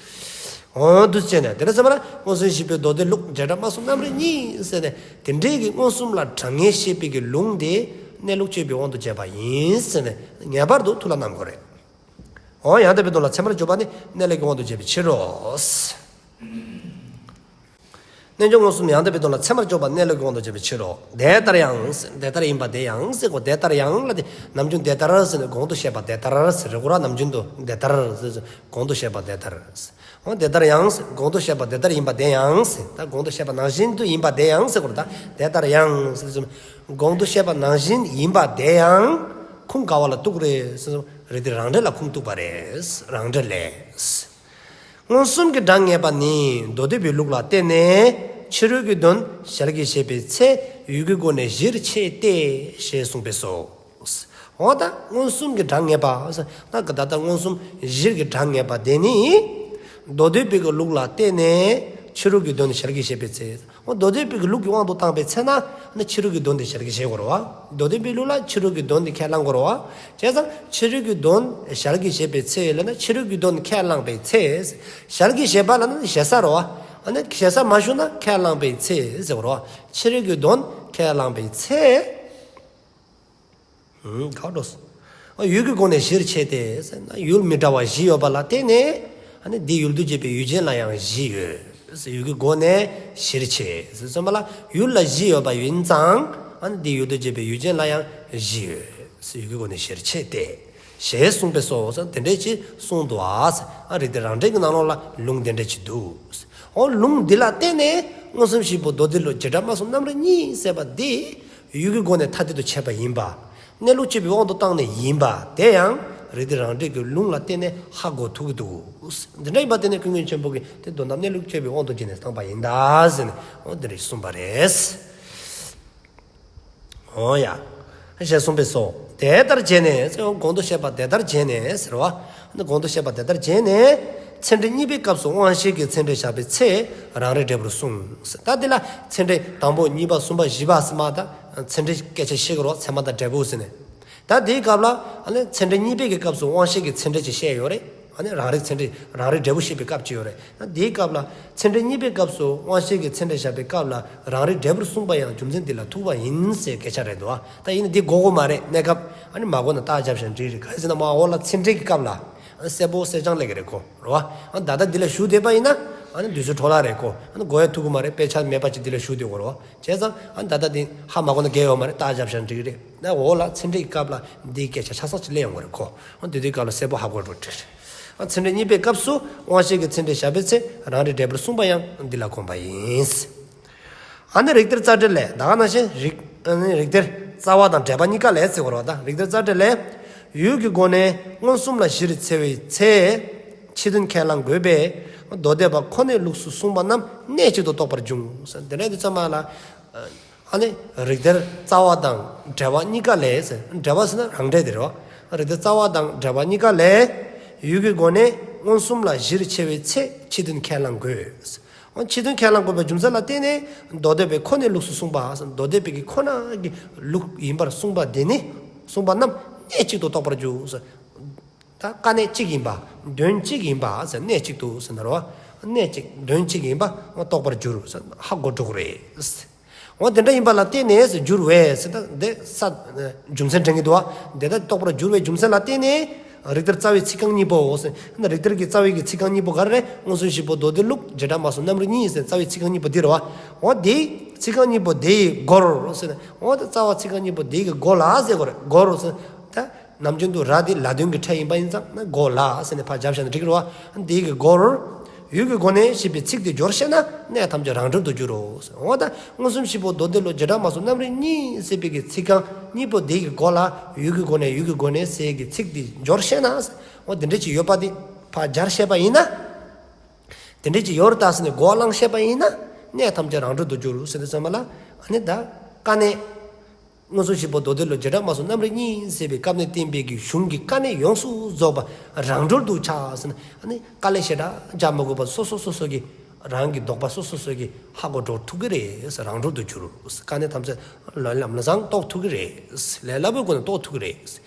འོ་འདུག་བྱས་ནས་དེ་ལ་ཟེར་བ་ན་མངོན་སུམ་བཞི་པའི་མདོ་སྡེ་ལུགས་བྱེ་བྲག་སྨྲ་སོང་རྣམ་རིག་གཉིས་ཟེར་ནས་དེ་འདྲའི་གི་མངོན་སུམ་ལ་གྲངས་ངེས་བཤད་པའི་གི་ལུང་དེ་གནས་ལུགས་དཔྱད་པའི་དབང་དུ་བྱས་པ་ཡིན་ཟེར་ནས་ངེས་པར་དུ་ཐུགས་ལ་བསྣམ་དགོས་རེད། འོ་ཡང་དག་པའི་དོན་ལ་ཚད་མར་འཇོག་པ་ནི་གནས་ལུགས་ཀྱི་དབང་དུ་བྱས་པའི་ཕྱིར་རོ། རྣལ་འབྱོར་མངོན་སུམ་ཡང་དག་པའི་དོན་ལ་ཚད་མར་འཇོག་པ་གནས་ལུགས་ཀྱི་དབང་དུ་བྱས་པའི་ཕྱིར་རོ། དེ་ལྟར་ཡང་། དེ་ལྟར་ཡིན་པ་དེ་ཡང་ཟེར་གོ། དེ་ལྟར་ཡང་ལ་དེ་ནམ་རྒྱུན་དེ་ལྟར་ཟེར་ནས་གོང་དུ་བཤད་པ་དེ་ལྟར་ཟེར་རེད་གོ་ར། ནམ་རྒྱུན་དུ་དེ་ལྟར་ཟེར་གོང་དུ་བཤད་པ་དེ་ལྟར་ཟེར། འོ་དེ་ལྟར་ཡང་ཟེར་གོང་དུ་བཤད་པ་དེ་ལྟར་ཡིན་པ་དེ་ཡང་ཟེར། ད་གོང་དུ་བཤད་པ་ནང་བཞིན་དུ་ཡིན་པ་དེ་ཡང་ཟེར་གོ་ར། ད་དེ་ལྟར་ཡང་ཟེར་ཙམ་གོང་དུ་བཤད་པ་ནང་བཞིན་ཡིན་པ་དེ་ཡང་ཁུངས་ག་བ་ལ་གཏུགས་རེད་ཟེར་ཙམ་རིགས་གཏེར་རང་འགྲེལ་ལ་ཁུངས་གཏུགས་པ་རེད། རང་འགྲེལ་ལས། མངོན་སུམ་གྱི་གྲངས་ངེས་པ་ནི་མདོ་སྡེ་པའི་ལུགས་ལ་བརྟེན་ནས་ཕྱི་རོལ་གྱི་དོན་ཞལ་གྱིས་བཞེས་པའི་ཚེ་ཡུལ་གྱི་སྒོ་ནས་གཞིར་བྱས་ཏེ་ཞེས་གསུངས་པས་སོ། འོ་ད་མངོན་སུམ་གྱི་གྲངས་ངེས་པ་ཟེར་ན་ག་ད་ལྟ་མངོན་སུམ་གཞིར་གྱི་གྲངས་ངེས་པ་དེ་ནི་མདོ་སྡེ་པའི་གི་ལུགས་ལ་བརྟེན་ནས་ཕྱི་རོལ་གྱི་དོན་ཞལ་གྱིས་བཞེས་པའི་ཚེ། འོ་མདོ་སྡེ་པའི་གི་ལུགས་ཀྱི་དབང་དུ་བཏང་པའི་ཚེ་ན་ནི་ཕྱི་རོལ་གྱི་དོན་དེ་ཞལ་གྱིས་བཞེས་དགོས་རེད་བ། མདོ་སྡེ་པའི་ལུགས་ལ་ཕྱི་རོལ་གྱི་དོན་དེ་ཁས་བླང་དགོས་རེད་བ། བྱས་ཙང་ཕྱི་རོལ་གྱི་དོན་ཞལ་གྱིས་བཞེས་པའི་ཚེ་ལ་ན་ཕྱི་རོལ་གྱི་དོན་ཁས་བླངས་པའི་ཚེ། ཞལ་གྱིས་བཞེས་པ་ལ་ན་བཞེས་ས་རེད་བ། ཨ་ནི་བཞེས་ས་མ་ཞུ་ན་ཁས་བླངས་པའི་ཚེ་ཟེར་དགོས་རེད་བ། ཕྱི་རོལ་གྱི་དོན་ཁས་བླངས་པའི་ཚེ། ཧུམ། ག་འགྲོ་སོང་། ཡུལ་གྱི་སྒོ་ནས་གཞིར་བྱས་ཏེ་ཟེར་ན་ཡུལ་མི་འདྲ་བ་བཞི་ཡོད་པ་ལ་བརྟེན་ནས་ཨ་ནི་འདི་ཡུལ་དུ་བྱེད་པའི་ཡུལ་ཅན་ལ་ཡང་བཞི་ཡོད། ཡུལ་གྱི་སྒོ་ནས་གཞིར་བྱས་ཟེར་ཙམ་པ་ལ་ཡུལ་ལ་བཞི་ཡོད་པ་ཡིན་ཙང་ཨ་ནི་འདི་ཡུལ་དུ་བྱེད་པའི་ཡུལ་ཅན་ལ་ཡང་བཞི་ཡོད། ཡུལ་གྱི་སྒོ་ནས་གཞིར་བྱས་ཏེ་ཞེས་གསུངས་པས་སོ་ཟེར་དེ་འདྲས་ཅིག་གསུངས་འདུག་ཨ། ཨ་རིགས་གཏེར་རང་འགྲེལ་གྱི་ནང་ལོགས་ལ་ལུང་དེ་འདྲས་ཅིག་འདུག། འོ་ལུང་འདི་ལ་བརྟེན་ནས་མངོན་སུམ་བཞི་པོ་མདོ་སྡེ་ལུགས་བྱེ་བྲག་སྨྲ་སོང་རྣམ་རིག་གཉིས་ཟེར་བ་འདི། ཡུལ་གྱི་སྒོ་ནས་ཐ་དད་དུ་བྱས་པ་ཡིན་པ། གནས་ལུགས་དཔྱད་པའི་དབང་དུ་བཏང་ནས་ཡིན་པ་དེ་ཡང་རིགས་གཏེར་རང་འགྲེལ་གྱི་ལུང་ལ་བརྟེན་ནས་ཧ་གོ་ཐུབ་ཀྱི་འདུག། འདི་འདྲ་ཡིན་པ་དེ་ནི་ཀུན་མཁྱེན་ཆེན་པོ་གིས་དེ་དོན་དམ་གནས་ལུགས་དཔྱད་པའི་དབང་དུ་བྱས་ནས་བཏང་པ་ཡིན་ད་ཟེར་ནས་འོ་འདི་རེ་གསུངས་པ་རེད། འོ་ཡ། ཞེས་གསུངས་པས་སོ། དེ་ལྟར་བྱས་ནས་ཟེར་གོང་དུ་བཤད་པ་དེ་ལྟར་བྱས་ནས་ཟེར་བ། གོང་དུ་བཤད་པ་དེ་ལྟར་བྱས་ནས། ཚད་འབྲས་གཉིས་པའི་སྐབས་སུ་དབང་ཤེས་ཀྱི་ཚད་འབྲས་བཞག་པའི་ཚེ་རང་རིག་འབྲས་བུར་གསུངས། ད་འདི་ལ་ཚད་འབྲས་དང་པོ་གཉིས་པ་གསུམ་པ་བཞི་པ་ཟེར་མ་ད་ཚད་འབྲས་སྐད་ཆ་བཤད་ཀྱི་རོ་ཚད་མ་དང་འབྲས་བུ་ཟེར་ནས། ད་དེའི་སྐབས་ལ་ཨ་ནི་ཚད་འབྲས་གཉིས་པའི་གི་སྐབས་སུ་དབང་ཤེས་ཀྱི་ཚད་འབྲས་ཅིག་བཤད་ཡོད་རེད། ཨ་ནི་རང་རིག་ཚད་འབྲས་རང་རིག་འབྲས་བུ་བཤད་པའི་སྐབས་ཅིག་ཡོད་རེད། ད་དེའི་སྐབས་ལ་ཚད་འབྲས་གཉིས་པའི་སྐབས་སུ་དབང་ཤེས་ཀྱི་ཚད་འབྲས་བཞག་པའི་སྐབས་ལ་རང་རིག་འབྲས་བུར་གསུངས་པ་ཡང་རྒྱུ་མཚན་འདི་ལ་ཐུག་པ་ཡིན་ཟེར་སྐད་ཆ་རེད་འདུག་ཨ། ད་ཡིན་ན་འདི་གོ་དགོས་མ་རེད་གནས་སྐབས། ཨ་ནི་མ་གོ་ན་རྟགས་བརྒྱབ་བཞག་འགྲིག་རེད། ག་རེ་ཟེར་ན་མ་འོག་ལ་ཚད་འབྲས་ཀྱི་སྐབས་ལ་ཨ་ནི་གསལ་པོ་གསལ་རྐྱང་སླེབས་ཀྱི་རེད་གོ་རེད་བ། ཨ་ནི་ད་ལྟ་འདི་ལ་ཞུགས་བསྡད་པ་ཡིན་ན་ཨ་ནི་དུས་ཚོད་འཕྲོ་བརླག་རེད་གོ། ཨ་ནི་གོ་ཡ་ཐུག་གི་མ་རེད། དཔེ་ཆ་མེད་པ་ཅིག་འདི་ལ་ཞུགས་བསྡད་དགོས་རེད་བ། བྱས་ཙང་ཨ་ནི་ད་ལྟ་འདི་ཧ་མ་གོ་ན་འགལ་ཡོད་མ་རེད། རྟགས་བརྒྱབ་བཞག་འགྲིག་གི་རེད། ད་འོག་ལ་ཚད་འབྲས་ཀྱི་སྐབས་ལ་འདིའི་སྐད་ཆ་ཆ་ཚང་ཅིག་གླེང་ཡོང་གི་རེད་ཁོ། འོ་དེ་དུས་སྐབས་ལ་གསལ་པོ་ཧ་གོ་འགྲོ་གི་རེད། ཨ་ཚད་འབྲས་གཉིས་པའི་སྐབས་སུ་དབང་ཤེས་ཀྱི་ཚད་འབྲས་བཞག་པའི་ཚེ་རང་རིག་འབྲས་བུར་གསུངས་པ་ཡང་འདི་ལ་དགོངས་པ་ཡིན། ཨ་ནི་རིགས་གཏེར་རྩ་འགྲེལ་ལས་ད་ག་ནང་བཞིན་རིགས་ཨ་ནི་རིགས་གཏེར་ རྩ་བ་དང་འགྲེལ་པ་གཉིས་ཀ་ལས་ཟེར་བ་རེད་བ་ད། རིགས་གཏེར་རྩ་འགྲེལ་ལས། ཡུལ་གྱི་སྒོ་ནས་མངོན་སུམ་ལ་གཞིར་བྱས་པའི་ཚེ། ཕྱི་དོན་ཁས་བླང་དགོས་པས། མདོ་སྡེ་པ་ཁོ་ནའི་ལུགས་སུ་གསུངས་པ་རྣམས་གནད་གཅིག་ཏུ་རྟོགས་པར་འབྱུང་། དེ་ནས་དེ་ཚང་མ་ལ། ཨ་ནི་རིགས་གཏེར་རྩ་བ་དང་འགྲེལ་པ་གཉིས་ཀ་ལས་ཟེར། འགྲེལ་པ་ཟེར་ན་རང་འགྲེལ་དེ་རེད་བ། རིགས་གཏེར་རྩ་བ་དང་འགྲེལ་པ་གཉིས་ཀ་ལས། ཡུལ་གྱི་སྒོ་ནས་མངོན་སུམ་ལ་གཞིར་བྱས་པའི་ཚེ་ཕྱི་དོན་ཁས་བླང་དགོས། ཕྱི་དོན་ཁས་བླང་དགོས་པའི་རྒྱུ་མཚན་ལ་བརྟེན་ནས་མདོ་སྡེ་པའི་ཁོ་ནའི་ལུགས་སུ་གསུངས་པ། མདོ་སྡེ་པའི་གི་ཁོ་ན་གི་ལུགས་ཡིན་པར་གསུངས་པ་དེ་ནི། གསུངས་པ་རྣམས་གནད་གཅིག་ཏུ་རྟོགས་པར་འགྱུར། ད་དཀའ་གནད་གཅིག་ཡིན་པ། དོན་གཅིག་ཡིན་པ་ཟེར། གནད་གཅིག་ཏུ་ཟེར་ན་རོ། གནད་གཅིག་དོན་གཅིག་ཡིན་པ་རྟོགས་པར་འགྱུར་ཟེར་ཧ་གོ་འགྲོ་གི་རེད། འོ་དེ་འདྲ་ཡིན་པ་ལ་བརྟེན་ནས་ཟེར་འགྱུར་བས་ཟེར། ད་དེ་ས་རྒྱུ་མཚན་དྲན་གྱི་འདུག་བ། དེ་ལྟར་རྟོགས་པར་འགྱུར་བའི་རྒྱུ་མཚན་ལ་བརྟེན་ནས། རིགས་གཏེར་རྩ་བའི་ཚིག་རྐང་གཉིས་པོ་ཟེར། ན་རིགས་གཏེར་གྱི་རྩ་བའི་གི་ཚིག་རྐང་གཉིས་པོ་ག་རེ་རེད། མངོན་སུམ་བཞི་པོ་མདོ་སྡེ་ལུགས། བྱེ་བྲག་སྨྲ་སོང་རྣམ་རིག་གཉིས་ཟེར། རྩ་བའི་ཚིག་རྐང་གཉིས་པོ་འདི་རེད་བ། འོ་དེའི་ཚིག་རྐང་གཉིས་པོ་དེའི་སྒོར་ཟེར་ན། འོ་ད་རྩ་བ་ཚིག་རྐང་གཉིས་པོ་དེའི་གི་སྒོ་ལ་ཟེར་དགོས་རེད། སྒོར་ཟེར། ད་ནམ་རྒྱུན་དུ་ར་དེ་ལ་དོན་གྱི་ཕྲད་ཡིན་པ་ཡིན་ཙང་ན་སྒོ་ལ་ཟེར་ནས་ཕར་སྦྱར་བཞག་ན་འགྲིག་གི་རེད་བ། དེའི་གི་སྒོར། ཡུལ་གྱི་སྒོ་ནས་ཞེས་པའི་ཚིག་དེ་སྦྱོར་ཤེས་ན་གནད་ཐམས་ཅད་རང་གྲོལ་དུ་འགྱུར་རོ། འོ་ད་མངོན་སུམ་བཞི་པོ་མདོ་སྡེ་ལུགས། བྱེ་བྲག་སྨྲ་སོང་རྣམ་རིག་གཉིས་ཟེར་བའི་གི་ཚིག་རྐང་གཉིས་པོ་དེའི་གི་སྒོ་ལ། ཡུལ་གྱི་སྒོ་ནས། ཡུལ་གྱི་སྒོ་ནས་ཟེར་གྱི་ཚིག་དེ་སྦྱོར་ཤེས་ན། འོ་དེ་འདྲ་ཅིག་ཡོད་པ་དེ་ཕར་སྦྱར་ཤེས་པ་ཡིན་ན། དེ་འདྲ་ཅིག་ཡོད་རེད་ད་ཟེར་ནས་གོ་བ་བླངས་ཤེས་པ་ཡིན་ན་གནད་ཐམས་ཅད་རང་གྲོལ་དུ་འགྱུར་ཟེར་དུས་ཙམ་པ་ལ། ཨ་ནི་ད་དཀའ་གནད། མངོན་སུམ་བཞི་པོ་མདོ་སྡེ་ལུགས། བྱེ་བྲག་སྨྲ་སོང་རྣམ་རིག་གཉིས་ཟེར་བའི་སྐབས་ནས་བསྟན་པའི་གི་གཞུང་གི་དཀའ་གནད་ཡོངས་སུ་རྫོགས་པ་རང་གྲོལ་དུ་ཆགས་ཟེར་ན། ཨ་ནི་དཀའ་ལས་ཞེ་དྲག་རྒྱག་མ་དགོས་པར་སོ་སོ་སོ་སོ་གི་རང་གི་ལྡོག་པ་སོ་སོ་སོ་སོ་གི་ཧ་གོ་འགྲོ་ཐུབ་ཀྱི་རེད། རང་གྲོལ་དུ་འགྱུར། དཀའ་གནད་ཐམས་ཅད་ལམ་ལམ་སང་རྟོགས་ཐུབ་ཀྱི་རེད། ལས་སླ་པོའི་སྒོ་ནས་རྟོགས་ཐུབ་ཀྱི་རེད།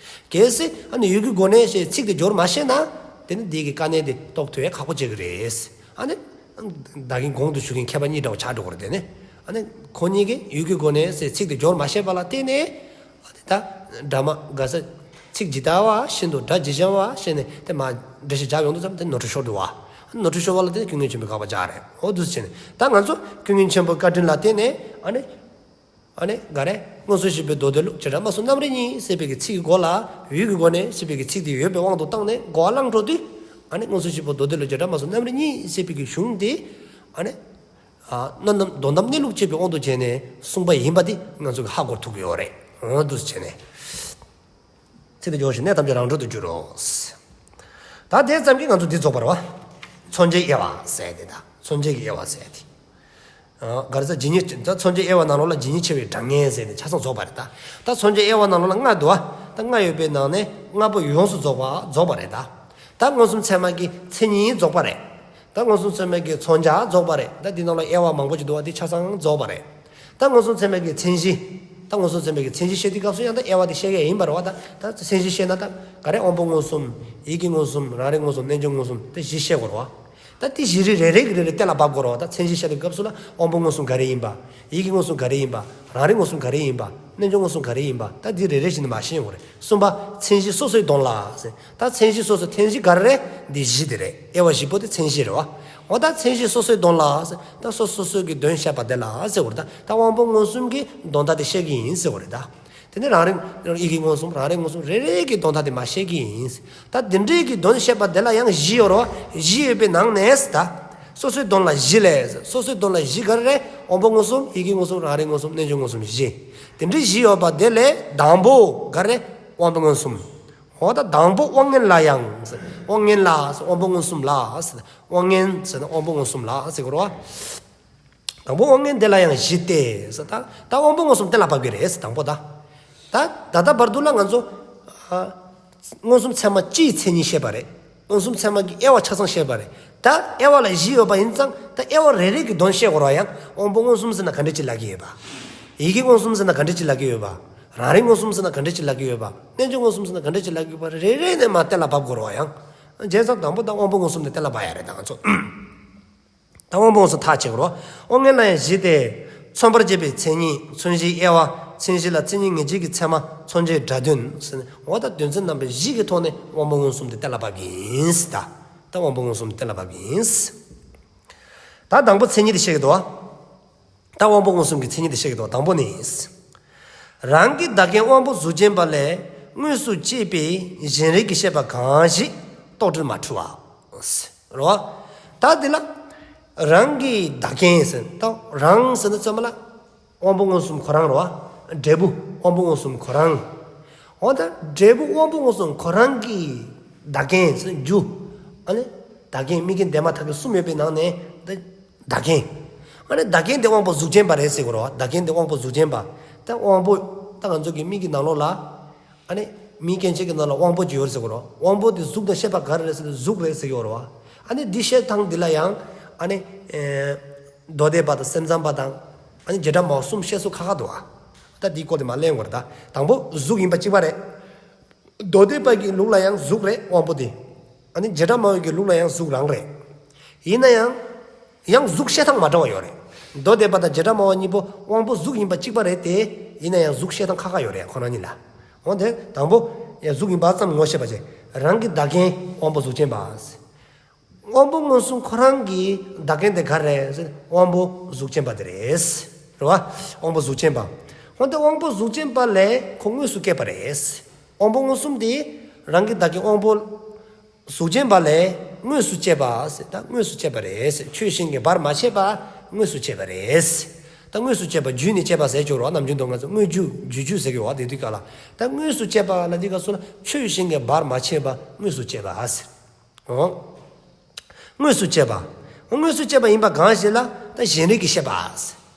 གལ་སྲིད་ཨ་ནི་ཡུལ་གྱི་སྒོ་ནས་ཞེས་ཚིག་དེ་སྦྱོར་མ་ཤེས་ན། དེ་ནི་འདི་གི་དཀའ་གནད་དེ་རྟོགས་ཐུབ་ཡ་ཁག་པོ་ཆགས་ཀྱི་རེད། ཨ་ནི། ད་གིན་གོང་དུ་ཞུ་མཁན་མཁས་པ་གཉིས་འདྲ་བོ་ཆགས་འགྲོ་གི་རེད་དེ་ནི། ཨ་ནི་ཁོ་གཉིས་ཀྱིས་ཡུལ་གྱི་སྒོ་ནས་ཟེར་ཚིག་དེ་སྦྱོར་མ་ཤེས་པ་ལ་བརྟེན་ནས། ཨ་ནི་ད་སྒྲ་མ་ག་ས་ཚིག་ཇི་ལྟ་བ་བཞིན་དུ། སྒྲ་ཇི་བཞིན་པ་བཞིན་ནས་དེ་མར་འགྲེལ་བཤད་རྒྱབ་ཡོང་དུས་ཙམ་དེ་ནོར་འཁྲུལ་ཤོར་འདུག་བ། ནོར་འཁྲུལ་ཤོར་བ་ལ་དེ་ནི་ཀུན་མཁྱེན་ཆེན་པོའི་དགག་པ་རྒྱག་རེད། འོ་འདུག་སེ་བྱས་ནས་ད་ང་ཚོ་ཀུན་མཁྱེན་ཆེན་པོའི་བཀའ་དྲིན་ལ་བརྟེན་ནས། ཨ་ནི། ཨ་ནི་ག་རེ། མངོན་སུམ་བཞི་པོའི་མདོ་སྡེ་ལུགས། བྱེ་བྲག་སྨྲ་སོང་རྣམ་རིག་གཉིས་ཟེར་བའི་གི་ཚིག་གི་སྒོ་ལ། ཡུལ་གྱི་སྒོ་ནས་ཞེས་པའི་གི་ཚིག་དེ་ཡོད་པའི་དབང་དུ་བཏང་ནས་གོ་བ་བླངས་འགྲོ་དུས། ཨ་ནི་མངོན་སུམ་བཞི་པོའི་མདོ་སྡེ་ལུགས། བྱེ་བྲག་སྨྲ་སོང་རྣམ་རིག་གཉིས་ཟེར་བའི་གི་གཞུང་དེ། ཨ་ནི། ཨ་དོན་དམ་དོན་དམ་གནས་ལུགས་དཔྱད་པའི་དབང་དུ་བྱས་ནས་གསུངས་པ་ཡིན་པ་དེ་ང་ཚོ་གིས་ཧ་གོ་ཐུབ་ཀྱི་ཡོད་རེད། འོ་འདུག་སེ་བྱས་ནས། ཚིག་དེ་སྦྱོར་ཞིང་གནད་ཐམས་ཅད་རང་གྲོལ་དུ་འགྱུར་རོ། ད་དེ་ཙམ་གྱིས་ང་ཚོ་འདི་རྫོགས་པ་རེད་བ། མཚོན་བྱའི་དབྱེ་བ་ཟེར་དེ། ད་མཚོན་བྱའི་དབྱེ་བ་ཟེར་དེ། ཨ་ག་རེ་ཟེར། ཇི་སྙེད། ད་མཚོན་བྱའི་དབྱེ་བ་ནང་ལོགས་ལ་ཇི་སྙེད་ཆེ་བའི་སྒྲ་ངན་ཟེར་དེ་ཆ་ཚང་རྫོགས་པ་རེད་ད། ད་མཚོན་བྱའི་དབྱེ་བ་ནང་ལོགས་ལ་ལྔ་འདུག་བ། ད་ལྔ་ཡོད་པའི་ནང་ནས་ལྔ་པོ་ཡོངས་སུ་རྫོགས་པ་རྫོགས་པ་རེད་ད། ད་མངོན་སུམ་ཚད་མ་གི་མཚན་ཉིད་རྫོགས་པ་རེད། ད་མངོན་སུམ་ཚད་མ་གི་མཚོན་བྱ་རྫོགས་པ་རེད། ད་འདི་ནང་ལ་དབྱེ་བ་མང་པོ་ཅིག་འདུག་བ། འདི་ཆ་ཚང་རྫོགས་པ་རེད། ད་མངོན་སུམ་ཚད་མ་གི་མཚན་གཞི། ད་མངོན་སུམ་ཚད་མ་གི་མཚན་གཞི་བཤད་དུས་སྐབས་སུ་ཡང་ད་དབྱེ་བ་དེ་བཤད་ཡ་ཡིན་པ་རེད་བ། ད་ད་མཚན་གཞི་བཤད་ན་ད་ག་རེ། དབང་པོ་མངོན་སུམ། ཡིད་ཀྱི་མངོན་སུམ། རང་རིག་མངོན་སུམ། རྣལ་འབྱོར་མངོན་སུམ། ད་བཞི་བཤད་དགོས་རེད་བ། ད་དེ་བཞི་རེ་རེ་རེ་གི་རེ་རེ་གཏན་ལ་ཕབ་དགོས་རེད་བ། ད་མཚན་གཞི་བཤད་དུས་སྐབས་སུ་ལ་དབང་པོ་མངོན་སུམ་ག་རེ་ཡིན་པ། ཡིད་ཀྱི་མངོན་སུམ་ག་རེ་ཡིན་པ། རང་རིག་མངོན་སུམ་ག་རེ་ཡིན་པ། རྣལ་འབྱོར་མངོན་སུམ་ག་རེ་ཡིན་པ། ད་འདི་རེ་རེ་བཞིན་དུ་མར་ཤེས་དགོས་རེད། གསུམ་པ་མཚན་གཞི་སོ་སོའི་དོན་ལ་ཟེར། ད་མཚན་གཞི་སོ་སོ་མཚན་གཞི་ག་རེ་རེད། འདི་བཞི་དེ་རེད། དབྱེ་བ་བཞི་པོ་དེ་མཚན་གཞི་རེད་བ། འོ་ད་མཚན་གཞི་སོ་སོའི་དོན་ལ་ཟེར། ད་སོ་སོ་སོ་སོའི་གི་དོན་བཤད་པ་དེ་ལ་ཟེར་དགོས་རེད། ད་ད་དབང་པོ་མངོན་སུམ་གྱི་དོན་དག་དེ་བཤད་ཀྱི་ཡིན་ཟེར་དགོས་རེད་ད། དེ་ནས་རང་རིག་ཡིད་ཀྱི་མངོན་སུམ། རང་རིག་མངོན་སུམ། རེ་རེ་གི་དོན་དག་དེ་མར་བཤད་ཀྱི་ཡིན། ད་འདི་འདྲའི་གི་དོན་བཤད་པ་དེ་ལ་ཡང་བཞི་ཡོད་རེད་བ། བཞི་ཡོད་པའི་ནང་ནས་ད། སོ་སོའི་དོན་ལ་བཞི་ལས། སོ་སོའི་དོན་ལ་བཞི་ག་རེ་རེད། དབང་པོ་མངོན་སུམ། ཡིད་ཀྱི་མངོན་སུམ། རང་རིག་མངོན་སུམ། རྣལ་འབྱོར་མངོན་སུམ་བཞི། དེ་འདྲའི་བཞི་ཡོད་པ་དེ་ལས་དང་པོ་ག་རེ་རེད། དབང་པོ་མངོན་སུམ། འོ་ད་དང་པོ་དབང་མངོན་ལ་ཡང་། དབང་མངོན་ལ། དབང་པོ་མངོན་སུམ་ལ། དབང་མངོན་ཟེར་ན་དབང་པོ་མངོན་སུམ་ལ་ཟེར་དགོས་རེད་བ། དང་པོ་དབང་མངོན་དེ་ལ་ཡང་བཞི་སྟེ། ད་ད་དབང་པོ་མངོན་སུམ་གཏན་ལ་ཕབ་ཀྱི་རེད། དང་པོ་ད། ད་ད་ལྟ་བར་དུ་ལ་ང་ཚོ་ཨ་མངོན་སུམ་ཚད་མ་སྤྱིའི་མཚན་ཉིད་བཤད་པ་རེད། མངོན་སུམ་ཚད་མ་གི་དབྱེ་བ་ཆ་ཚང་བཤད་པ་རེད། ད་དབྱེ་བ་ལ་བཞི་ཡོད་པ་ཡིན་ཙང་། ད་དབྱེ་བ་རེ་རེ་གི་དོན་བཤད་དགོས་རེད་བ། ཡང་དབང་པོ་མངོན་སུམ་ཟེར་ན་ག་འདྲ་ཅིག་ལབ་ཀྱི་ཡོད་པ། ཡིད་ཀྱི་མངོན་སུམ་ཟེར་ན་ག་འདྲ་ཅིག་ལབ་ཀྱི་ཡོད་པ། རང་རིག་མངོན་སུམ་ཟེར་ན་ག་འདྲ་ཅིག་ལབ་ཀྱི་ཡོད་པ། རྣལ་འབྱོར་མངོན་སུམ་ཟེར་ན་ག་འདྲ་ཅིག་ལབ་ཀྱི་ཡོད་པ། རེ་རེ་ནས་མར་གཏན་ལ་ཕབ་དགོས་རེད་བ། ཡང་བྱས་ཙང་དང་པོ་ད་དབང་པོ་མངོན་སུམ་དེ་གཏན་ལ་ཕབ་ཡ་རེད་ད་ང་ཚོ། ད་དབང་པོ་མངོན་སུམ་ཐག་བཅད་དགོས་རེད་བ། དབང་མངོན་ལ་ཡང་བཞི་སྟེ། མཚོན་པར་བྱེད་པའི་མཚན་ཉིད། མཚོན་བྱའི་དབྱེ་བ། མཚན་གཞི་ལ་མཚན་ཉིད་ངེས་བྱེད་ཀྱི་ཚད་མ། མཚོན་བྱའི་སྒྲ་དོན་ཟེར་ནས། འོ་ད་དོན་ཚན་རྣམ་པ་བཞི་གི་ཐོག་ནས་དབང་པོ་མངོན་སུམ་དེ་གཏན་ལ་ཕབ་ཀྱི་ཡིན་ཟེར་ད། ད་དབང་པོ་མངོན་སུམ་གཏན་ལ་ཕབ་ཀྱི་ཡིན་ཟེར། ད་དང་པོ་མཚན་ཉིད་དེ་བཤད་ཀྱི་འདུག་བ། ད་དབང་པོ་མངོན་སུམ་གྱི་མཚན་ཉིད་དེ་བཤད་ཀྱི་འདུག་བ། དང་པོ་ནི། རང་གི་བདག་རྐྱེན་དབང་པོ་གཟུགས་ཅན་པ་ལས་དངོས་སུ་སྐྱེས་པའི་གཞན་རིག་གི་ཤེས་པ་གང་ཞིག་རྟོག་བྲལ་མ་འཁྲུལ་བ། རེད་བ། ད་འདི་ལ་རང་གི་བདག་རྐྱེན་ཟེར། ད་རང་ཟེར་ན་ཚང་མ་ལ་དབང་པོ་མངོན་སུམ་ཁོ་རང་རེད་བ། འབྲས་བུ། དབང་པོ་མངོན་སུམ་ཁོ་རང་། འོ་ད་འབྲས་བུ་དབང་པོ་མངོན་སུམ་ཁོ་རང་གི་བདག་རྐྱེན་ཟེར་རྒྱུ། ཨ་ནི་བདག་རྐྱེན་དམིགས་རྐྱེན་དེ་མ་ཐག་གི་གསུམ་ཡོད་པའི་ནང་ནས་ད་བདག་རྐྱེན། ཨ་ནི་བདག་རྐྱེན་དེ་དབང་པོ་གཟུགས་ཅན་པ་རེད་ཟེར་གོ་རོ། བདག་རྐྱེན་དེ་དབང་པོ་གཟུགས་ཅན་པ། ད་དབང་པོ་ད་ང་ཚོ་གི་མིག་གི་ནང་ལོགས་ལ། ཨ་ནི་མིག་སྐྱེ་མཆེད་ཀྱི་ནང་ལ་དབང་པོ་ཅིག་ཡོད་ཟེར་གོ་རོ། དབང་པོ་དེ་གཟུགས་དང་ཤེས་པ་ག་རེ་རེད་ཟེར་ན་གཟུགས་རེད་ཟེར་གི་ཡོད་རོ། ཨ་ནི་འདི་བཤད་སྟངས་འདི་ལ་ཡང་ཨ་ནི་ཨེ་མདོ་སྡེ་པ་དང་སེམས་ཙམ་པ་དང་ཨ་ནི་བྱེ་བྲག་སྨྲ་བ་གསུམ་བཤད་སྲོལ་ཁག་ཁག་འདུག་ཨ། ད་འདིའི་སྐོར་དེ་མ་གླེང་དགོས་རེད། ད་དང་པོ་གཟུགས་ཡིན་པ་གཅིག་པ་རེད། མདོ་སྡེ་པ་གི་ལུགས་ལ་ཡང་གཟུགས་རེད་དབང་པོ་དེ། ཨ་ནི་བྱེ་བྲག་སྨྲ་བ་གི་ལུགས་ལ་ཡང་གཟུགས་རང་རེད། ཡིན་ན་ཡང་། ཡང་གཟུགས་བཤད་སྟངས་མ་འདྲ་བ་ཡོད་རེད། མདོ་སྡེ་པ་དང་བྱེ་བྲག་སྨྲ་བ་གཉིས་པོ་དབང་པོ་གཟུགས་ཡིན་པ་གཅིག་པ་རེད་དེ། ཡིན་ན་ཡང་གཟུགས་བཤད་སྟངས་ཁག་ཁག་ཡོད་རེད་ཁོ་རང་གཉིས་ལ། འོན་ཏེ་དང་པོ་ཡང་གཟུགས་ཡིན་པ་ཙམ་ངོ་ཤེས་པ་བྱས། རང་གི་བདག་རྐྱེན་དབང་པོ་གཟུགས་ཅན་པ། དབང་པོ་མངོན་སུམ་ཁོ་རང་གི་བདག་རྐྱེན་དེ་ག་རེ་རེད། དབང་པོ་གཟུགས་ཅན་པ་དེ་རེད། རེད་བ། དབང་པོ་གཟུགས་ཅན་པ། འོན་ཏེ་དབང་པོ་གཟུགས་ཅན་པ་ལས་ཁོ་དངོས་སུ་སྐྱེས་པ་རེད། དབང་པོ་མངོན་སུམ་དེ་རང་གི་བདག་རྐྱེན་དབང་པོ་གཟུགས་ཅན་པ་ལས་དངོས་སུ་སྐྱེས་པ་ཟེར། ད་དངོས་སུ་སྐྱེས་པ་རེད་ཟེར། ཆོས་གཞན་གྱིས་བར་མ་ཆད་པ་དངོས་སུ་སྐྱེས་པ་རེད་ཟེར། ད་དངོས་སུ་སྐྱེས་པ་བརྒྱུད་ནས་སྐྱེས་པ་ཟེར་གྱི་ཡོད་རེད་བ། ནམ་རྒྱུན་དུ་ང་ཚོ་དངོས་རྒྱུ་བརྒྱུད་རྒྱུ་ཟེར་གྱི་ཡོད་རེད་བ། དེ་དུས་སྐབས་ལ་ད་དངོས་སུ་སྐྱེས་པ་ལབ་དུས་སྐབས་སུ་ལ་ཆོས་གཞན་གྱིས་བར་མ་ཆད་པ་དངོས་སུ་སྐྱེས་པ་ཟེར། འོ། དངོས་སུ་སྐྱེས་པ། དངོས་སུ་སྐྱེས་པ་ཡིན་པ་གང་ཞིག་ལ་ད་གཞན་རིག་གི་ཤེས་པ་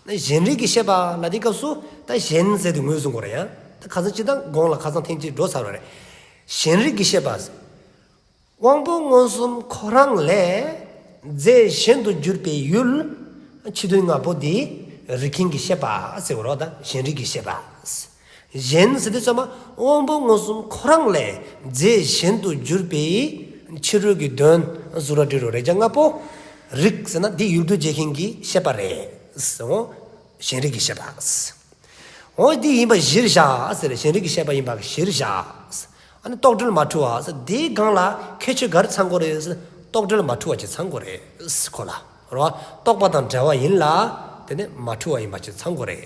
ཟེར། གཞན་རིག་གི་ཤེས་པ་ལབ་དུས་སྐབས་སུ་ད་གཞན་ཟེར་དེ་ངོས་བཟུང་དགོས་རེད་ཡ། ད་ཁ་སང་སྤྱིར་བཏང་གོང་ལ་ཁ་སང་ཐེངས་གཅིག་འགྲོ་ཚར་བ་རེད། གཞན་རིག་གི་ཤེས་པ་ཟེར། དབང་པོ་མངོན་སུམ་ཁོ་རང་ལས་རྫས་གཞན་དུ་གྱུར་པའི་ཡུལ་ཕྱི་དོན་ལྔ་པོ་དེ་རིག་མཁན་གྱི་ཤེས་པ་ཟེར་བ་རེད་བ། ད་གཞན་རིག་གི་ཤེས་པ། གཞན་ཟེར་དུས་ཙམ་པ་དབང་པོ་མངོན་སུམ་ཁོ་རང་ལས་རྫས་གཞན་དུ་གྱུར་པའི་ཕྱི་རོལ་གྱི་དོན་གཟུགས་སྒྲ་དྲི་རོ་རེག་བྱ་ལྔ་པོ་རིག་ཟེར་ན་དེ་ཡུལ་དུ་བྱེད་མཁན་གྱི་ཤེས་པ་རེད། འོ། གཞན་རིག་གི་ཤེས་པ། འོ་དེ་ཡིན་པ་གཞིར་བཞག་ཟེར། གཞན་རིག་གི་ཤེས་པ་ཡིན་པ་གཞིར་བཞག། ཨ་ནི་རྟོག་བྲལ་མ་འཁྲུལ་བ་ཟེར། དེའི་སྒང་ལ་ཁྱད་ཆོས་ག་རེ་ཚང་དགོས་རེད་ཟེར། རྟོག་བྲལ་མ་འཁྲུལ་བ་ཅིག་ཚང་དགོས་རེད་ཁོ་ལ། རེད་བ། རྟོག་པ་དང་བྲལ་བ་ཡིན་ལ། དེ་ནི་མ་འཁྲུལ་བ་ཡིན་པ་ཅིག་ཚང་དགོས་རེད།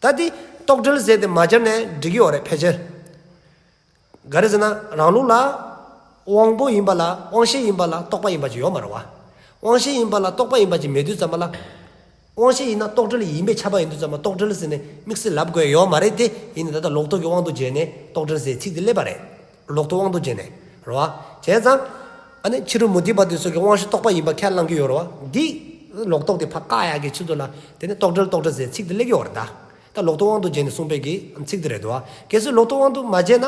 ད་དེ་རྟོག་བྲལ་ཟེར་དེ་མ་སྦྱར་ནས་འགྲིག་གི་ཡོད་རེད་ཕལ་ཆེར། ག་རེ་ཟེར་ན་རང་ལུགས་ལ་དབང་པོ་ཡིན་པ་ལ་དབང་ཤེས་ཡིན་པ་ལ་རྟོག་པ་ཡིན་པ་ཅིག་ཡོད་མ་རེད་བ། དབང་ཤེས་ཡིན་པ་ལ་རྟོག་པ་ཡིན་པ་ཅིག་མེད་དུས་ཙམ་པ་ལ། དབང་ཤེས་ཡིན་ན་རྟོག་བྲལ་ཡིན་པས་ཁྱབ་པ་ཡིན་དུས་ཙམ་པ་རྟོག་བྲལ་ཟེར་ནས་དམིགས་བསལ་ལབ་དགོས་ཡོད་མ་རེད་དེ། ཡིན་ན་ད་ལྟ་ལོག་རྟོག་གི་དབང་དུ་བྱས་ནས་རྟོག་བྲལ་ཟེར་ཚིག་དེ་སླེབས་པ་རེད། ལོག་རྟོག་དབང་དུ་བྱས་ནས། རེད་བ། བྱས་ཙང་། ཨ་ནི་ཕྱི་རོལ་མུ་སྟེགས་པ་དེ་ཚོ་གི་དབང་ཤེས་རྟོག་པ་ཡིན་པ་ཁས་བླངས་ཀྱི་ཡོད་རེད་བ། འདི་ལོག་རྟོག་དེ་ཕར་བཀག་ཡག་གི་ཆེད་དུ་ལ་དེ་ནི་རྟོག་བྲལ་རྟོག་བྲལ་ཟེར་ཚིག་དེ་སླེབས་ཀྱི་ཡོད་རེད་ད། ད་ལོག་རྟོག་དབང་དུ་བྱས་ནས་གསུངས་པའི་གི་ཚིག་དེ་རེད་འདུག་བ། གལ་སྲིད་ལོག་རྟོག་དབང་དུ་མ་བྱས་ན་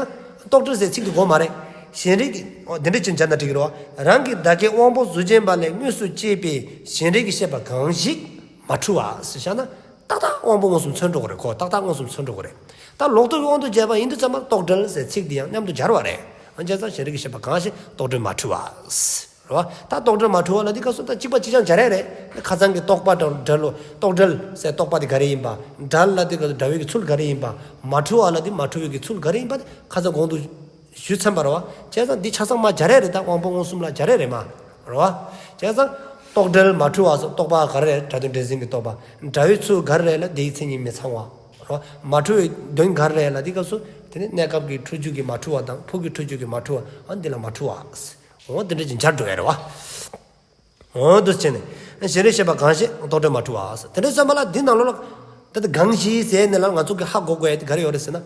རྟོག་བྲལ་ཟེར་ཚིག་དེ་དགོས་མ་རེད། གཞན་རིག་འོ་དེ་འདྲ་ཅིག་སྦྱར་ན་འགྲིག་གི་རེད་བ། རང་གི་བདག་རྐྱེན་དབང་པོ་གཟུགས་ཅན་པ་ལས་དངོས་སུ་སྐྱེས་པའི་གཞན་རིག་གི་ཤེས་པ་གང་ཞིག་མ་འཁྲུལ་བ་ཟེར་བཞག་ན། ཏག་ཏག་དབང་པོ་མངོན་སུམ་མཚོན་འགྲོ་གི་རེད་ཁོ། ཏག་ཏག་མངོན་སུམ་མཚོན་འགྲོ་གི་རེད། ད་ལོག་རྟོག་གི་དབང་དུ་བྱས་པ་ཡིན་དུས་ཙམ་པ་རྟོག་བྲལ་ཟེར་ཚིག་འདི་ཡང་མཉམ་དུ་སྦྱར་བ་རེད། ཨ་བྱས་ཙང་གཞན་རིག་གི་ཤེས་པ་གང་ཞིག་རྟོག་བྲལ་མ་འཁྲུལ་བ། རེད་བ། ད་རྟོག་བྲལ་མ་འཁྲུལ་བ་ལ་འདི་སྐབས་སུ་ད་གཅིག་པ་གཅིག་རྐྱང་སྦྱར་ཡ་རེད། ཁ་སང་གི་རྟོག་པ་བྲལ་བྲལ་ལོ་རྟོག་བྲལ་ཟེར་རྟོག་པ་དེ་ག་རེ་ཡིན་པ། བྲལ་ལ་འདི་སྐབས་སུ་བྲལ་བའི་གི་ཚུལ་ག་རེ་ཡིན་པ། མ་འཁྲུལ་བ་ལ་འདི་མ་འཁྲུལ་བའི་གི་ཚུལ་ག་རེ་ཡིན་པ་དེ་ཁ་སང་གོང་དུ་ཞུས་ཚར་བ་རེད་བ། བྱས་ཙང་འདི་ཆ་ཚང་མ་སྦྱར་ཡ་རེད། ད་དབང་པོ་མངོན་སུམ་ལ་སྦྱར་ཡ་རེད་མ། རེད་བ། བྱས་ཙང་རྟོག་བྲལ་མ་འཁྲུལ་བ་སོགས་རྟོག་པ་ག་རེ་རེད། སྒྲ་དོན་འདྲེས་འཛིན་གྱི་རྟོག་པ། བྲལ་བའི་ཚུལ་ག་རེ་རེད་ལ་དེའི་མཚན་ཉིད་མི་ཚང་བ། རེད་བ། མ་འཁྲུལ་བའི་དོན་ག་རེ་རེད་ལ་དེའི་སྐབས་སུ་དེ་ནི་གནས་སྐབས་ཀྱི་འཁྲུལ་རྒྱུ་གི་མ་འཁྲུལ་བ་དང་ཕུགས་ཀྱི་འཁྲུལ་རྒྱུ་གི་མ་འཁྲུལ་བ། ཨ་འདི་ལ་མ་འཁྲུལ་བ། འོ་འདི་འདྲ་ཅིག་སྦྱར་འགྲོ་ཡ་རེད་བ། འོ་འདུག་བྱས་ནས་གཞན་རིག་ཤེས་པ་གང་ཞིག་རྟོག་བྲལ་མ་འཁྲུལ་བ། དེ་འདྲ་ཙམ་པ་ལ་འདི་ནང་ལོགས་ལ་ད་ལྟ་གང་ཞིག་ཟེར་ནས་ལ་ང་ཚོ་གི་ཧ་གོ་དགོས་ཡ་དེ་ག་རེ་ཡོད་རེད་ཟེར་ན།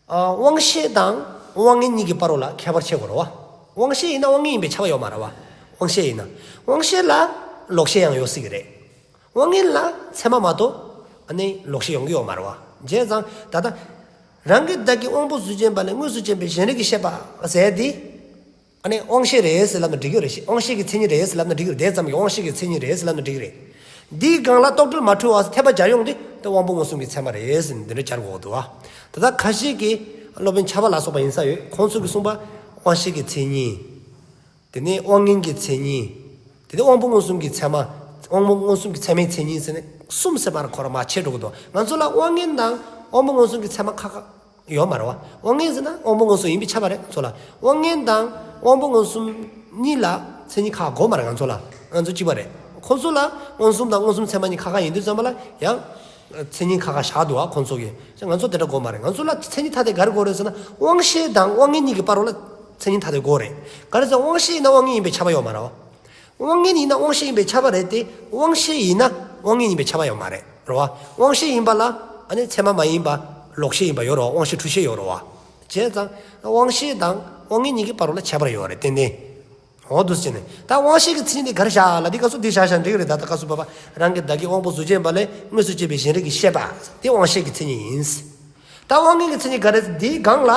ཨ་དབང་ཤེས་དང་དབང་མངོན་གཉིས་ཀྱི་བར་ལ་ཁྱད་པར་ཕྱེ་དགོས་རེད་བ། དབང་ཤེས་ཡིན་ན་དབང་མངོན་ཡིན་པས་ཁྱབ་པ་ཡོད་མ་རེད་བ། དབང་ཤེས་ཡིན་ན། དབང་ཤེས་ལ་ལོག་ཤེས་ཡང་ཡོད་སྲིད་ཀྱི་རེད། དབང་མངོན་ལ་ཚད་མ་མ་གཏོགས་ཨ་ནི་ལོག་ཤེས་ཡོང་གི་ཡོད་མ་རེད་བ། བྱས་ཙང་ད་ལྟ་རང་གི་བདག་གི་དབང་པོ་གཟུགས་ཅན་པ་ལས་དངོས་སུ་སྐྱེས་པའི་གཞན་རིག་གི་ཤེས་པ་ཟེར་དེ། ཨ་ནི་དབང་ཤེས་རེད་ཟེར་ལབ་ན་འགྲིག་གི་རེད། དབང་ཤེས་ཀྱི་མཚན་ཉིད་རེད་ཟེར་ལབ་ན་འགྲིག་གི་རེད། དེ་ཙམ་གྱི་དབང་ཤེས་ཀྱི་མཚན་ཉིད་རེད་ཟེར་ལབ་ན་འགྲིག་གི་རེད། འདིའི་སྒང་ལ་རྟོག་བྲལ་མ་འཁྲུལ་བ་ཟེར་འཐེབ་པ་སྦྱར་ཡོང་དུས་དེ་དབང་པོ་མངོན་སུམ་གྱི་ཚད་མ་རེད་ཟེར་འདི་འདྲ་སྦྱར་དགོས་འདུག་བ། ད་ལྟ་ཁ་ཤས་ཀྱིས་སློབ་དཔོན་ཕྱྭ་པ་ལ་སོགས་པ་ཡིན་ས་ཡོད། ཁོང་ཚོ་གིས་གསུངས་པ་དབང་ཤེས་ཀྱི་མཚན་ཉིད། དེ་ནས་དབང་མངོན་གྱི་མཚན་ཉིད། དེ་ནས་དབང་པོ་མངོན་སུམ་གྱི་ཚད་མ། དབང་པོ་མངོན་སུམ་གྱི་ཚད་མའི་མཚན་ཉིད་ཟེར་ནས་གསུམ་ཟེར་བར་ཁོ་ར་མ་ཕྱེ་འགྲོ་གི་འདུག། ང་ཚོ་ལ་དབང་མངོན་དང་དབང་པོ་མངོན་སུམ་གྱི་ཚད་མ་ཁག་ཁག་ཡོད་མ་རེད་བ། དབང་མངོན་ཟེར་ན་དབང་པོ་མངོན་སུམ་ཡིན་པས་ཁྱབ་པ་རེད་ང་ཚོ་ལ། དབང་མངོན་དང་དབང་པོ་མངོན་སུམ་གཉིས་ལ་མཚན་ཉིད་ཁག་དགོས་མ་རེད་ང་ཚོ་ལ། ང་ཚོ་གཅིག་པ་རེད། ཁོ་ཚོ་ལ་མངོན་སུམ་དང་མངོན་སུམ་ཚད་མ་གཉིས་ཁག་ཁག་ཡིན་དུས་ཙམ་པ་ལ་ཡང་མཚན་ཉིད་ཁག་ཁག་བཞག་འདུག་བ་ཁོ་ཚོ་གིས། ང་ཚོ་དེ་འདྲ་དགོས་མ་རེད། ང་ཚོ་ལ་མཚན་ཉིད་ཐ་དད་ག་རེ་དགོས་རེད་ཟེར་ན་དབང་ཤེས་དང་དབང་མངོན་གཉིས་ཀྱི་བར་ལ་མཚན་ཉིད་ཐ་དད་དགོས་རེད། ག་རེ་ཟེར་དབང་ཤེས་ཡིན་ན་དབང་མངོན་ཡིན་པས་ཁྱབ་པ་ཡོད་མ་རེད་བ། དབང་མངོན་ཡིན་ན་དབང་ཤེས་ཡིན་པས་ཁྱབ་པ་རེད་དེ། དབང་ཤེས་ཡིན་ན་དབང་མངོན་ཡིན་པས་ཁྱབ་པ་ཡོད་མ་རེད། རེད་བ། དབང་ཤེས་ཡིན་པ་ལ་ཨ་ནི་ཚད་མ་མ་ཡིན་པ། ལོག་ཤེས་ཡིན་པ་ཡོད་རེད་བ། དབང་ཤེས་འཁྲུལ་ཤེས་ཡོད་རེད་བ། བྱས་ཙང་དབང་ཤེས་དང་དབང་མངོན་གཉིས་ཀྱི་བར་ལ་ཁྱད་པར་ཡོད་རེད་ཏན་ཏན། འོ་འདུག་སེ་བྱས་ནས་ད་དབང་ཤེས་ཀྱི་མཚན་ཉིད་དེ་ག་རེ་བཞག་ལབ་དུས་སྐབས་སུ་འདི་བཞག་བཞག་འགྲིག་རེད། ད་ལྟ་སྐབས་སུ་བབ་པ་རང་གི་བདག་གི་དབང་པོ་གཟུགས་ཅན་པ་ལས་དངོས་སུ་སྐྱེས་པའི་གཞན་རིག་གི་ཤེས་པ་དེ་དབང་ཤེས་ཀྱི་མཚན་ཉིད་ཡིན། ད་དབང་མངོན་གྱི་མཚན་ཉིད་ག་རེ་འདིའི་སྒང་ལ།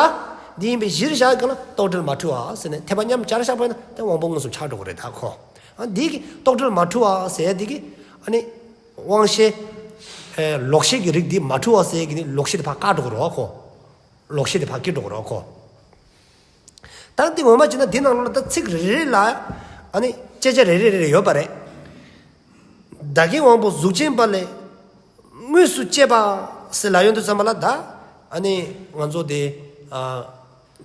འདི་ཡིན་པའི་གཞིར་བཞག་སྒང་ལ་རྟོག་བྲལ་མ་འཁྲུལ་བ་ཟེར་ནས་འཐད་པ་མཉམ་སྦྱར་བཞག་པ་ཡིན་ན་དེ་དབང་པོ་མངོན་སུམ་ཆགས་འགྲོ་གི་རེད་ད་ཁོ། ཨ་འདི་གི་རྟོག་བྲལ་མ་འཁྲུལ་བ་ཟེར་འདི་གི་ཨ་ནི་དབང་ཤེས་ཨེ་ལོག་ཤེས་ཀྱི་རིགས་འདི་མ་འཁྲུལ་བ་ཟེར་གི་ནི་ལོག་ཤེས་དེ་ཕར་བཀག་འགྲོ་གི་རེད་བ་ཁོ། ལོག་ཤེས་དེ་ཕར་སྐྱེ་འགྲོ་གི་རེད་བ་ཁོ། ད་འདི་ངོ་མ་བྱས་ན་འདི་ནང་ལོགས་ལ་ད་ཚིག་རེ་རེ་ལ་ཨ་ནི་དཔྱད་བྱ་རེ་རེ་རེ་རེ་ཡོད་པ་རེད། བདག་གི་དབང་པོ་གཟུགས་ཅན་པ་ལས་དངོས་སུ་སྐྱེས་པ་ཟེར་ལབ་ཡོང་དུས་ཙམ་པ་ལ་ད་ཨ་ནི་ང་ཚོ་དེ་ཨ་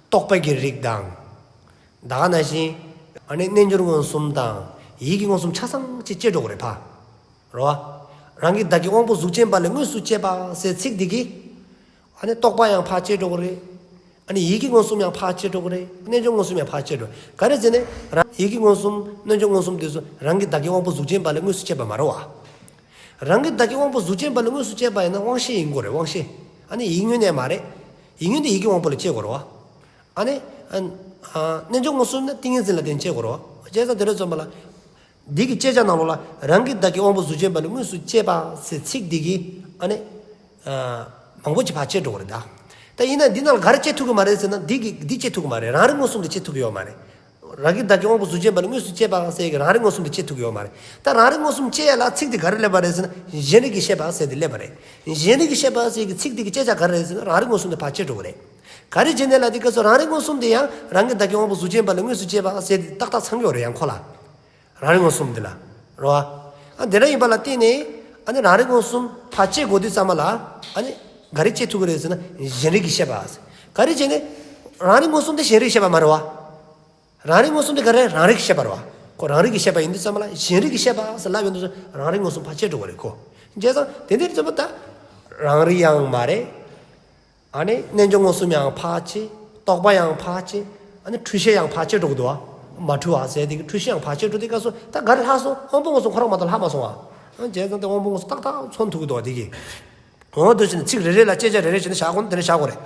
རྟོག་པའི་གི་རིགས་དང་། ད་ག་ནང་བཞིན་ཨ་ནི་རྣལ་འབྱོར་མངོན་སུམ་དང་ཡིད་ཀྱི་མངོན་སུམ་ཆ་ཚང་ཅིག་སྐྱེ་འགྲོ་གི་རེད་ཕ། རེད་བ། རང་གི་བདག་གི་དབང་པོ་གཟུགས་ཅན་པ་ལས་དངོས་སུ་སྐྱེས་པ་ཟེར་ཚིག་འདི་གིས། ཨ་ནི་རྟོག་པ་ཡང་ཕར་སྐྱེ་འགྲོ་གི་རེད། ཨ་ནི་ཡིད་ཀྱི་མངོན་སུམ་ཡང་ཕར་སྐྱེ་འགྲོ་གི་རེད། རྣལ་འབྱོར་མངོན་སུམ་ཡང་ཕར་སྐྱེ་འགྲོ། ག་རེ་ཟེར་ན་རང་ཡིད་ཀྱི་མངོན་སུམ་རྣལ་འབྱོར་མངོན་སུམ་དེ་ཚོ་རང་གི་བདག་གི་དབང་པོ་གཟུགས་ཅན་པ་ལས་དངོས་སུ་སྐྱེས་པ་མ་རེད་བ། རང་གི་བདག་གི་དབང་པོ་གཟུགས་ཅན་པ་ལས་དངོས་སུ་སྐྱེས་པ་ཡིན་ན་དབང་ཤེས་ཡིན་དགོས་རེད་དབང་ཤེས། ཨ་ནི་ཡིད་ཉོན་ནས་མ་རེད། ཡིད་ཉོན་དེ་ཡིད་ཀྱི་དབང་པོ་ལས་སྐྱེ་དགོས་རེད་བ། ཨ་ནི་ཨ་ཨ་རྣལ་འབྱོར་མངོན་སུམ་ནི་ཏིང་ངེ་འཛིན་ལ་བརྟེན་སྐྱེ་དགོས་རེད་བ། བྱས་ཙང་དེ་འདྲ་ཙམ་པ་ལ། འདི་གི་དཔྱད་བྱ་ནང་ལོགས་ལ་རང་གི་བདག་གི་དབང་པོ་གཟུགས་ཅན་པ་ལས་དངོས་སུ་སྐྱེས་པ་ཟེར་ཚིག་འདི་གིས་ཨ་ནི་ཨ་མང་པོ་ཅིག་ཕར་སྐྱེ་འགྲོ་གི་རེད་ད། ད་ཡིན་ན་འདི་ནང་ལ་ག་རེ་སྐྱེ་ཐུབ་ཀྱི་མ་རེད་ཟེར་ན་འདི་གི་འདི་སྐྱེ་ཐུབ་ཀྱི་མ་རེད། རང་རིག་མངོན་སུམ་དེ་སྐྱེ་ཐུབ་ཀྱི་ཡོད་མ་རེད། རང་གི་བདག་གི་དབང་པོ་གཟུགས་ཅན་པ་ལས་དངོས་སུ་སྐྱེས་པ་ཟེར་གི་རང་རིག་མངོན་སུམ་དེ་སྐྱེ་ཐུབ་ཀྱི་ཡོད་མ་རེད། ད་རང་རིག་མངོན་སུམ་སྐྱེ་ཡ་ལ་ཚིག་དེ་ག་རེ་སླེབས་པ་རེད་ཟེར་ན་གཞན་རིག་གི་ཤེས་པ་ཟེར་དེ་སླེབས་པ་རེད། གཞན་རིག་གི་ཤེས་པ་ཟེར་གི་ཚིག་དེ་གི་དཔྱད་བྱ་ག་རེ་རེད་ཟེར་ན་རང་རིག་མངོན་སུམ་དེ་ཕར་སྐྱེ་འགྲོ་གི་རེད། ག་རེ་བྱས་ནས་ལབ་དུས་སྐབས་སུ་རང་རིག་མངོན་སུམ་དེ་ཡང་རང་གི་བདག་གི་དབང་པོ་གཟུགས་ཅན་པ་ལས་དངོས་སུ་སྐྱེས་པ་ཟེར་དེ་ཏག་ཏག་ཚང་གི་ཡོད་རེད་ཡང་ཁོ་ལ། རང་རིག་མངོན་སུམ་འདི་ལ། རེད་བ། ཨ་དེ་འདྲ་ཡིན་པ་ལ་བརྟེན་ནས་ཨ་ནི་རང་རིག་མངོན་སུམ་ཕར་སྐྱེ་དགོས་དུས་ཙམ་པ་ལ་ཨ་ནི་ག་རེ་སྐྱེ་ཐུབ་ཀྱི་རེད་ཟེར་ན་གཞན་རིག་གི་ཤེས་པ། ག་རེ་བྱས་ནས་རང་རིག་མངོན་སུམ་དེ་གཞན་རིག་ཤེས་པ་མ་རེད་བ། རང་རིག་མངོན་སུམ་དེ་ག་རེ་རང་རིག་ཤེས་པ་རེད་བ། ཁོ་རང་རིག་གི་ཤེས་པ་ཡིན་དུས་ཙམ་པ་ལ་གཞན་རིག་གི་ཤེས་པ་ཟེར་ལབ་ཡོང་དུས་རང་རིག་མངོན་སུམ་ཕར་སྐྱེ་འགྲོ་གི་རེད་ཁོ། བྱས་ཙང་དེ་འདྲ་ཙམ་པ་ད་རང་རིག་ཡང་མ་རེད། ཨ་ནི་རྣལ་འབྱོར་མངོན་སུམ་ཡང་ཕར་སྐྱེ། རྟོག་པ་ཡང་ཕར་སྐྱེ། ཨ་ནི་འཁྲུལ་ཤེས་ཡང་ཕར་སྐྱེ་འགྲོ་གི་འདུག་བ། མ་འཁྲུལ་བ་ཟེར་དེ་གི་འཁྲུལ་ཤེས་ཡང་ཕར་སྐྱེ་འགྲོ་དེ་སྐབས་སུ་ད་ག་རེ་ལྷག་སོང་། དབང་པོ་མངོན་སུམ་ཁོ་རང་མ་གཏོགས་ལྷག་མ་སོང་བ། ཨ་བྱས་ཙང་དེ་དབང་པོ་མངོན་སུམ་ཏག་ཏག་མཚོན་ཐུབ་ཀྱི་འདུག་བ་དེ་གི། འོ་འདུག་བྱས་ནས་ཚིག་རེ་རེ་ལ་དཔྱད་བྱ་རེ་རེ་བྱས་ནས་བཞག་དགོས་ན་དེ་འདྲ་བཞག་དགོས་རེད།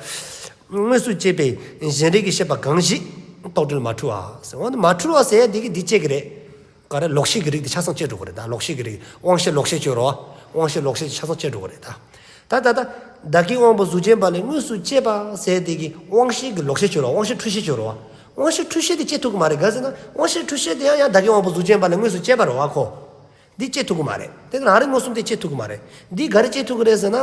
དངོས་སུ་སྐྱེས་པའི་གཞན་རིག་གི་ཤེས་པ་གང་ཞིག་རྟོག་བྲལ་མ་འཁྲུལ་བ་ཟེར། འོ་ན་མ་འཁྲུལ་བ་ཟེར་དེ་གི་འདི་སྐྱེ་གི་རེད། ག་རེ་ལོག་ཤེས་ཀྱི་རིགས་དེ་ཆ་ཚང་སྐྱེ་འགྲོ་གི་རེད་ད། ལོག་ཤེས་ཀྱི་རིགས་དབང་ཤེས་ལོག་ཤེས་སྐྱེ་རོ། དབང་ཤེས་ལོག་ཤེས་ཆ་ཚང་སྐྱེ་འགྲོ་གི་རེད་ད། ད་ད་ད་བདག་གི་དབང་པོ་གཟུགས་ཅན་པ་ལས་དངོས་སུ་སྐྱེས་པ་ཟེར་དེ་གི་དབང་ཤེས་ཀྱི་ལོག་ཤེས་སྐྱེ་རོ། དབང་ཤེས་འཁྲུལ་ཤེས་སྐྱེ་རོ། དབང་ཤེས་འཁྲུལ་ཤེས་དེ་སྐྱེ་ཐུབ་ཀྱི་མ་རེད། ག་ཟེར་ན་དབང་ཤེས་འཁྲུལ་ཤེས་དེ་ཡང་ཡང་བདག་གི་དབང་པོ་གཟུགས་ཅན་པ་ལས་དངོས་སུ་སྐྱེས་པ་རེད་བ་ཁོ། འདི་སྐྱེ་ཐུབ་ཀྱི་མ་རེད། དེ་རང་རིག་མངོན་སུམ་དེ་སྐྱེ་ཐུབ་ཀྱི་མ་རེད། འདི་ག་རེ་སྐྱེ་ཐུབ་ཀྱི་རེད་ཟེར་ན།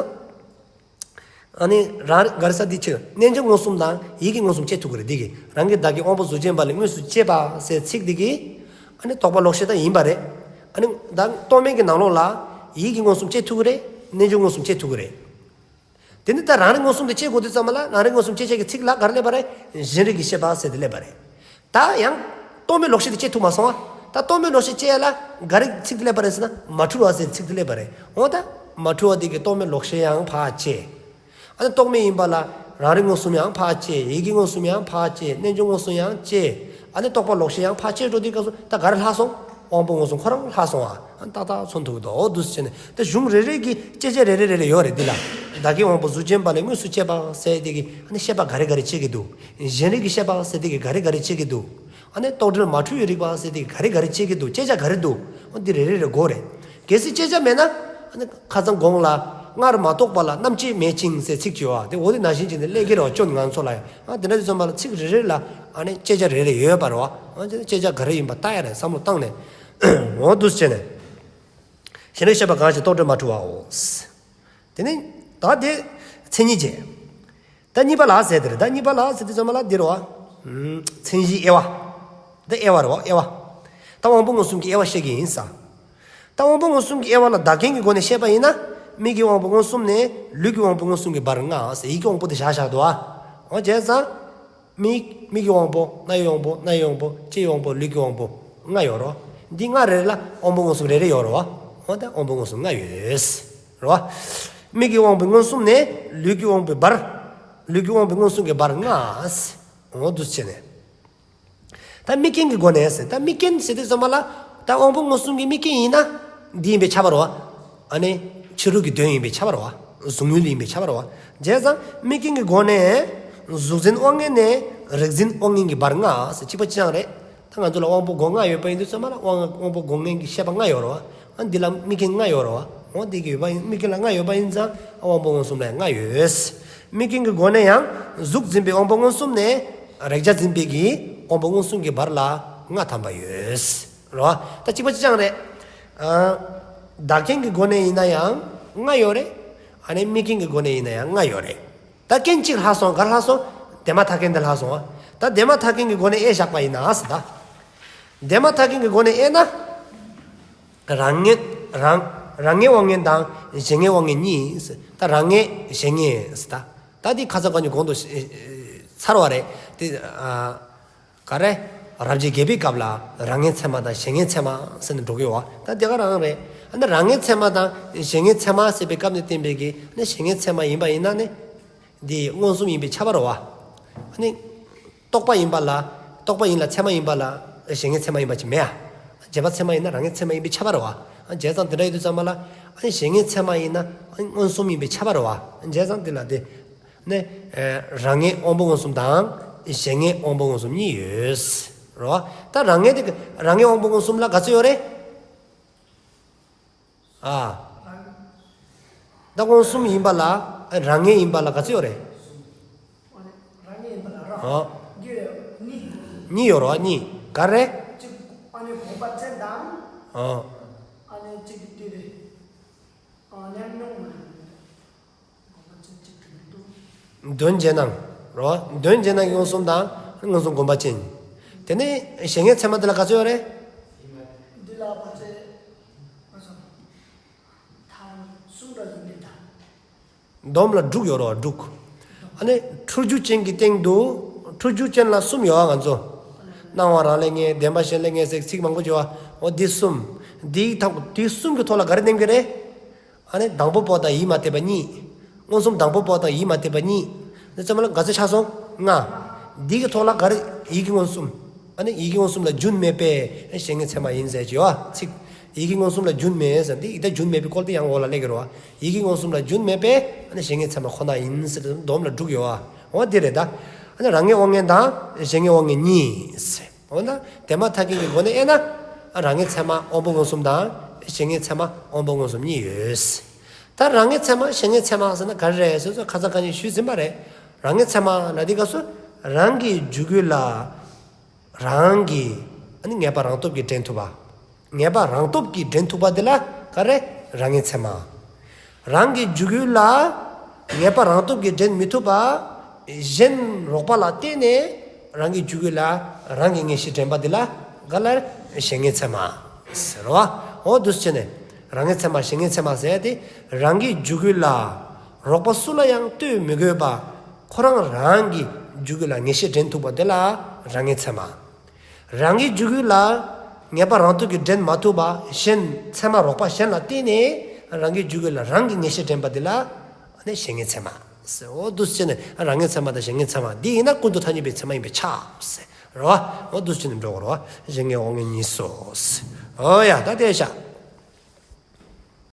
ཨ་ནི་རང་ག་རེ་ཟེར་འདི་ཕྱིར་རྣལ་འབྱོར་མངོན་སུམ་དང་ཡིད་ཀྱི་མངོན་སུམ་སྐྱེ་ཐུབ་ཀྱི་རེད་འདི་གིས། རང་གི་བདག་གི་དབང་པོ་གཟུགས་ཅན་པ་ལས་དངོས་སུ་སྐྱེས་པ་ཟེར་ཚིག་འདི་གིས། ཨ་ནི་རྟོག་པ་ལོག་ཤེས་དང་ཡིན་པ་རེད། ཨ་ནི་ད་རྟོག་མེད་ཀྱི་ནང་ལོགས་ལ་ཡིད་ཀྱི་མངོན་སུམ་སྐྱེ་ཐུབ་ཀྱི་རེད། རྣལ་འབྱོར་མངོན་སུམ་སྐྱེ་ཐུབ་ཀྱི་རེད། དེ་ནི་ད་རང་རིག་མངོན་སུམ་དེ་སྐྱེ་དགོས་དུས་ཙམ་པ་ལ་རང་རིག་མངོན་སུམ་སྐྱེ་བྱེད་ཀྱི་ཚིག་ལ་ག་རེ་སླེབས་པ་རེད། གཞན་རིག་གི་ཤེས་པ་ཟེར་དེ་སླེབས་པ་རེད། ད་ཡང་རྟོག་མེད་ལོག་ཤེས་དེ་སྐྱེ་ཐུབ་མ་སོང་བ། ད་རྟོག་མེད་ལོག་ཤེས་སྐྱེ་ཡ་ལ་ག་རེ་ཚིག་དེ་སླེབས་པ་རེད་ཟེར་ན་མ་འཁྲུལ་བ་ཟེར་ཚིག་དེ་སླེབས་པ་རེད། འོ་ད་མ་འཁྲུལ་བ་དེ་གི་རྟོག་མེད་ལོག་ཤེས་ཡང་ཕར་བཅད། ཨ་ནི་རྟོག་མེད་ཡིན་པ་ལ་རང་རིག་མངོན་སུམ་ཡང་ཕར་བཅད། ཡིད་ཀྱི་མངོན་སུམ་ཡང་ཕར་བཅད། རྣལ་འབྱོར་མངོན་སུམ་ཡང་བཅད། ཨ་ནི་རྟོག་པ་ལོག་ཤེས་ཡང་ཕར་བཅད་འགྲོ་དུས་སྐབས་སུ་ད་ག་རེ་ལྷག་སོང་། དབང་པོ་མངོན་སུམ་ཁོ་རང་ལྷག་སོང་བ། ཨ་ནི་ཏག་ཏག་མཚོན་ཐུབ་ཀྱི་འདུག་འོ་འདུག་སེ་བྱས་ནས་ད་གཞུང་རེ་རེ་གི་དཔྱད་བྱ་རེ་རེ་རེ་རེ་ཡོད་རེད་འདི་ལ། བདག་གི་དབང་པོ་གཟུགས་ཅན་པ་ལས་དངོས་སུ་སྐྱེས་པ་ཟེར་དེ་གི་ཨ་ནི་ཤེས་པ་ག་རེ་ག་རེ་སྐྱེ་གི་འདུག་གཞན་རིག་གི་ཤེས་པ་ཟེར་དེ་གི་ག་རེ་ག་རེ་སྐྱེ་གི་འདུག་ཨ་ནི་རྟོག་བྲལ་མ་འཁྲུལ་བའི་རིག་པ་ཟེར་དེ་གི་ག་རེ་ག་རེ་སྐྱེ་གི་འདུག་དཔྱད་བྱ་ག་རེ་འདུག་འོ་འདི་རེ་རེ་རེ་དགོས་རེད། གལ་སྲིད་དཔྱད་བྱ་མེད་ན། ཨ་ནི་ཁ་སང་གོང་ལ་སྔར་མ་རྟོགས་པ་ལ་རྣམ་དཔྱོད་མེད་ཅིང་ཟེར་ཚིག་བྱོས་བ་དེ་འོ་དེ་ནང་བཞིན་བྱས་ནས་སླེབས་ཀྱི་རེད་བ་སྐྱོན་ང་ཚོ་ལ་ཡང་། ཨ་དེ་འདྲ་དུས་ཙམ་པ་ལ་ཚིག་རེ་རེ་ལ་ཨ་ནི་དཔྱད་བྱ་རེ་རེ་ཡོད་པ་རེད་བ། ཨ་དེ་དཔྱད་བྱ་ག་རེ་ཡིན་པ་ལྟ་ཡ་རེད་བསམ་བློ་བཏང་ནས། འོ་འདུག་སེ་བྱས་ནས། གཞན་རིག་ཤེས་པ་གང་ཞིག་རྟོག་བྲལ་མ་འཁྲུལ་བའོ། དེ་ནི་ད་དེ་མཚན་ཉིད་བྱས། ད་གཉིས་པ་ལ་ཟེར་དེ་རེད། ད་གཉིས་པ་ལ་ཟེར་དུས་ཙམ་པ་ལ་འདི་རེད་བ། ཨུམ། མཚན་གཞིའི་དབྱེ་བ། ད་དབྱེ་བ་རེད་བ་དབྱེ་བ། ད་དབང་པོ་མངོན་སུམ་གྱི་དབྱེ་བ་བཤད་ཀྱི་ཡིན་ས། ད་དབང་པོ་མངོན་སུམ་གྱི་དབྱེ་བ་ལ་བདག་རྐྱེན་གྱི་སྒོ་ནས་བཤད་པ་ཡིན་ན། མིག་གི་དབང་པོ་མངོན་སུམ་ནས་ལུས་ཀྱི་དབང་པོ་མངོན་སུམ་གྱི་བར་ལྔ་ཟེར་ཡིད་ཀྱི་དབང་པོ་དེ་བཞག་བཞག་འདུག་ཨ། འོ་བྱས་ཙང་། མིག་མིག་གི་དབང་པོ། རྣ་བའི་དབང་པོ། སྣའི་དབང་པོ། ལྕེའི་དབང་པོ། ལུས་ཀྱི་དབང་པོ་ལྔ་ཡོད་རེད་བ། འདི་ལྔ་རེ་རེ་ལ་དབང་པོ་མངོན་སུམ་རེ་རེ་ཡོད་རེད་བ། འོ་ད་དབང་པོ་མངོན་སུམ་ལྔ་ཡོད་རེད་བ། མིག་གི་དབང་པོ་མངོན་སུམ་ནས་ལུས་ཀྱི་དབང་པོའི་བར། ལུས་ཀྱི་དབང་པོ་མངོན་སུམ་གྱི་བར་ལྔ། འོ་འདུག་སེ་བྱས་ནས། ད་དམིགས་རྐྱེན་གྱི་སྒོ་ནས་ཟེར། ད་དམིགས་རྐྱེན་ཟེར་དུས་ཙམ་པ་ལ་ད་དབང་པོ་མངོན་སུམ་གྱི་དམིགས་རྐྱེན་ཡིན་ན་འདི་ཡིན་པས་ཁྱབ་པ་རེད་བ། ཨ་ནི་ཕྱི་རོལ་གྱི་དོན་ཡིན་པས་ཁྱབ་པ་རེད་བ། གཟུགས་དངོས་ལུ་ཡིན་པས་ཁྱབ་པ་རེད་བ། བྱས་ཙང་དམིགས་རྐྱེན་གྱི་སྒོ་ནས་གཟུགས་འཛིན་དབང་མངོན་ནས་རེག་འཛིན་དབང་མངོན་གྱི་བར་ལྔ་ཟེར་གཅིག་པ་གཅིག་རྐྱང་རེད། ད་ང་ཚོ་ལ་དབང་པོ་སྒོ་ལྔ་ཡོད་པ་ཡིན་དུས་ཙམ་པ་ལ་དབང་དབང་པོ་སྒོ་མངོན་གྱི་ཤེས་པ་ལྔ་ཡོད་རེད་བ། ཨ་འདི་ལ་དམིགས་རྐྱེན་ལྔ་ཡོད་རེད་བ། འོ་འདི་གི་ཡོད་པ་ཡིན། དམིགས་རྐྱེན་ལ་ལྔ་ཡོད་པ་ཡིན་ཙང་དབང་པོ་མངོན་སུམ་ལ་ཡང་ལྔ་ཡོད། དམིགས་རྐྱེན་གྱི་སྒོ་ནས་ཡང་གཟུགས་འཛིན་པའི་དབང་པོ་མངོན་སུམ་ནས་རེག་བྱ་འཛིན་པའི་གི་དབང་པོ་མངོན་སུམ་གྱི་བར་ལ་ལྔ་ཐམ་པ་ཡོད། རེད་བ། ད་གཅིག་པ་གཅིག་རྐྱང་རེད། ཨ་བདག་རྐྱེན་གྱི་སྒོ་ནས་ཡིན་ན་ཡང་ལྔ་ཡོད་རེད། ཨ་ནི་དམིགས་རྐྱེན་གྱི་སྒོ་ནས་ཡིན་ན་ཡང་ལྔ་ཡོད་རེད། ད་རྐྱེན་གཅིག་ལྷག་སོང་། ག་རེ་ལྷག་སོང་། དེ་མ་ཐག་རྐྱེན་དེ་ལྷག་སོང་བ། ད་དེ་མ་ཐག་རྐྱེན་གྱི་སྒོ་ནས་དབྱེ་བཞག་པ་ཡིན་ན་ཟེར་ད། དེ་མ་ཐག་རྐྱེན་གྱི་སྒོ་ནས་དབྱེ་ན། རང་ངེས་རང་རང་ངེས་དབང་མངོན་དང་གཞན་ངེས་དབང་མངོན་གཉིས་ཟེར། ད་རང་ངེས་གཞན་ངེས་ཟེར་ད། ད་འདི་ཁ་སང་ཁ་ཉིན་གོང་དུ་ཨེ་ཨེ་ཚར་བ་རེད། དེ་ཨ་ག་རེ། རབ་བྱེད་བརྒྱད་པའི་སྐབས་ལ་རང་ངེས་ཚད་མ་དང་གཞན་ངེས་ཚད་མ་ཟེར་ནས་འགྲོ་གི་ཡོད་བ། ད་དེ་ག་རང་རེད། ཨ་ནི་རང་ངེས་ཚད་མ་དང་གཞན་ངེས་ཚད་མ་ཟེར་བའི་སྐབས་ནས་བསྟན་པའི་གི་ཨ་ནི་གཞན་ངེས་ཚད་མ་ཡིན་པ་ཡིན་ན་ནི། འདི་མངོན་སུམ་ཡིན་པས་ཁྱབ་པ་རེད་བ། ཨ་ནི། རྟོག་པ་ཡིན་པ་ལ། རྟོག་པ་ཡིན་ལ་ཚད་མ་ཡིན་པ་ལ། གཞན་ངེས་ཚད་མ་ཡིན་པ་ཅིག་མེད་ཨ། རྗེས་དཔག་ཚད་མ་ཡིན་ན་རང་ངེས་ཚད་མ་ཡིན་པས་ཁྱབ་པ་རེད་བ། ཨ་བྱས་ཙང་དེ་འདྲ་ཡོད་དུས་ཙམ་པ་ལ། ཨ་ནི་གཞན་ངེས་ཚད་མ་ཡིན་ན་ཨ་ནི་མངོན་སུམ་ཡིན་པས་ཁྱབ་པ་རེད་བ། ཨ་བྱས་ཙང་དེ་ལ་དེ། ནི། རང་ངེས་དབང་པོ་མངོན་སུམ་དང་། གཞན་ངེས་དབང་པོ་མངོན་སུམ་གཉིས་ཡོད། རེད་བ། ད་རང་ངེས་དེ་རང་ངེས་དབང་པོ་མངོན་སུམ་ལ་ག་ཚོད་ཡོད་རེད། ཨ། ད་མངོན་སུམ་ཡིན་པ་ལ་རང་ངེས་ཡིན་པ་ལ་ག་ཚོད་ཡོད་རེད། རང་ངེས་ཡིན་པ་ལ་རང་། ཨོ། གཉིས་ཡོད་རེད་བ། གཉིས། ག་རེ། གཅིག་ཨ་ནི་སྒོམ་པ་ཅན་དང་། ཨོ། ཨ་ནི་གཅིག་གི་དུས་རེད། ཨ་ནི་མྱོང་མ་ཡིན། དོན་རྗེས་གནང་། རོ། དོན་རྗེས་གནང་གི་མངོན་སུམ་དང་། མངོན་སུམ་སྒོམ་པ་ཅན། དེ་ནས་གཞན་ངེས་ཚད་མ་དེ་ལ་ག་ཚོད་ཡོད་རེད། འདི་ལ་བ་ཚེ། ཐ་གསུམ་ར་ཡིན་གྱི་ད། སྡོམ་ལ་དྲུག་ཡོད་རོ་དྲུག་ཨ་ནི་འཁྲུལ་རྒྱུ་ཅན་གྱི་སྟེང་དུ། འཁྲུལ་རྒྱུ་ཅན་ལ་གསུམ་ཡོད་ཨ་ང་ཚོ། སྣང་བ་རང་ལས་ངེས། བདེན་པ་གཞན་ལས་ངེས་ཟེར་ཚིག་མང་པོ་བརྗོད་ཨ། འོ་འདི་གསུམ། འདི་ཐག་འདི་གསུམ་གྱི་ཐོག་ལ་ག་རེ་གནོན་གྱི་རེད། ཨ་ནི་དང་པོ་པོ་དང་ཡིད་མ་གཏད་པ་གཉིས། མངོན་སུམ་དང་པོ་པོ་དང་ཡིད་མ་གཏད་པ་གཉིས། འདི་ཚང་མ་ལ་ག་ཚོད་ཆགས་སོང་། ལྔ། འདི་གི་ཐོག་ལ་ག་རེ་ཡིད་ཀྱི་མངོན་སུམ། ཨ་ནི་ཡིད་ཀྱི་མངོན་སུམ་ལ་རྒྱུན་མེད་པས་གཞན་ངེས་ཚད་མ་ཡིན་ཟེར་གྱི་ཡོད་ཨ་ཚིག་ཡིད་ཀྱི་མངོན་སུམ་ལ་རྒྱུན་མེད་ཟེར་འདི་ཡིད་ལྟ་རྒྱུན་མེད་པའི་སྐོར་དེ་ཡང་འོག་ལ་སླེབས་ཀྱི་རེད་བ། ཡིད་ཀྱི་མངོན་སུམ་ལ་རྒྱུན་མེད་པས་ཨ་ནི་གཞན་ངེས་ཚད་མ་ཁོ་ན་ཡིན་ཟེར་ཏེ་སྡོམ་ལ་དྲུག་ཡོད་བ། འོ་དེ་རེད་ད། ཨ་ནི་རང་ངེས་དབང་མངོན་དང་གཞན་ངེས་དབང་མངོན་གཉིས་ཟེར། འོ་ན་དེ་མ་ཐག་རྐྱེན་གྱི་སྒོ་ནས་དབྱེ་ན། རང་ངེས་ཚད་མ་དབང་པོ་མངོན་སུམ་དང་གཞན་ངེས་ཚད་མ་དབང་པོ་མངོན་སུམ་གཉིས་ཡོད། ད་རང་ངེས་ཚད་མ་གཞན་ངེས་ཚད་མ་ཟེར་ན་ག་རེ་རེད་ཟེར་ཚོ་ཁ་སང་ཁ་ཉིན་ཞུས་ཟིན་པ་རེད། རང་ངེས་ཚད་མ་ལ་འདི་སྐབས་སུ་རང་གི་འཇུག་ཡུལ་ལ། རང་གི་ཨ་ནི་ངེས་པ་རང་སྟོབས་ཀྱིས་འདྲེན་ཐུབ་པ། ངེས་པ་རང་སྟོབས་ཀྱིས་འདྲེན་ཐུབ་པ་དེ་ལ་ག་རེ་རང་ངེས་ཚད་མ། རང་གི་འཇུག་ཡུལ་ལ་ངེས་པ་རང་སྟོབས་ཀྱིས་འདྲེན་མི་ཐུབ་པ། གཞན་རོགས་པ་ལ་བརྟེན་ནས་རང་གི་འཇུག་ཡུལ་ལ་རང་གི་ངེས་ཤེས་འདྲེན་པ་དེ་ལ་ག་ལ་གཞན་ངེས་ཚད་མ་ཟེར་བ། འོ་འདུག་སེ་བྱས་ནས་རང་ངེས་ཚད་མ་གཞན་ངེས་ཚད་མ་ཟེར་ཏེ་རང་གི་འཇུག་ཡུལ་ལ་རོགས་པ་སུ་ལ་ཡང་ལྟོས་མི་དགོས་པ། ཁོ་རང་རང་གི་འཇུག་ཡུལ་ལ་ངེས་ཤེས་འདྲེན་ཐུབ་པ་དེ་ལ་རང་ངེས་ཚད་མ། རང་གི་འཇུག་ཡུལ་ལ་ངེས་པ་རང་སྟོབས་ཀྱིས་འདྲེན་མ་ཐུབ་པ་གཞན་ཚད་མ་རོགས་པ་གཞན་ལ་བརྟེན་ནས་རང་གི་འཇུག་ཡུལ་ལ་རང་གི་ངེས་ཤེས་འདྲེན་པ་དེ་ལ་ནི་གཞན་ངེས་ཚད་མ་ཟེར། འོ་འདུག་སེ་བྱས་ནས་རང་ངེས་ཚད་མ་དང་གཞན་ངེས་ཚད་མ་འདི་ཡིན་ན་ཀུན་ཏུ་ཐ་སྙད་པའི་ཚད་མ་ཡིན་པས་ཁྱབ་ཟེར་རོ། འོ་འདུག་སེ་བྱས་ནས་འགྲོ་དགོས་རོ། གཞན་ངེས་དབང་མངོན་གཉིས་སོ་ཟེར། འོ་ཡ་ད་དེ་བཞག